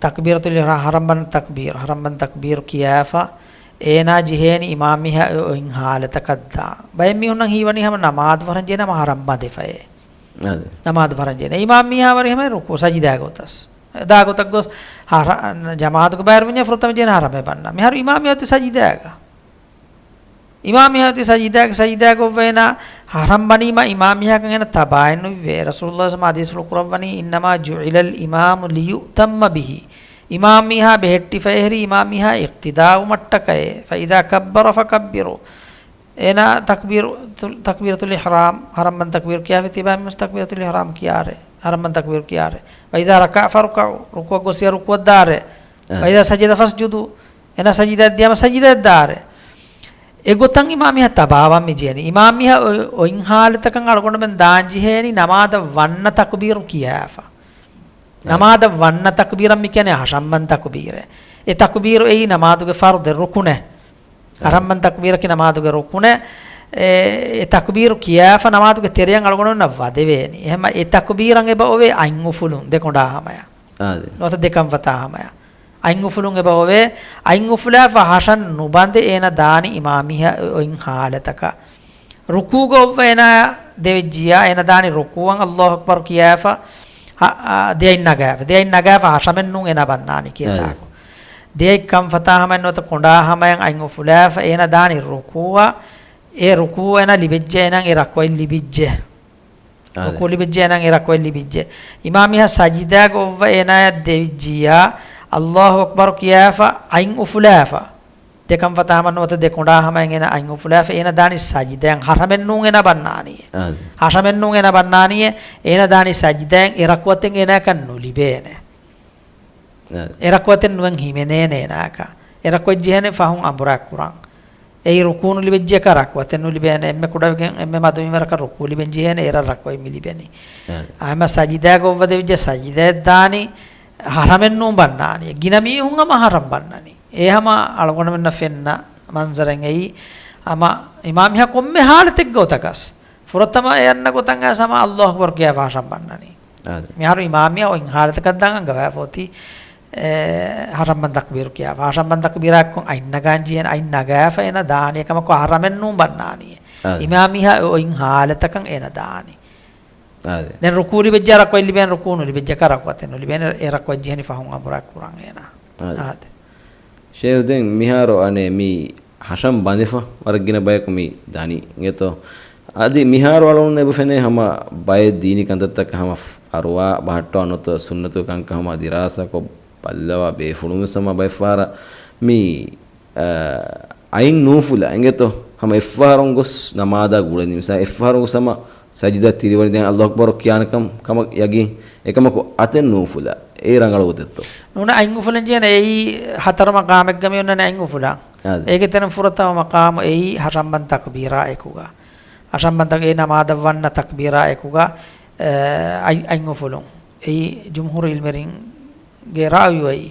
ތަކްބީރަތުލް އިޙްރާމް، ހަރަންބަން ތަކްބީރު، ހަރަންބަން ތަކްބީރު ކިޔާފަ، އޭނާ ޖެހޭނީ އިމާމް މީހާ އޮ-، އޮތް ހާލަތަކަށް ދާން. ބައެއް މީހުންނަށް ހީވަނީ ހަމަ ނަމާދު ފަށަން ޖެހޭނީ ހަމަ ހަށަން ބަނދެފައޭ. އާދެ. ނަމާދު ފަށަން ޖެހޭނީ. އިމާމް މީހާ ވަރި ހަމަ ރުކޫ ސަޖިދާގަ ގޮތަސް. ދާ ގޮތަށް ގޮސް ހަ-، ހަ-، ޖަމާޢަތުގެ ބައިވެރި މީހާ ފުރަތަމަ ޖެހޭނީ ހަށަން ބަންނަން. މިހާރު އިމާމް މީހާ އޮތީ ސަޖިދާގަ. އިމާމް މީހާ އޮތީ ސަޖިދާގަ، ސަޖިދާގަ އޮއްވަ އޭނާ ހަށަން ބަނީމަ އިމާމް މީހާގެ އޭނަ ތަބާއެއް ނުވޭ. ރަސޫލުﷲ ސަމާ ޙަދީޘްފުޅު ކުރައްވަނީ، "إنما جعل الإمام ليؤتم به." އިމާމް މީހާ ބެހެއްޓިފައިހެރީ އިމާމް މީހާ އިޤްތިދާވުމަށްޓަކައޭ. "فإذا كبر فكبروا." އޭނާ ތަކްބީރު، ތު-، ތަކްބީރަތުލް އިޙްރާމް، ހަރަންބަން ތަކްބީރު ކިޔާފަ ތިބާ މިސް ތަކްބީރަތުލް އިޙްރާމް ކިޔާރޭ، ހަރަންބަން ތަކްބީރު ކިޔާރޭ. "فإذا ركع فاركعوا." ރުކުޢަށް ގޮސް ރުކުޢަށް ދާރޭ. އަ. "فإذا سجد فاسجدوا." އޭނާ ސަޖިދައަށް ދިޔާމަ ސަޖިދައަށް ދާރޭ. އެގޮތަށް އިމާމް މީހާ ތަބާވާން މި ޖެހޭނީ. އިމާމް މީހާ އޮ-، އޮތް ހާލަތަކަށް އަޅުގަނޑުމެން ދާން ޖެހޭނީ ނަމާދަށް ވަންނަ ތަކްބީރު ކިޔާފަ. އަ. ނަމާދަށް ވަންނަ ތަކްބީރަށް މި ކިޔަނީ ހަށަންބަން ތަކްބީރޭ. އެ ތަކްބީރު އެއީ ނަމާދުގެ ފަރުޟެއް، ރުކުނެއް. އަ. ހަށަންބަން ތަކްބީރަކީ ނަމާދުގެ ރުކުނެއް. އެ، އެ ތަކްބީރު ކިޔާފަ ނަމާދުގެ ތެރެއަށް އަޅުގަނޑުމެންނަށް ވަދެވޭނީ. އެހެންމަ އެ ތަކްބީރަށް އެބަ އޮވޭ އަތް އުފުލުން ދެ ކޮނޑާ ހަމަޔަށް. އާދެ. ނުވަތަ ދެ ކަންފަތާ ހަމަޔަށް. އަތް އުފުލުން އެބަ އޮވޭ. އަތް އުފުލާފަ ހަށަން ނުބަނދެ އޭނަ ދާނީ އިމާމް މީހާ އޮތް ހާލަތަކަށް. ރުކޫގަ އޮއްވަ އޭނާ ދެވިއްޖިއްޔާ، އޭނަ ދާނީ ރުކޫއަށް އައްލާހު އަކްބަރު ކިޔާފަ، ހަ-، އާ، ދެއަތް ނަގާފަ. ދެއަތް ނަގާފަ ހަށަމެއް ނޫން އޭނާ ބަންނާނީ ކިޔޭ އައި. ތާކު. ދެއަތް ކަންފަތާ ހަމައެއް ނުވަތަ ކޮނޑާ ހަމަޔަށް އަތް އުފުލާފަ، އޭނަ ދާނީ ރުކޫއަށް، އެ ރުކޫ އޭނާ ލިބެއްޖެ، އޭނާ އެ ރަކުޢަތް ލިބިއްޖެ. އާދެ. ރުކޫ ލިބިއްޖެ، އޭނާ އެ ރަކުޢަތް ލިބިއްޖެ. އިމާމް މީހާ ސަޖިދާގަ އޮއްވަ އޭނާޔަށް ދެވިއްޖިއްޔާ، އައްލާހު އަކްބަރު ކިޔާފަ، އަތް އުފުލާފަ. ދެ ކަންފަތާ ހަމަ ނުވަތަ ދެ ކޮނޑާ ހަމައިން އޭނަ އަތް އުފުލާފަ، އޭނަ ދާނީ ސަޖިދައަށް، ހަށަމެއް ނޫން އޭނަ ބަންނާނީ. އާދެ. ހަށަމެއް ނޫން އޭނަ ބަންނާނީ، އޭނަ ދާނީ ސަޖިދައަށް، އެ ރަކުޢަތެއް އޭނާއަކަށް ނުލިބޭނެ. އާދެ. އެ ރަކުޢަތެއް ނުވެން ހިމެނޭނެ އޭނާއަކަށް. އެ ރަކުޢަތް ޖެހޭނެ ފަހުން އަނބުރާ ކުރަން. އެއީ ރުކޫ ނުލިބެއްޖެ އެކަ ރަކުޢަތެއް ނުލިބޭނެ. އެންމެ ކުޑަވެގެން އެންމެ މަދު މިންވަރަކަށް ރުކޫ ލިބެން ޖެހޭނެ އޭރަށް ރަކުޢަތް މި ލިބެނީ. އާދެ. އަހަމަ ސަޖިދާގަ އޮއްވަ ދެވިއްޖެ ސަޖިދައަށް ދާނީ ހަށަމެއް ނޫން ބަންނާނީ. ގިނަ މީހުން ހަމަ ހަށަން ބަންނަނީ. އެ ހަމަ އަޅުގަނޑުމެންނަށް ފެންނަ މަންޒަރެއް އެއީ. ހަމަ އިމާމް މީހާ ކޮންމެ ހާލަތެއްގަ އޮތަކަސް ފުރަތަމަ އެ އަންނަ ގޮތަށް އައިސް ހަމަ އައްލާހު އަކްބަރު ކިޔާފަ ހަށަން ބަންނަނީ. އާދެ. މިހާރު އިމާމް މީހާ އޮތް ހާލަތަކަށް ދާން އަންގަވާފަ އޮތީ، އެ، ހަށަން ބަން ތަކްބީރު ކިޔާފަ. ހަށަން ބަން ތަކްބީރާއެއްކޮށް އަތް ނަގާން ޖެހޭނެ، އަތް ނަގާފަ އޭނަ ދާނީ. އެކަމަކު އަހަރަމެއް ނޫން ބަންނާނީ. އާދެ. އިމާމް މީހާ އޮތް ހާލަތަކަށް އޭނަ ދާނީ. އާދެ. ދެން ރުކޫ ލިބިއްޖާ ރަކުޢަތް ލިބޭނެ، ރުކޫ ނުލިބިއްޖަކާ ރަކުޢަތެއް ނުލިބޭނެ، އެ ރަކުޢަތް ޖެހެނީ ފަހުން އަނބުރާ ކުރަން އޭނަ. އާދެ. އާދެ. ޝޭހް ދެން މިހާރު އަނެއް މި ހަށަން ބަނދެފަ ވަރަށް ގިނަ ބަޔަކު މި ދަނީ އިނގޭތޯ. އަދި މިހާރު އަޅުގަނޑު އެބަ ފެނޭ ހަމަ ބައެއް ދީނީ ކަންތައްތަކަށް ހަމަ ފަރުވާ ބަހައްޓާ ނުވަތަ ސުންނަތު ކަންކަން ހަމަ ދިރާސާކޮށް ބައްލަވާ ބޭފުޅުން ވެސް ހަމަ ބައެއްފަހަރަށް މި، އަ، އަތް ނޫފުލާ އިނގޭތޯ. ހަމަ އެއްފަހަރުން ގޮސް ނަމާދާ ގުޅެނީ. މިސާ އެއްފަހަރުން ގޮސް ހަމަ ސަޖިދަ ތިރިވަނީ ދެން އައްލާހު އަކްބަރު ކިޔާނެ ކަމަށް ޔަގީން. އެކަމަކު އަތެއް ނޫފުލާ. އެއީ ރަނގަޅު ގޮތެއްތޯ؟ ނޫން އަތް އުފުލަން ޖެހޭނެ އެއީ ހަތަރު މަޤާމެއްގަ މި އޮންނަނީ އަތް އުފުލާ. އާދެ. އޭގެ ތެރެއިން ފުރަތަމަ މަޤާމު އެއީ ހަށަންބަން ތަކްބީރާ އެކުގަ. ހަށަންބަން ތަކް-، އޭ ނަމާދަށް ވަންނަ ތަކްބީރާ އެކުގަ، އެ، އަތް، އަތް އުފުލުން. އެއީ ޖުމްހޫރު އިލްމުވެރިންގެ ރާއުޔު އެއީ.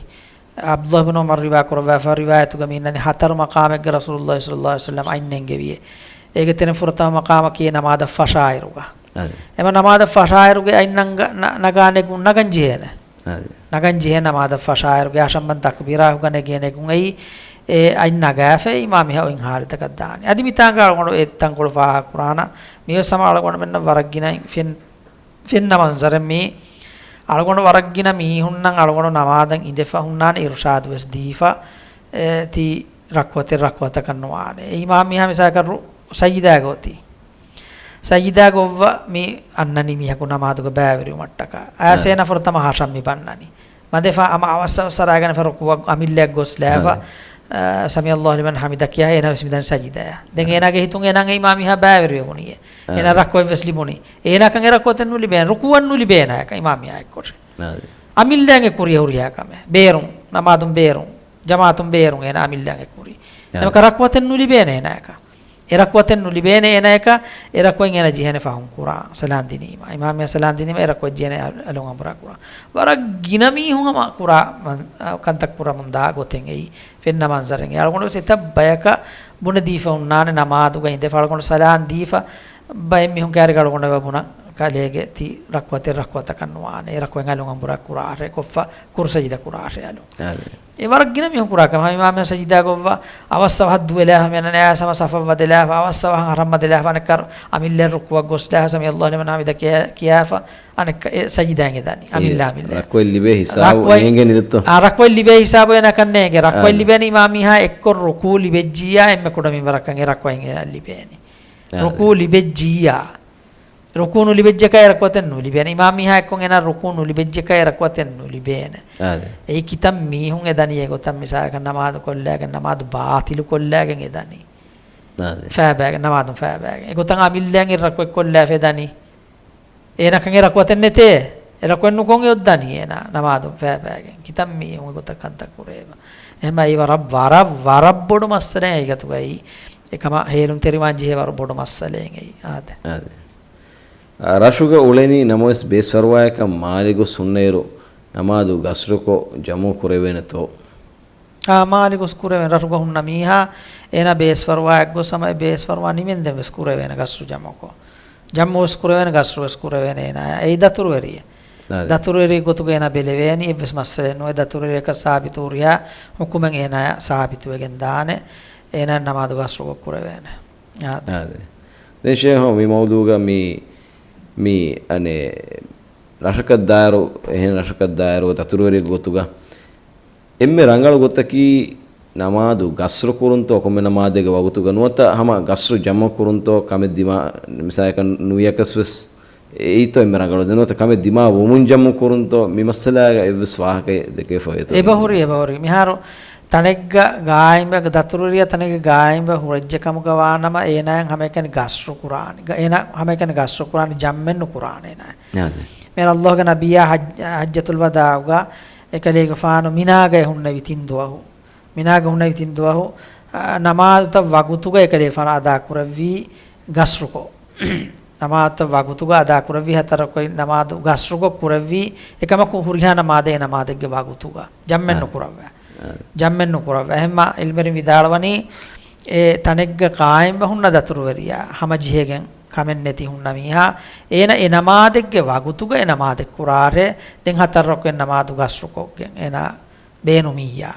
ޢަބްދުﷲ ބިން ޢުމަރު ރިވާ ކުރައްވާފަ ރިވާޔަތުގަ މި އިންނަނީ ހަތަރު މަޤާމެއްގަ ރަސޫލުﷲ ޞައްލަﷲ ޢަލައިހި ވަސައްލަމަ އަތް ނެންގެވިއޭ. އޭގެ ތެރެއިން ފުރަތަމަ މަޤާމަކީ ނަމާދަށް ފަށާއިރުގަ. އާދެ. އެމަ ނަމާދަށް ފަށާއިރުގެ އަތް ނަންގަ-، ނަ-، ނަގާ ނެގުން ނަގަން ޖެހޭނެ. އާދެ. ނަގަން ޖެހޭ ނަމާދަށް ފަށާއިރުގެ ހަށަންބަން ތަކްބީރާ އެކުގަ ނެގޭ ނެގުން އެއީ އެ އަތް ނަގާފަ އިމާމް މީހާ އޮތް ހާލަތަކަށް ދާނީ. އަދި މިތާނގަ އަޅުގަނޑު އެ ތަންކޮޅު ފާހަގަ ކުރާނަ މިވެސް ހަމަ އަޅުގަނޑުމެންނަށް ވަރަށް ގިނައިން ފެން-، ފެންނަ މަންޒަރެއް މީ. އަޅުގަނޑު ވަރަށް ގިނަ މީހުންނަށް އަޅުގަނޑު ނަމާދަށް އިނދެފަ ހުންނާނެ އިރުޝާދު ވެސް ދީފަ، އެ، ތީ ރަކުޢަތެއް ރަކުޢަތަކަށް ނުވާނެ. އެ އިމާމް މީހާ މިސާލަކަށް ރު-، ސަޖިދާގަ އޮތީ. ސަޖިދާގަ އޮއްވަ މި އަންނަނީ މީހަކު ނަމާދުގަ ބައިވެރިވުމަށްޓަކާ. އައިސް އާ. އޭނަ ފުރަތަމަ ހަށަން މި ބަންނަނީ. މަދެފަ އަމަ އަވަސް އަވަސް އަރާގަނެފަ ރުކޫއަށް އަމިއްލައަށް ގޮސްލާފަ، އާ. އަ، ސަމިޢަﷲ ލިމަން ޙަމިދަ ކިޔާ އޭނަ ވެސް މިދަނީ ސަޖިދާއަށް. ދެން އާ. އޭނާގެ ހިތުން އޭނާގެ އިމާމް މީހާ ބައިވެރިވެވުނީ. އާ. އޭނާ ރަކުޢަތް ވެސް ލިބުނީ. އޭނާކަން އެ ރަކުޢަތެއް ނުލިބޭނެ. ރުކޫއަށް ނުލިބޭނެ އޭނާއަކަށް އިމާމް މީހާ އެއްކޮށް. އާ. އަމިއްލައަށް އެ ކުރިޔަށް ހުރިހާ ކަމެއް. ބޭރުން، ނަމާދުން ބޭރުން، ޖަމާޢަތުން ބޭރުން އޭނާ އަމިއްލައަށް އެ ކުރީ. އާ. އެމަކަ ރަކުޢަތެއް ނުލިބޭނެ އޭނާއަކަށް. އެ ރަކުޢަތެއް ނުލިބޭނެ އޭނާއަކަށް، އެ ރަކުޢަތް އޭނާ ޖެހޭނެ ފަހުން ކުރާ، ސަލާން ދިނީމަ. އިމާމް މީހާ ސަލާން ދިނީމަ، އެ ރަކުޢަތް ޖެހޭނެ އަ-، އަލުން އަނބުރާ ކުރާ. ވަރަށް ގިނަ މީހުން ހަމަ ކުރާ މަން-، އަ، ކަންތައް ކުރަމުން ދާ ގޮތެއް އެއީ. ފެންނަ މަންޒަރެއް. އަޅުގަނޑު ވެސް އެތައް ބަޔަކަށް ބުނެދީފަ ހުންނާނެ ނަމާދުގަ އިނދެފަ އަޅުގަނޑު ސަލާން ދީފަ، ބައެއް މީހުން ކައިރިގަ އަޅުގަނޑު އެބަ ބުނަން ކަލޭގެ ތި ރަކުޢަތެއް ރަކުޢަތަކަށް ނުވާނެ. އެ ރަކުޢަތް އަލުން އަނބުރާ ކުރާށޭ، ކޮށްފަ ކުރު ސަޖިދަ ކުރާށޭ އަލުން. އާދެ. އެ ވަރަށް ގިނަ މީހުން ކުރާ ކަމެއް. އިމާމް މީހާ ސަޖިދާގަ އޮއްވާ، އަވަސް އަވަހަށް ދުވެލާފަ މިއަންނަނީ އައިސް ހަމަ ސަފަށް ވަދެލާފަ، އަވަސް އަވަހަށް ހަށަން ވަދެލާފަ، އަނެއްކާ އަމިއްލައަށް ރުކޫއަށް ގޮސްލާފަ، ސަމިޢަﷲ ލިމަން ޙަމިދަ ކިޔާ، ކިޔާފަ، އަނެއްކާ އެ ސަޖިދާއަށް އެދަނީ. އެ އަމިއްލަ އަމިއްލަ. ރަކުޢަތް ލިބޭ ހިސާބު ރަކުޢަތް، ނޭނގެނީ ދެއްތޯ؟ އާ، ރަކުޢަތް ލިބޭ ހިސާބު އޭނަކަށް ނޭނގެ. ރަކުޢަތް އާ. ލިބޭނީ އިމާމް މީހާ އެއްކޮށް ރުކޫ ލިބެއްޖިއްޔާ އެންމެ ކުޑަ މިންވަރަކަށް އެ ރަކުޢަތް އޭނަ ލިބޭނީ. އާ. ރުކޫ ލިބެއްޖިއްޔާ. ރުކޫ ނުލިބެއްޖެކަ އެ ރަކުޢަތެއް ނުލިބޭނެ. އިމާމް މީހާ އެއްކޮށް އޭނާ ރުކޫ ނުލިބެއްޖެކަ އެ ރަކުޢަތެއް ނުލިބޭނެ. އާދެ. އެއީ ކިތައް މީހުން އެދަނީ އެގޮތަށް މިސާލަކަށް ނަމާދު ކޮށްލާގެން ނަމާދު ބާޠިލު ކޮށްލާގެން އެދަނީ. އާދެ. ފައިބައިގެން ނަމާދުން ފައިބައިގެން. އެގޮތަށް އަމިއްލައަށް އެ ރަކުޢަތް ކޮށްލާފަ އެދަނީ. އޭނަކަން އެ ރަކުޢަތެއް ނެތޭ. އެ ރަކުޢަތް ނުކޮށް އެ އޮއްދަނީ އޭނާ ނަމާދުން ފައިބައިގެން. ކިތައް މީހުން އެގޮތަށް ކަންތައް ކުރޭބަ. އެހެންމަ އެއީ ވަރަށް، ވަރަށް، ވަރަށް ބޮޑު މައްސަލައެއް ހަގީގަތުގައި. އެކަމަށް ހޭލުންތެރިވާން ޖެހޭ ވަރަށް ބޮޑު މައްސަލައެއް އެއީ. އާދެ. އާދެ. އާ، ރަށުގަ އުޅެނީ ނަމަވެސް ބޭސްފަރުވާއަކަށް މާލެ ގޮސް ހުންނައިރު ނަމާދު ގަސްރުކޮށް ޖަމު ކުރެވޭނެތޯ؟ އާ، މާލެ ގޮސް ކުރެވޭނެ. ރަށުގަ ހުންނަ މީހާ އޭނާ ބޭސްފަރުވާއަށް ގޮސް ހަމަ އެ ބޭސްފަރުވާ ނިމެންދެން ވެސް ކުރެވޭނެ ގަސްރު ޖަމުކޮށް. ޖަމު ވެސް ކުރެވޭނެ، ގަސްރު ވެސް ކުރެވޭނެ އޭނާއަށް. އެއީ ދަތުރުވެރިއެއް. އާދެ. ދަތުރުވެރި ގޮތުގަ އޭނާ ބެލެވޭނީ އެއްވެސް މައްސަލައެއް ނުވޭ. ދަތުރުވެރިޔަކަށް ސާބިތު ހުރިހާ ހުކުމެއް އޭނާއަށް ސާބިތުވެގެން ދާނެ. އޭނާ ނަމާދު ގަސްރުކޮށް ކުރެވޭނެ. އާދެ. އާދެ. ދެން ޝޭހު މި މައުޟޫގަ މި، މި އަނެއް ރަށަކަށް ދާއިރު، އެހެން ރަށަކަށް ދާއިރު ދަތުރުވެރި ގޮތުގަ އެންމެ ރަނގަޅު ގޮތަކީ ނަމާދު ގަސްރު ކުރުންތޯ ކޮންމެ ނަމާދެއްގެ ވަގުތުގަ ނުވަތަ ހަމަ ގަސްރު ޖަމު ކުރުންތޯ ކަމެއް ދިމާ، މިސާލަކަށް ނުވިޔަކަސް ވެސް އެއީތޯ އެންމެ ރަނގަޅު. ދެން ނުވަތަ ކަމެއް ދިމާ ވުމުން ޖަމު ކުރުންތޯ މި މައްސަލާގަ އެއްވެސް ވާހަކައެއް ދެކެވިފަ އޮތްތޯ؟ އެބަހުރި، އެބަހުރި. މިހާރު ތަނެއްގަ ގާއިމްވެ، ދަތުރުވެރިޔާ ތަނެއްގަ ގާއިމްވެ ހުރެއްޖެ ކަމުގަ ވާނަމަ، އޭނާއަށް ހަމައެކަނި ގަސްރު ކުރާނެ. ގަ-، އޭނާ ހަމައެކަނި ގަސްރު ކުރާނެ، ޖަމްމެއް ނުކުރާނެ އޭނާ. އާދެ. މިހާރު އައްލާހުގެ ނަބިއްޔާ ޙައްޖް-، ޙައްޖަތުލް ވަދާޢުގަ އެކަލޭގެފާނު މިނާގައި ހުންނެވި ތިން ދުވަހު. މިނާގަ ހުންނެވި ތިން ދުވަހު، އާ، ނަމާދުތައް ވަގުތުގަ އެކަލޭގެފާނު އަދާކުރެއްވީ ގަސްރުކޮށް. ނަމާދުތައް ވަގުތުގަ އަދާކުރެއްވީ، ހަތަރު ރަކުޢަތް ނަމާދު ގަސްރުކޮށް ކުރެއްވީ، އެކަމަކު ހުރިހާ ނަމާދެއް އެ ނަމާދެއްގެ ވަގުތުގަ. ޖަމްމެއް އާ. ނުކުރައްވާ. އާ. ޖަމްމެއް ނުކުރައްވާ. އެހެންމަ ޢިލްމުވެރިން ވިދާޅުވަނީ، އެ ތަނެއްގަ ޤާއިމްވެ ހުންނަ ދަތުރުވެރިޔާ ހަމަޖެހިގެން ކަމެއް ނެތި ހުންނަ މީހާ، އޭނަ އެ ނަމާދެއްގެ ވަގުތުގަ އެ ނަމާދެއް ކުރާށޭ، ދެން ހަތަރު ރަކުޢަތް ނަމާދު ގަސްރުކޮށްގެން އޭނަ ބޭނުމިއްޔާ.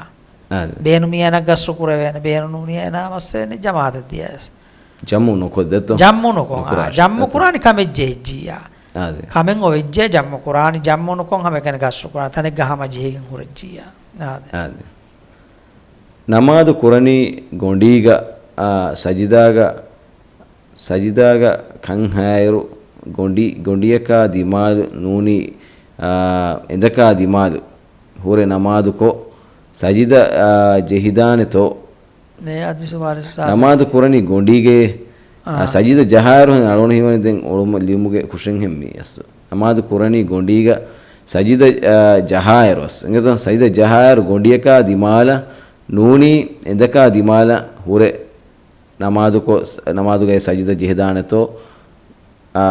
އާދެ. ބޭނުމިއްޔާ އޭނަ ގަސްރު ކުރެވޭނެ، ބޭނުނޫނިއްޔާ އޭނަ މައްސަލައެއް ނެތް ޖަމާޢަތަށް ދިޔަސް. ޖަމްޢު ނުކޮށްދެއްތޯ؟ ޖަމްޢު ނުކުރާނެ، ނުކުރާށޭ. ކަމެއް ޖެހިއްޖިއްޔާ. އާދެ. ކަމެއް އޮވެއްޖެ ޖަމްޢު ކުރާނީ، ޖަމްޢު ނުކޮށް ހަމައެކަނި ގަސްރު ކުރާނެ، ތަނެއްގަ ހަމަ ޖެހިގެން ހުރެއްޖިއްޔާ. އާދެ. އާދެ. ނަމާދު ކުރަނީ ގޮނޑީގަ، އާ، ސަޖިދާގަ، ސަޖިދާގަ ކަން ހާއިރު ގޮނޑި، ގޮނޑިޔަކާ ދިމާލު ނޫނީ، އާ، އެނދަކާ ދިމާލު ހުރެ ނަމާދުކޮށް، ސަޖިދަ، އާ، ޖެހިދާނެތޯ؟ ނޭ އަދި ސުވާލެއް ސާފު. ނަމާދު ކުރަނީ ގޮނޑީގައޭ. އާ. އާ، ސަޖިދަ ޖަހާއިރު ހެން އަޅުގަނޑު ހީވަނީ ދެން އޮޅުމަށް ލިޔުމުގެ ކުށެއްހެން މި އަސް. ނަމާދު ކުރަނީ ގޮނޑީގަ ސަޖިދަ، އާ، ޖަހާއިރު އަސް. އެނގޭތޯ؟ ސަޖިދަ ޖަހާއިރު ގޮނޑިޔަކާ ދިމާލަށް ނޫނީ އެނދަކާ ދިމާލަށް ހުރެ ނަމާދުކޮށް، ނަމާދުގައި ސަޖިދަ ޖެހިދާނެތޯ؟ އާ،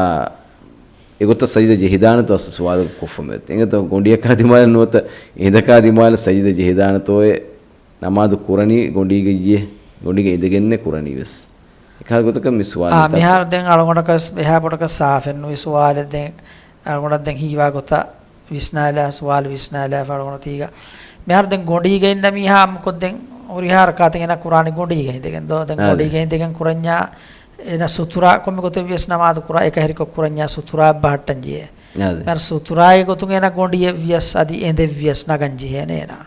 އެގޮތަށް ސަޖިދަ ޖެހިދާނެތޯ އަސް ސުވާލު ކޮށްފަ މެއް. އެނގޭތޯ؟ ގޮނޑިޔަކާ ދިމާލަށް ނުވަތަ އެނދަކާ ދިމާލަށް ސަޖިދަ ޖެހިދާނެތޯއޭ؟ ނަމާދު ކުރަނީ ގޮނޑީގައްޔޭ، ގޮނޑީގަ އިނދެގެންނޭ ކުރަނީ ވެސް. އެކަހަލަ ގޮތަކަށް މި ސުވާލު އާ، މިހާރު ދެން އަޅުގަނޑަކަސް އެހާ ބޮޑަކަށް ސާފެއް ނުވި ސުވާލެއް. ދެން އަޅުގަނޑަށް ދެން ހީވާ ގޮތަށް ވިސްނާލާ، ސުވާލު ވިސްނާލާފަ އަޅުގަނޑު ތީގަ. މިހާރު ދެން ގޮނޑީގަ އިންނަ މީހާ އާއްމުކޮށް ދެން ހުރިހާ ރަކާތެއް އޭނަ ކުރާނީ ގޮނޑީގަ އިނދެގެން ދޯ؟ ދެން އާ، ގޮނޑީގަ އިނދެގެން ކުރަންޏާ އޭނަ ސުތުރާ ކޮންމެ ގޮތެއް ވިޔަސް ނަމާދު ކުރާ އެކަހެރިކޮށް ކުރަންޏާ ސުތުރާ ބަހައްޓަން ޖެހޭ. އާ، ދެ. މިހާރު ސުތުރާގެ ގޮތުން އޭނަ ގޮނޑިއެއް ވިޔަސް އަދި އެނދެއް ވިޔަސް ނަގަން ޖެހޭނެ އޭނަ.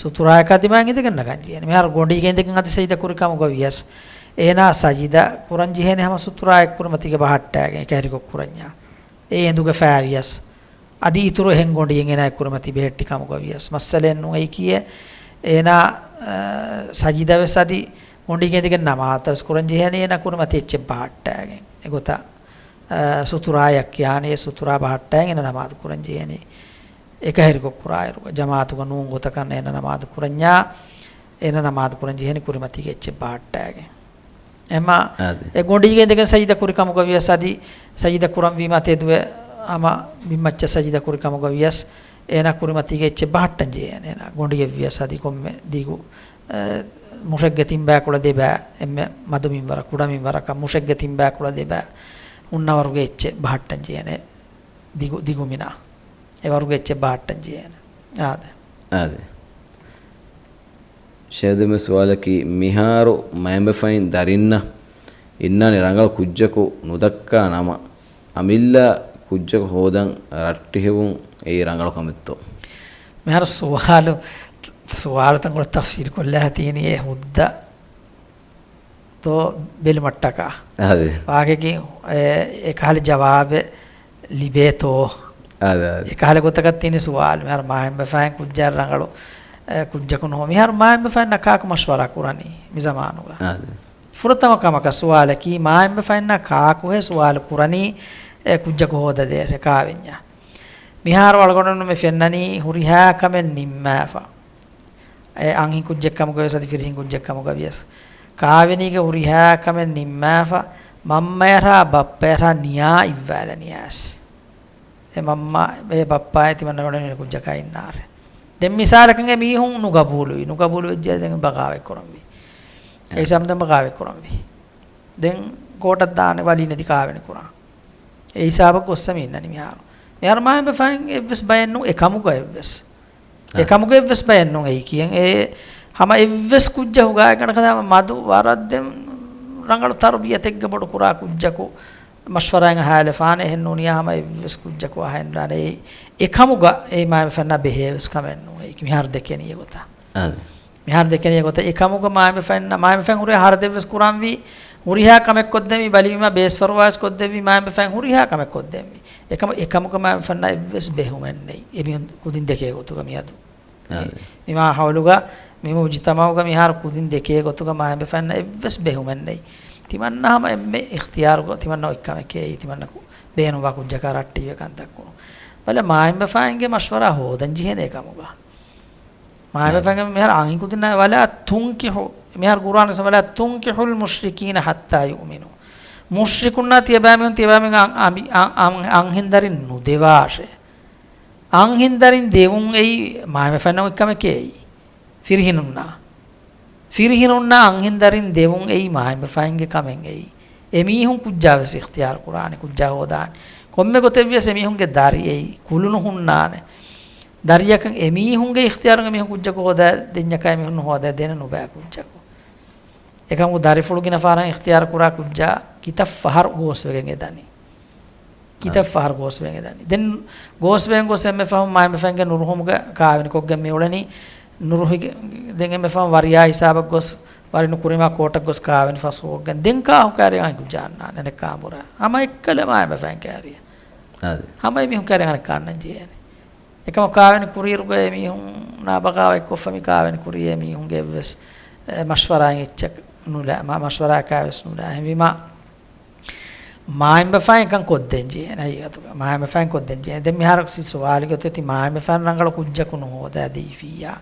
ސުތުރާއަކާ ދިމާއިން އިނދެގެން ނަގަން ޖެހޭނެ. މިހާރު ގޮނޑީގަ އިނދެގެން އަދި ސަޖިދަ ކުރި ކަމުގަ ވިޔަސް އޭނާ ސަޖިދަ ކުރަން ޖެހޭނެ ހަމަ ސުތުރާއެއް ކުރިމަތީގަ ބަހައްޓާގެން އެކަހެރިކޮށް ކުރަންޏާ. އެ އެނދުގަ ފައި ވިޔަސް. އަދި އިތުރު އެހެން ގޮނޑިއެއް އޭނާ ކުރިމަތީ ބެހެއްޓި ކަމުގަ ވިޔަސް. މައްސަލައެއް ނޫން އެއީކީއޭ. އޭނާ، އަ، ސަޖިދަ ވެސް އަދި ގޮނޑީގަ އިނދެގެން ނަމާދު ވެސް ކުރަން ޖެހޭނެ އޭނާ ކުރިމަތީ އެއްޗެއް ބަހައްޓާގެން. އެގޮތަށް، އަ، ސުތުރާއަކީ އާނެ ސުތުރާ ބަހައްޓާގެން އޭނާ ނަމާދު ކުރަން ޖެހޭނެ. އެކަހެރިކޮށް ކުރާއިރު، ޖަމާޢަތުގަ ނޫން ގޮތަކަށް އޭނަ ނަމާދު ކުރަންޏާ، އޭނަ ނަމާދު ކުރަން ޖެހޭނެ ކުރިމަތީގެ އެއްޗެއް ބަހައްޓާގެން. އެމާ، އާދެ. އެ ގޮނޑީގަ އިނދެގެން ސަޖިދަ ކުރި ކަމުގަ ވިޔަސް އަދި ސަޖިދަ ކުރަންވީމާ ތެދުވެ ހަމަ ބިންމައްޗަށް ސަޖިދަ ކުރި ކަމުގަ ވިޔަސް، އޭނަ ކުރިމަތީގެ އެއްޗެއް ބަހައްޓަން ޖެހޭނެ. އޭނަ ގޮނޑިއެއް ވިޔަސް އަދި ކޮންމެ ދިގު، އެ، މުށެއްގެ ތިންބައިކުޅަ ދެބައި، އެންމެ މަދު މިންވަރަށް، ކުޑަ މިންވަރަކަށް މުށެއްގެ ތިންބައިކުޅަ ދެބައި ހުންނަވަރުގެ އެއްޗެއް ބަހައްޓަން ޖެހޭނެ. ދިގު، ދިގު މިނާ. އެވަރުގެ އެއްޗެއް ބަހައްޓަން ޖެހޭނެ. އާދެ. އާދެ. ޝޭޚް ދެންމެ ސުވާލަކީ، މިހާރު މައިންބަފައިން ދަރިންނަށް އިންނާނެ ރަނގަޅު ކުއްޖަކު ނުދައްކާ ނަމަ، އަމިއްލަ ކުއްޖަކު ހޯދަން ރައްޓެހިވުން އެއީ ރަނގަޅު ކަމެއްތޯ؟ މިހާރު ސުވާލު، ސުވާލުތައް ގުޅަ ތަފްސީލު ކޮށްލާ ތީނީ އެ ހުއްދަ ތޯ ބެލުމަށްޓަކާ. އާދެ. ވާގެގެ، އެ، އެކަހަލަ ޖަވާބެއް ލިބޭތޯ؟ އާދެ، އާދެ. އެކަހަލަ ގޮތަކަށް ތިނި ސުވާލު. މިހާރު މާހެންބަފައިން ކުއްޖާ ރަނގަޅު، އެ، ކުއްޖަކު ނުހޯ. މިހާރު މާހެންބަފައިންނަށް ކާކު މަޝްވަރާ ކުރަނީ މި ޒަމާނުގަ؟ އާދެ. ފުރަތަމަ ކަމަކަށް ސުވާލަކީ، މާހެންބަފައިންނަށް ކާކުހޭ ސުވާލު ކުރަނީ، އެ، ކުއްޖަކު ހޯދަދޭށޭ ކާވެންޏާ؟ މިހާރު އަޅުގަނޑުން މި ފެންނަނީ ހުރިހާ ކަމެއް ނިންމާފަ. އެ އަންހެން ކުއްޖެއް ކަމުގަވިޔަސް އަދި ފިރިހެން ކުއްޖެއް ކަމުގަވިޔަސް، ކާވެނީގެ ހުރިހާ ކަމެއް ނިންމާފަ، މަންމަޔަށާ ބައްޕަޔަށާ ނިޔާ އިއްވާލަނިޔާސް. އެ މަންމަ، އެ ބައްޕާ ތިމަންނަ ވަނީ ކުއްޖަކާ އިންނާރެ. ދެން މިސާލަކަށް އެ މީހުން ނުގަބޫލުވި، ނުގަބޫލުވެއްޖެ ދެން ބަޣާވަތް ކުރަންވީ. އެ ހިސާބުން ދެން ބަޣާވަތް ކުރަންވީ. ދެން ކޯޓަށް ދާނެ ވަލީ ނެތި ކާވެނި ކުރާ. އެ ހިސާބަށް ގޮއްސަ މި އިންނަނީ މިހާރު. މިހާރު މާހެންބަފައިން އެއްވެސް ބައެއް ނޫން އެކަމުގަ އެއްވެސް. އެކަމުގަ އެއްވެސް ބައެއް ނޫން އެއީ ކިޔަން. އެ ހަމަ އެއްވެސް ކުއްޖަކު ގާތްގަނޑަކަށް ހަމަ މަދު ވަރަށް ދެން ރަނގަޅު ތަރުބިޔަތެއްގަ ބޮޑު ކުރާ ކުއްޖަކު މަޝްވަރާއިން ހާލެފާނެ އެހެން ނޫނިޔާ ހަމަ އެއްވެސް ކުއްޖަކު އަހައިން ނާނެ. އެ އެކަމުގަ އެ މާހެންބަފައިންނާ ބެހޭ ވެސް ކަމެއް ނޫން އެއީ މިހާރު ދެކެނީ އެގޮތަށް. އާދެ. މިހާރު ދެކެނީ އެގޮތަށް އެކަމުގަ މާހެންބަފައިންނަށް، މާހެންބަފައިން ހުރިހާ ހަރަދެއްވެސް ކުރަންވީ، ހުރިހާ ކަމެއް ކޮށްދެންވީ، ބަލިވީމާ ބޭސްފަރުވާވެސް ކޮށްދެންވީ، މާހެންބަފައިން ހުރިހާ ކަމެއް ކޮށްދެންވީ. އެކަމަ، އެކަމުގަ މާހެންބަފައިންނަށް އެއްވެސް ބެހުމެއް ނެތް. އެ މީހުން ކުދިން ދެކޭ ގޮތުގަ މިއަދު. އާދެ. މި މާހައުލުގަ، މި މުޖުތަމައުގަ މިހާރު ކުދިން ދެކޭ ގޮތުގަ މާހެންބަފައިންނަށް އެއްވެސް ބެހުމެއް ނެތް. ތިމަންނަ ހަމަ އެންމެ އިޚްތިޔާރުގަ ތިމަންނަ އޮތް ކަމެކޭ އެއީ ތިމަންނަ ބޭނުންވާ ކުއްޖަކާ ރައްޓެހިވެ ކަންތައް ކުރުން. ބަލަ މާހެންބަފައިންގެ މަޝްވަރާ ހޯދަން ޖެހޭނެ އެކަމުގަ. މާހެންބަފައިން މިހާރު އަންހެންކުދިންނާ، "ولا تنكحوا"، މިހާރު ޤުރްއާނުގަ، "ولا تنكحوا المشركين حتى يؤمنوا". މުޝްރިކުންނާ ތިޔަބައިމީހުން، ތިޔަބައިމީހުން އަން-، އަން-، އަން-، އަން-، އަންހެންދަރިން ނުދެވާށޭ. އަންހެންދަރިން ދެވުން އެއީ މާހެންބަފައިންނަށް އޮތް ކަމެކޭ އެއީ. ފިރިހެނުންނާ. ފިރިހެނުންނާ އަންހެންދަރިން ދެވުން އެއީ މާހެންބަފައިންގެ ކަމެއް އެއީ. އެމީހުން ކުއްޖާވެސް އިޚްތިޔާރު ކުރާނެ، ކުއްޖާ ހޯދާނެ. ކޮންމެ ގޮތެއްވިޔަސް އެމީހުންގެ ދަރި އެއީ ކުލުނު ހުންނާނެ. ދަރިއަކަށް އެމީހުންގެ އިޚްތިޔާރުން އެމީހުން ކުއްޖަކު ހޯދާ ދެންޏަކާ އެމީހުން ނުހޯދާ ދޭނެ ނުބައި ކުއްޖަކު. އެކަމު ދަރިފުޅު ގިނަ ފަހަރަށް އިޚްތިޔާރު ކުރާ ކުއްޖާ ކިތައް ފަހަރު ގޯސްވެގެން އެދަނީ. ކިތައް ފަހަރު ގޯސްވެގެން އެދަނީ. ދެން ގޯސްވެގެން ގޮސް އެންމެ ފަހުން މާ އެންމެ ފަހެންގެ ނުރުހުމުގަ ކާވެނި ކޮށްގެން މި އުޅެނީ. ނުރުހިގެ ދެން އެންމެ ފަހުން ވަރިޔާ ހިސާބަށް ގޮސް، ވަރި ނުކުރީމާ ކޯޓަށް ގޮސް ކާވެނި ފަސް ކޮށްގެން. ދެން ކާ ކާރި އަންހެން ކުއްޖާ އަންނާނެ އަނެއްކާ އަނބުރާ. ހަމަ އެއްކަލަ މާ އެންމެ ފަހެން ކާރި. ހަމަ އެމީހުން ކާރި އަނެއްކާ އަންނަން ޖެހޭނެ. އެކަމަކު ކާވެނި ކުރިއިރުގަ އެމީހުންނާ ބަޣާވާތްކޮށްފަ މި ކާވެނި ކުރީ އެމީހުންގެ އެއްވެސް، އެ، މަޝްވަރާއެއް އެއްޗެއް ނުލާ، މަ-، މަޝްވަރާއެއް ވެސް ނުލާ. އެހެންވީމާ، މާ އެންމެ ފަހެން އެކަން ކޮށްދޭން ޖެހޭނެ، ހަގީގަތުގަ. މާ އެންމެ ފަހެން ކޮށްދޭން ޖެހޭނެ. ދެން މިހާރު ސި-، ސުވާލުގެ ގޮތެއް ތި މާ އެންމެ ފަހެން ރަނގަޅު ކުއްޖަކު ނުހޯދާ ދީފިއްޔާ.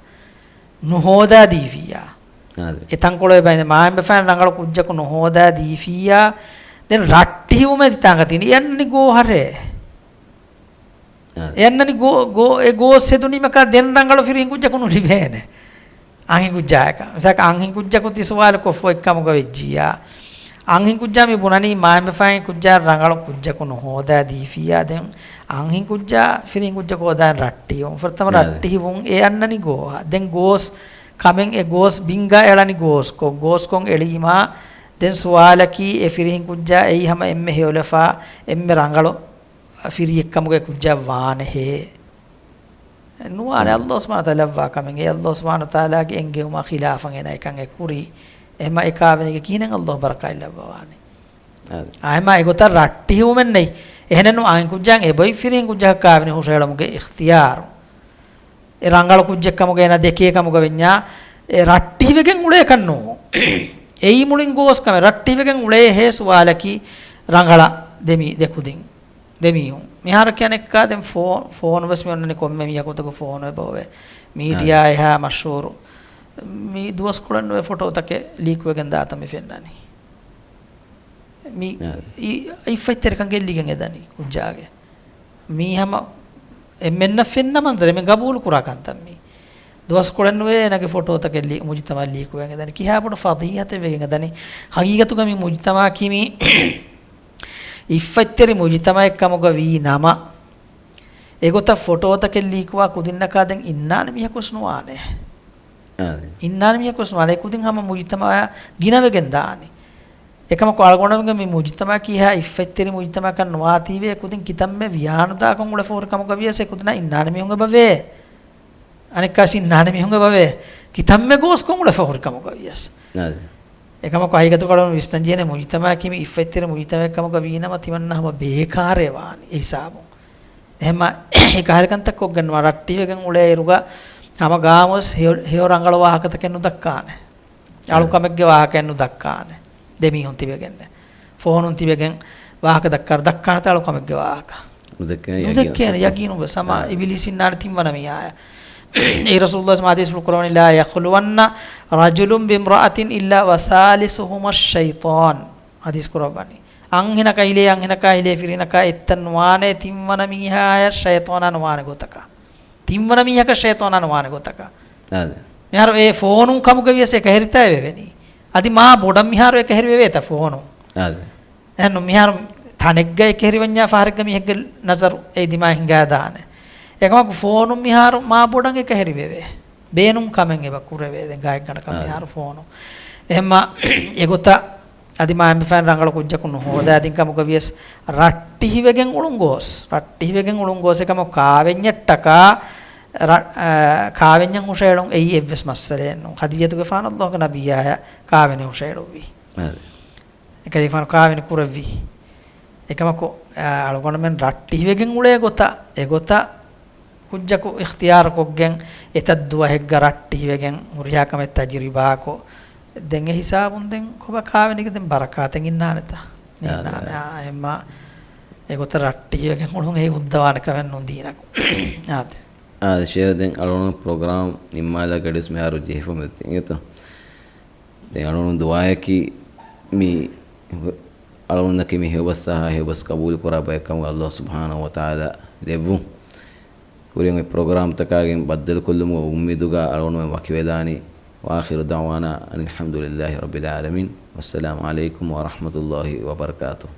ނުހޯދާ ދީފިއްޔާ. އާދެ. އެ ތަންކޮޅު އެބައިން މާ އެންމެ ފަހެން ރަނގަޅު ކުއްޖަކު ނުހޯދާ ދީފިއްޔާ. ދެން ރައްޓެހިވުމޭ ތި ތާނގަ ތިން. އެ އަންނަނީ ގޯހަރޭ. އާ. އެ އަންނަނީ ގޯ-، ގޯ-، އެ ގޯސް ހެދުނީމަކާ ދެން ރަނގަޅު ފިރިހެން ކުއްޖަކު ނުލިބޭނެ. އަންހެން ކުއްޖާއަކަށް. މިސާލަކަށް އަންހެން ކުއްޖަކު ތި ސުވާލު ކޮށްފަ އެއްކަމުގަ ވެއްޖިއްޔާ. އަންހެން ކުއްޖާ މި ބުނަނީ މާ އެންމެ ފަހެން ކުއްޖާ ރަނގަޅު ކުއްޖަކު ނުހޯދާ ދީފިއްޔާ. ދެން އަންހެން ކުއްޖާ ފިރިހެން ކުއްޖަކު ހޯދާނެ ރައްޓެހިވުން. ފުރަތަމަ އާ. ރައްޓެހިވުން އެ އަންނަނީ ގޯހަށް. ދެން ގޯސް ކަމެއް އެ ގޯސް ބިންގާ އެޅަނީ ގޯސްކޮށް. ގޯސްކޮށް އެޅީމާ ދެން ސުވާލަކީ އެ ފިރިހެން ކުއްޖާ އެއީ ހަމަ އެންމެ ހެޔޮލަފާ އެންމެ ރަނގަޅު ފިރިއެއްކަމުގައި ކުއްޖާ ވާނެހޭ؟ ނުވާނެ. އައްލާހު ސުބްޙާނަހު ވަތަޢާލާ ލައްވާ ކަމެއް. އެ އައްލާހު ސުބްޙާނަހު ވަތަޢާލާގެ އެންގެވުމާ ޚިލާފަށް އޭނާ އެކަން އެ ކުރީ. އެހެންމަ އެ ކާވެނީގެ ކިހިނެއް އައްލާހު ބަރަކާތް ލައްވަވާނީ؟ އާދެ. އާ، އެހެންމަ އެގޮތަށް ރައްޓެހިވުމެއް ނެތް. އެހެނެއްނު އަންހެން ކުއްޖާއަށް އެބޮތް ފިރިހެން ކުއްޖަކަށް ކާވެނި ހުށަހެޅުމުގެ އިޚްތިޔާރު. އެ ރަނގަޅު ކުއްޖެއްކަމުގައި އޭނާ ދެކޭ ކަމުގަ ވެންޏާ، އެ ރައްޓެހިވެގެން އުޅޭކަށް ނޫން. އެއީ މުޅިން ގޯސް ކަމެއް. ރައްޓެހިވެގެން އުޅޭ ހޭ ސުވާލަކީ ރަނގަޅަށް ދެމި-، ދެކުދިން. ދެމީހުން. މިހާރު ކިޔަނެއްކާ ދެން ފޯ-، ފޯނު ވެސް މި އޮންނަނީ ކޮންމެ މީހަކު ގޮތަކު ފޯނު އެބައޮވޭ. މީޑިއާ އާ. އެހާ މަޝްހޫރު. މި ދުވަސްކޮޅެއް ނުވެ ފޮޓޯތަކެއް ލީކުވެގެން ދާތަން މި ފެންނަނީ. މި އާ. އި-، އިއްފަތްތެރިކަން ގެއްލިގެން އެދަނީ ކުއްޖާގެ. މީ ހަމަ އެންމެންނަށް ފެންނަ މަންޒަރެއް، އެންމެން ގަބޫލު ކުރާ ކަންތައް މީ. ދުވަސްކޮޅެއް ނުވޭ އޭނާގެ ފޮޓޯތަކެއް ލީ-، މުޖުތަމައަށް ލީކުވެގެން އެދަނީ. ކިހާ ބޮޑު ފަޟީޙަތެއް ވެގެން އެދަނީ. ހަގީގަތުގަ މި މުޖުތަމައަކީ މީ އިއްފަތްތެރި މުޖުތަމައެއް ކަމުގަ ވީ ނަމަ، އެގޮތަށް ފޮޓޯތަކެއް ލީކުވާ ކުދިންނަކާ ދެން އިންނާނެ މީހަކުވެސް ނުވާނެ. އާދެ. އިންނާނެ މީހަކުވެސް ނުވާނެ. އެ ކުދިން ހަމަ މުޖުތަމައާ ގިނަވެގެން ދާނީ. އެކަމަކު އަޅުގަނޑުމެންގެ މި މުޖުތަމައަކީ އެހާ އިއްފަތްތެރި މުޖުތަމައަކަށް ނުވާތީވެ، އެ ކުދިން ކިތަންމެ ވިޔާނުދާކޮށް އުޅެފަ ހުރި ކަމުގަ ވިޔަސް އެ ކުދިންނަށް އިންނާނެ މީހުން އެބަވޭ. އަނެއްކާ އިންނާނެ މީހުން އެބަވޭ. ކިތަންމެ ގޯސްކޮށް އުޅެފަ ހުރި ކަމުގަ ވިޔަސް. އާދެ. އެކަމަކު ހަގީގަތުގަ އަޅުގަނޑު ވިސްނަން ޖެހޭނެ މުޖުތަމައަކީ މި އިއްފަތްތެރި މުޖުތަމައެއް ކަމުގަ ވީ ނަމަ ތިމަންނަ ހަމަ ބޭކާރޭ ވާނީ އެ ހިސާބުން. އެހެންމަ އެ ކަހަލަ ކަންތައް ކޮށްގެން ނުވާ ރައްޓެހިވެގެން އުޅޭ އިރުގަ ހަމަ ގާމުވެސް ހެޔޮ، ހެޔޮ ރަނގަޅު ވާހަކަތަކެއް ނުދައްކާނެ. އަޅު އާ. ކަމެއްގެ ވާހަކައެއް ނުދައްކާނެ. ދެ މީހުން ތިބެގެން. ފޯނުން ތިބެގެން ވާހަކަ ދައްކާ، ދައްކާނެތަ އަޅު ކަމެއްގެ ވާހަކަ؟ ނުދެއްކޭނެ، ނުދެއްކޭނެ، ޔަގީނުން. ޔަގީނުން ވެސް ހަމަ އާ. އިބިލީސް އިންނާނެ ތިންވަނަ މީހާޔަށް. އެއީ ރަސޫލުﷲ ހަދީސްފުޅު ކުރައްވަނީ، "لا يخلون رجل بامرأة إلا وثالثهما الشيطان." ހަދީސް ކުރައްވަނީ. އަންހެނަކަށް ހިލޭ، އަންހެނަކާ ހިލޭ ފިރިހެނަކާ އެއްތަން ނުވާނެ ތިންވަނަ މީހާޔަށް ޝައިޠާނާ ނުވާނެ ގޮތަކަށް. ތިންވަނަ މީހަކަށް ޝައިޠާނާ ނުވާނެ ގޮތަކަށް. އާދެ. މިހާރު އެ ފޯނުން ކަމުގަ ވިޔަސް އެކަހެރިތާ އެވެވެނީ. އަދި މާ ބޮޑަށް މިހާރު އެކަހެރި ވެވޭތަ ފޯނުން؟ އާދެ. އެހެންނު މިހާރު ތަނެއްގަ އެކަހެރިވަންޏާ ފަހަރެއްގަ މީހެއްގެ ނަޒަރު އެ ދިމާ ހިނގާދާނެ. އެކަމަކު ފޯނުން މިހާރު މާ ބޮޑަށް އެކަހެރި ވެވޭ. ބޭނުން ކަމެއް އެބަ ކުރެވޭ ދެން ގާތްގަނޑަކަށް އާ. މިހާރު ފޯނު. އެހެންމަ އެގޮތަށް އަދި މާ އެންމެ ފަހެން ރަނގަޅު ކުއްޖަކު ނުހޯދާދިން ކަމުގަ ވިޔަސް ރައްޓެހިވެގެން އުޅުން ގޯސް، ރައްޓެހިވެގެން އުޅުން ގޯސް އެކަމަކު ކާވެންޏަށްޓަކާ ރަ-، އާ، ކާވެންޏަށް ހުށައެޅުން އެއީ އެއްވެސް މައްސަލައެއް ނޫން. ޚަދީޖަތުގެފާނު ﷲގެ ނަބިއްޔާޔަށް ކާވެނި ހުށައެޅުއްވި. އާ. އެކަލޭގެފާނު ކާވެނި ކުރެއްވި. އެކަމަކު، އާ، އަޅުގަނޑުމެން ރައްޓެހިވެގެން އުޅޭ ގޮތަށް، އެގޮތަށް ކުއްޖަކު އިޚްތިޔާރުކޮށްގެން، އެތައް ދުވަހެއްގަ ރައްޓެހިވެގެން ހުރިހާ ކަމެއް ތަޖުރިބާކޮށް، ދެން އެ ހިސާބުން ދެން ކޮބާ ކާވެނީގެ ދެން ބަރަކާތެއް އިންނާނެތަ؟ އާ، އިންނާނެ. އާ. އާ، އެހެންމަ އެގޮތަށް ރައްޓެހިވެގެން އުޅުން އެއީ ހުއްދަވާނެ ކަމެއް ނޫން ދީނަކު. އާދެ. އާދެ، ޝޭޚް ދެން އަޅުގަނޑު ޕްރޮގްރާމް ނިންމާލާ ގަޑިވެސް މިހާރު ޖެހިފަ މިއޮތީ އިނގޭތޯ؟ ދެން އަޅުގަނޑު ދުޢާއަކީ މި އަޅުގަނޑަކީ މި ހެޔޮބަސް އަހާ ހެޔޮބަސް ޤަބޫލު ކުރާ ބައެއްކަމުގަ ﷲ ސުބްޙާނަހޫ ވަތަޢާލާ ލެއްވުން. ކުރިން އޮތް ޕްރޮގްރާމްތަކާގެން ބައްދަލުކޮށްލުމުގެ އުއްމީދުގަ އަޅުގަނޑުމެން ވަކިވެލާނީ. وآخر دعوانا أن الحمد لله رب العالمين. والسلام عليكم ورحمة الله وبركاته.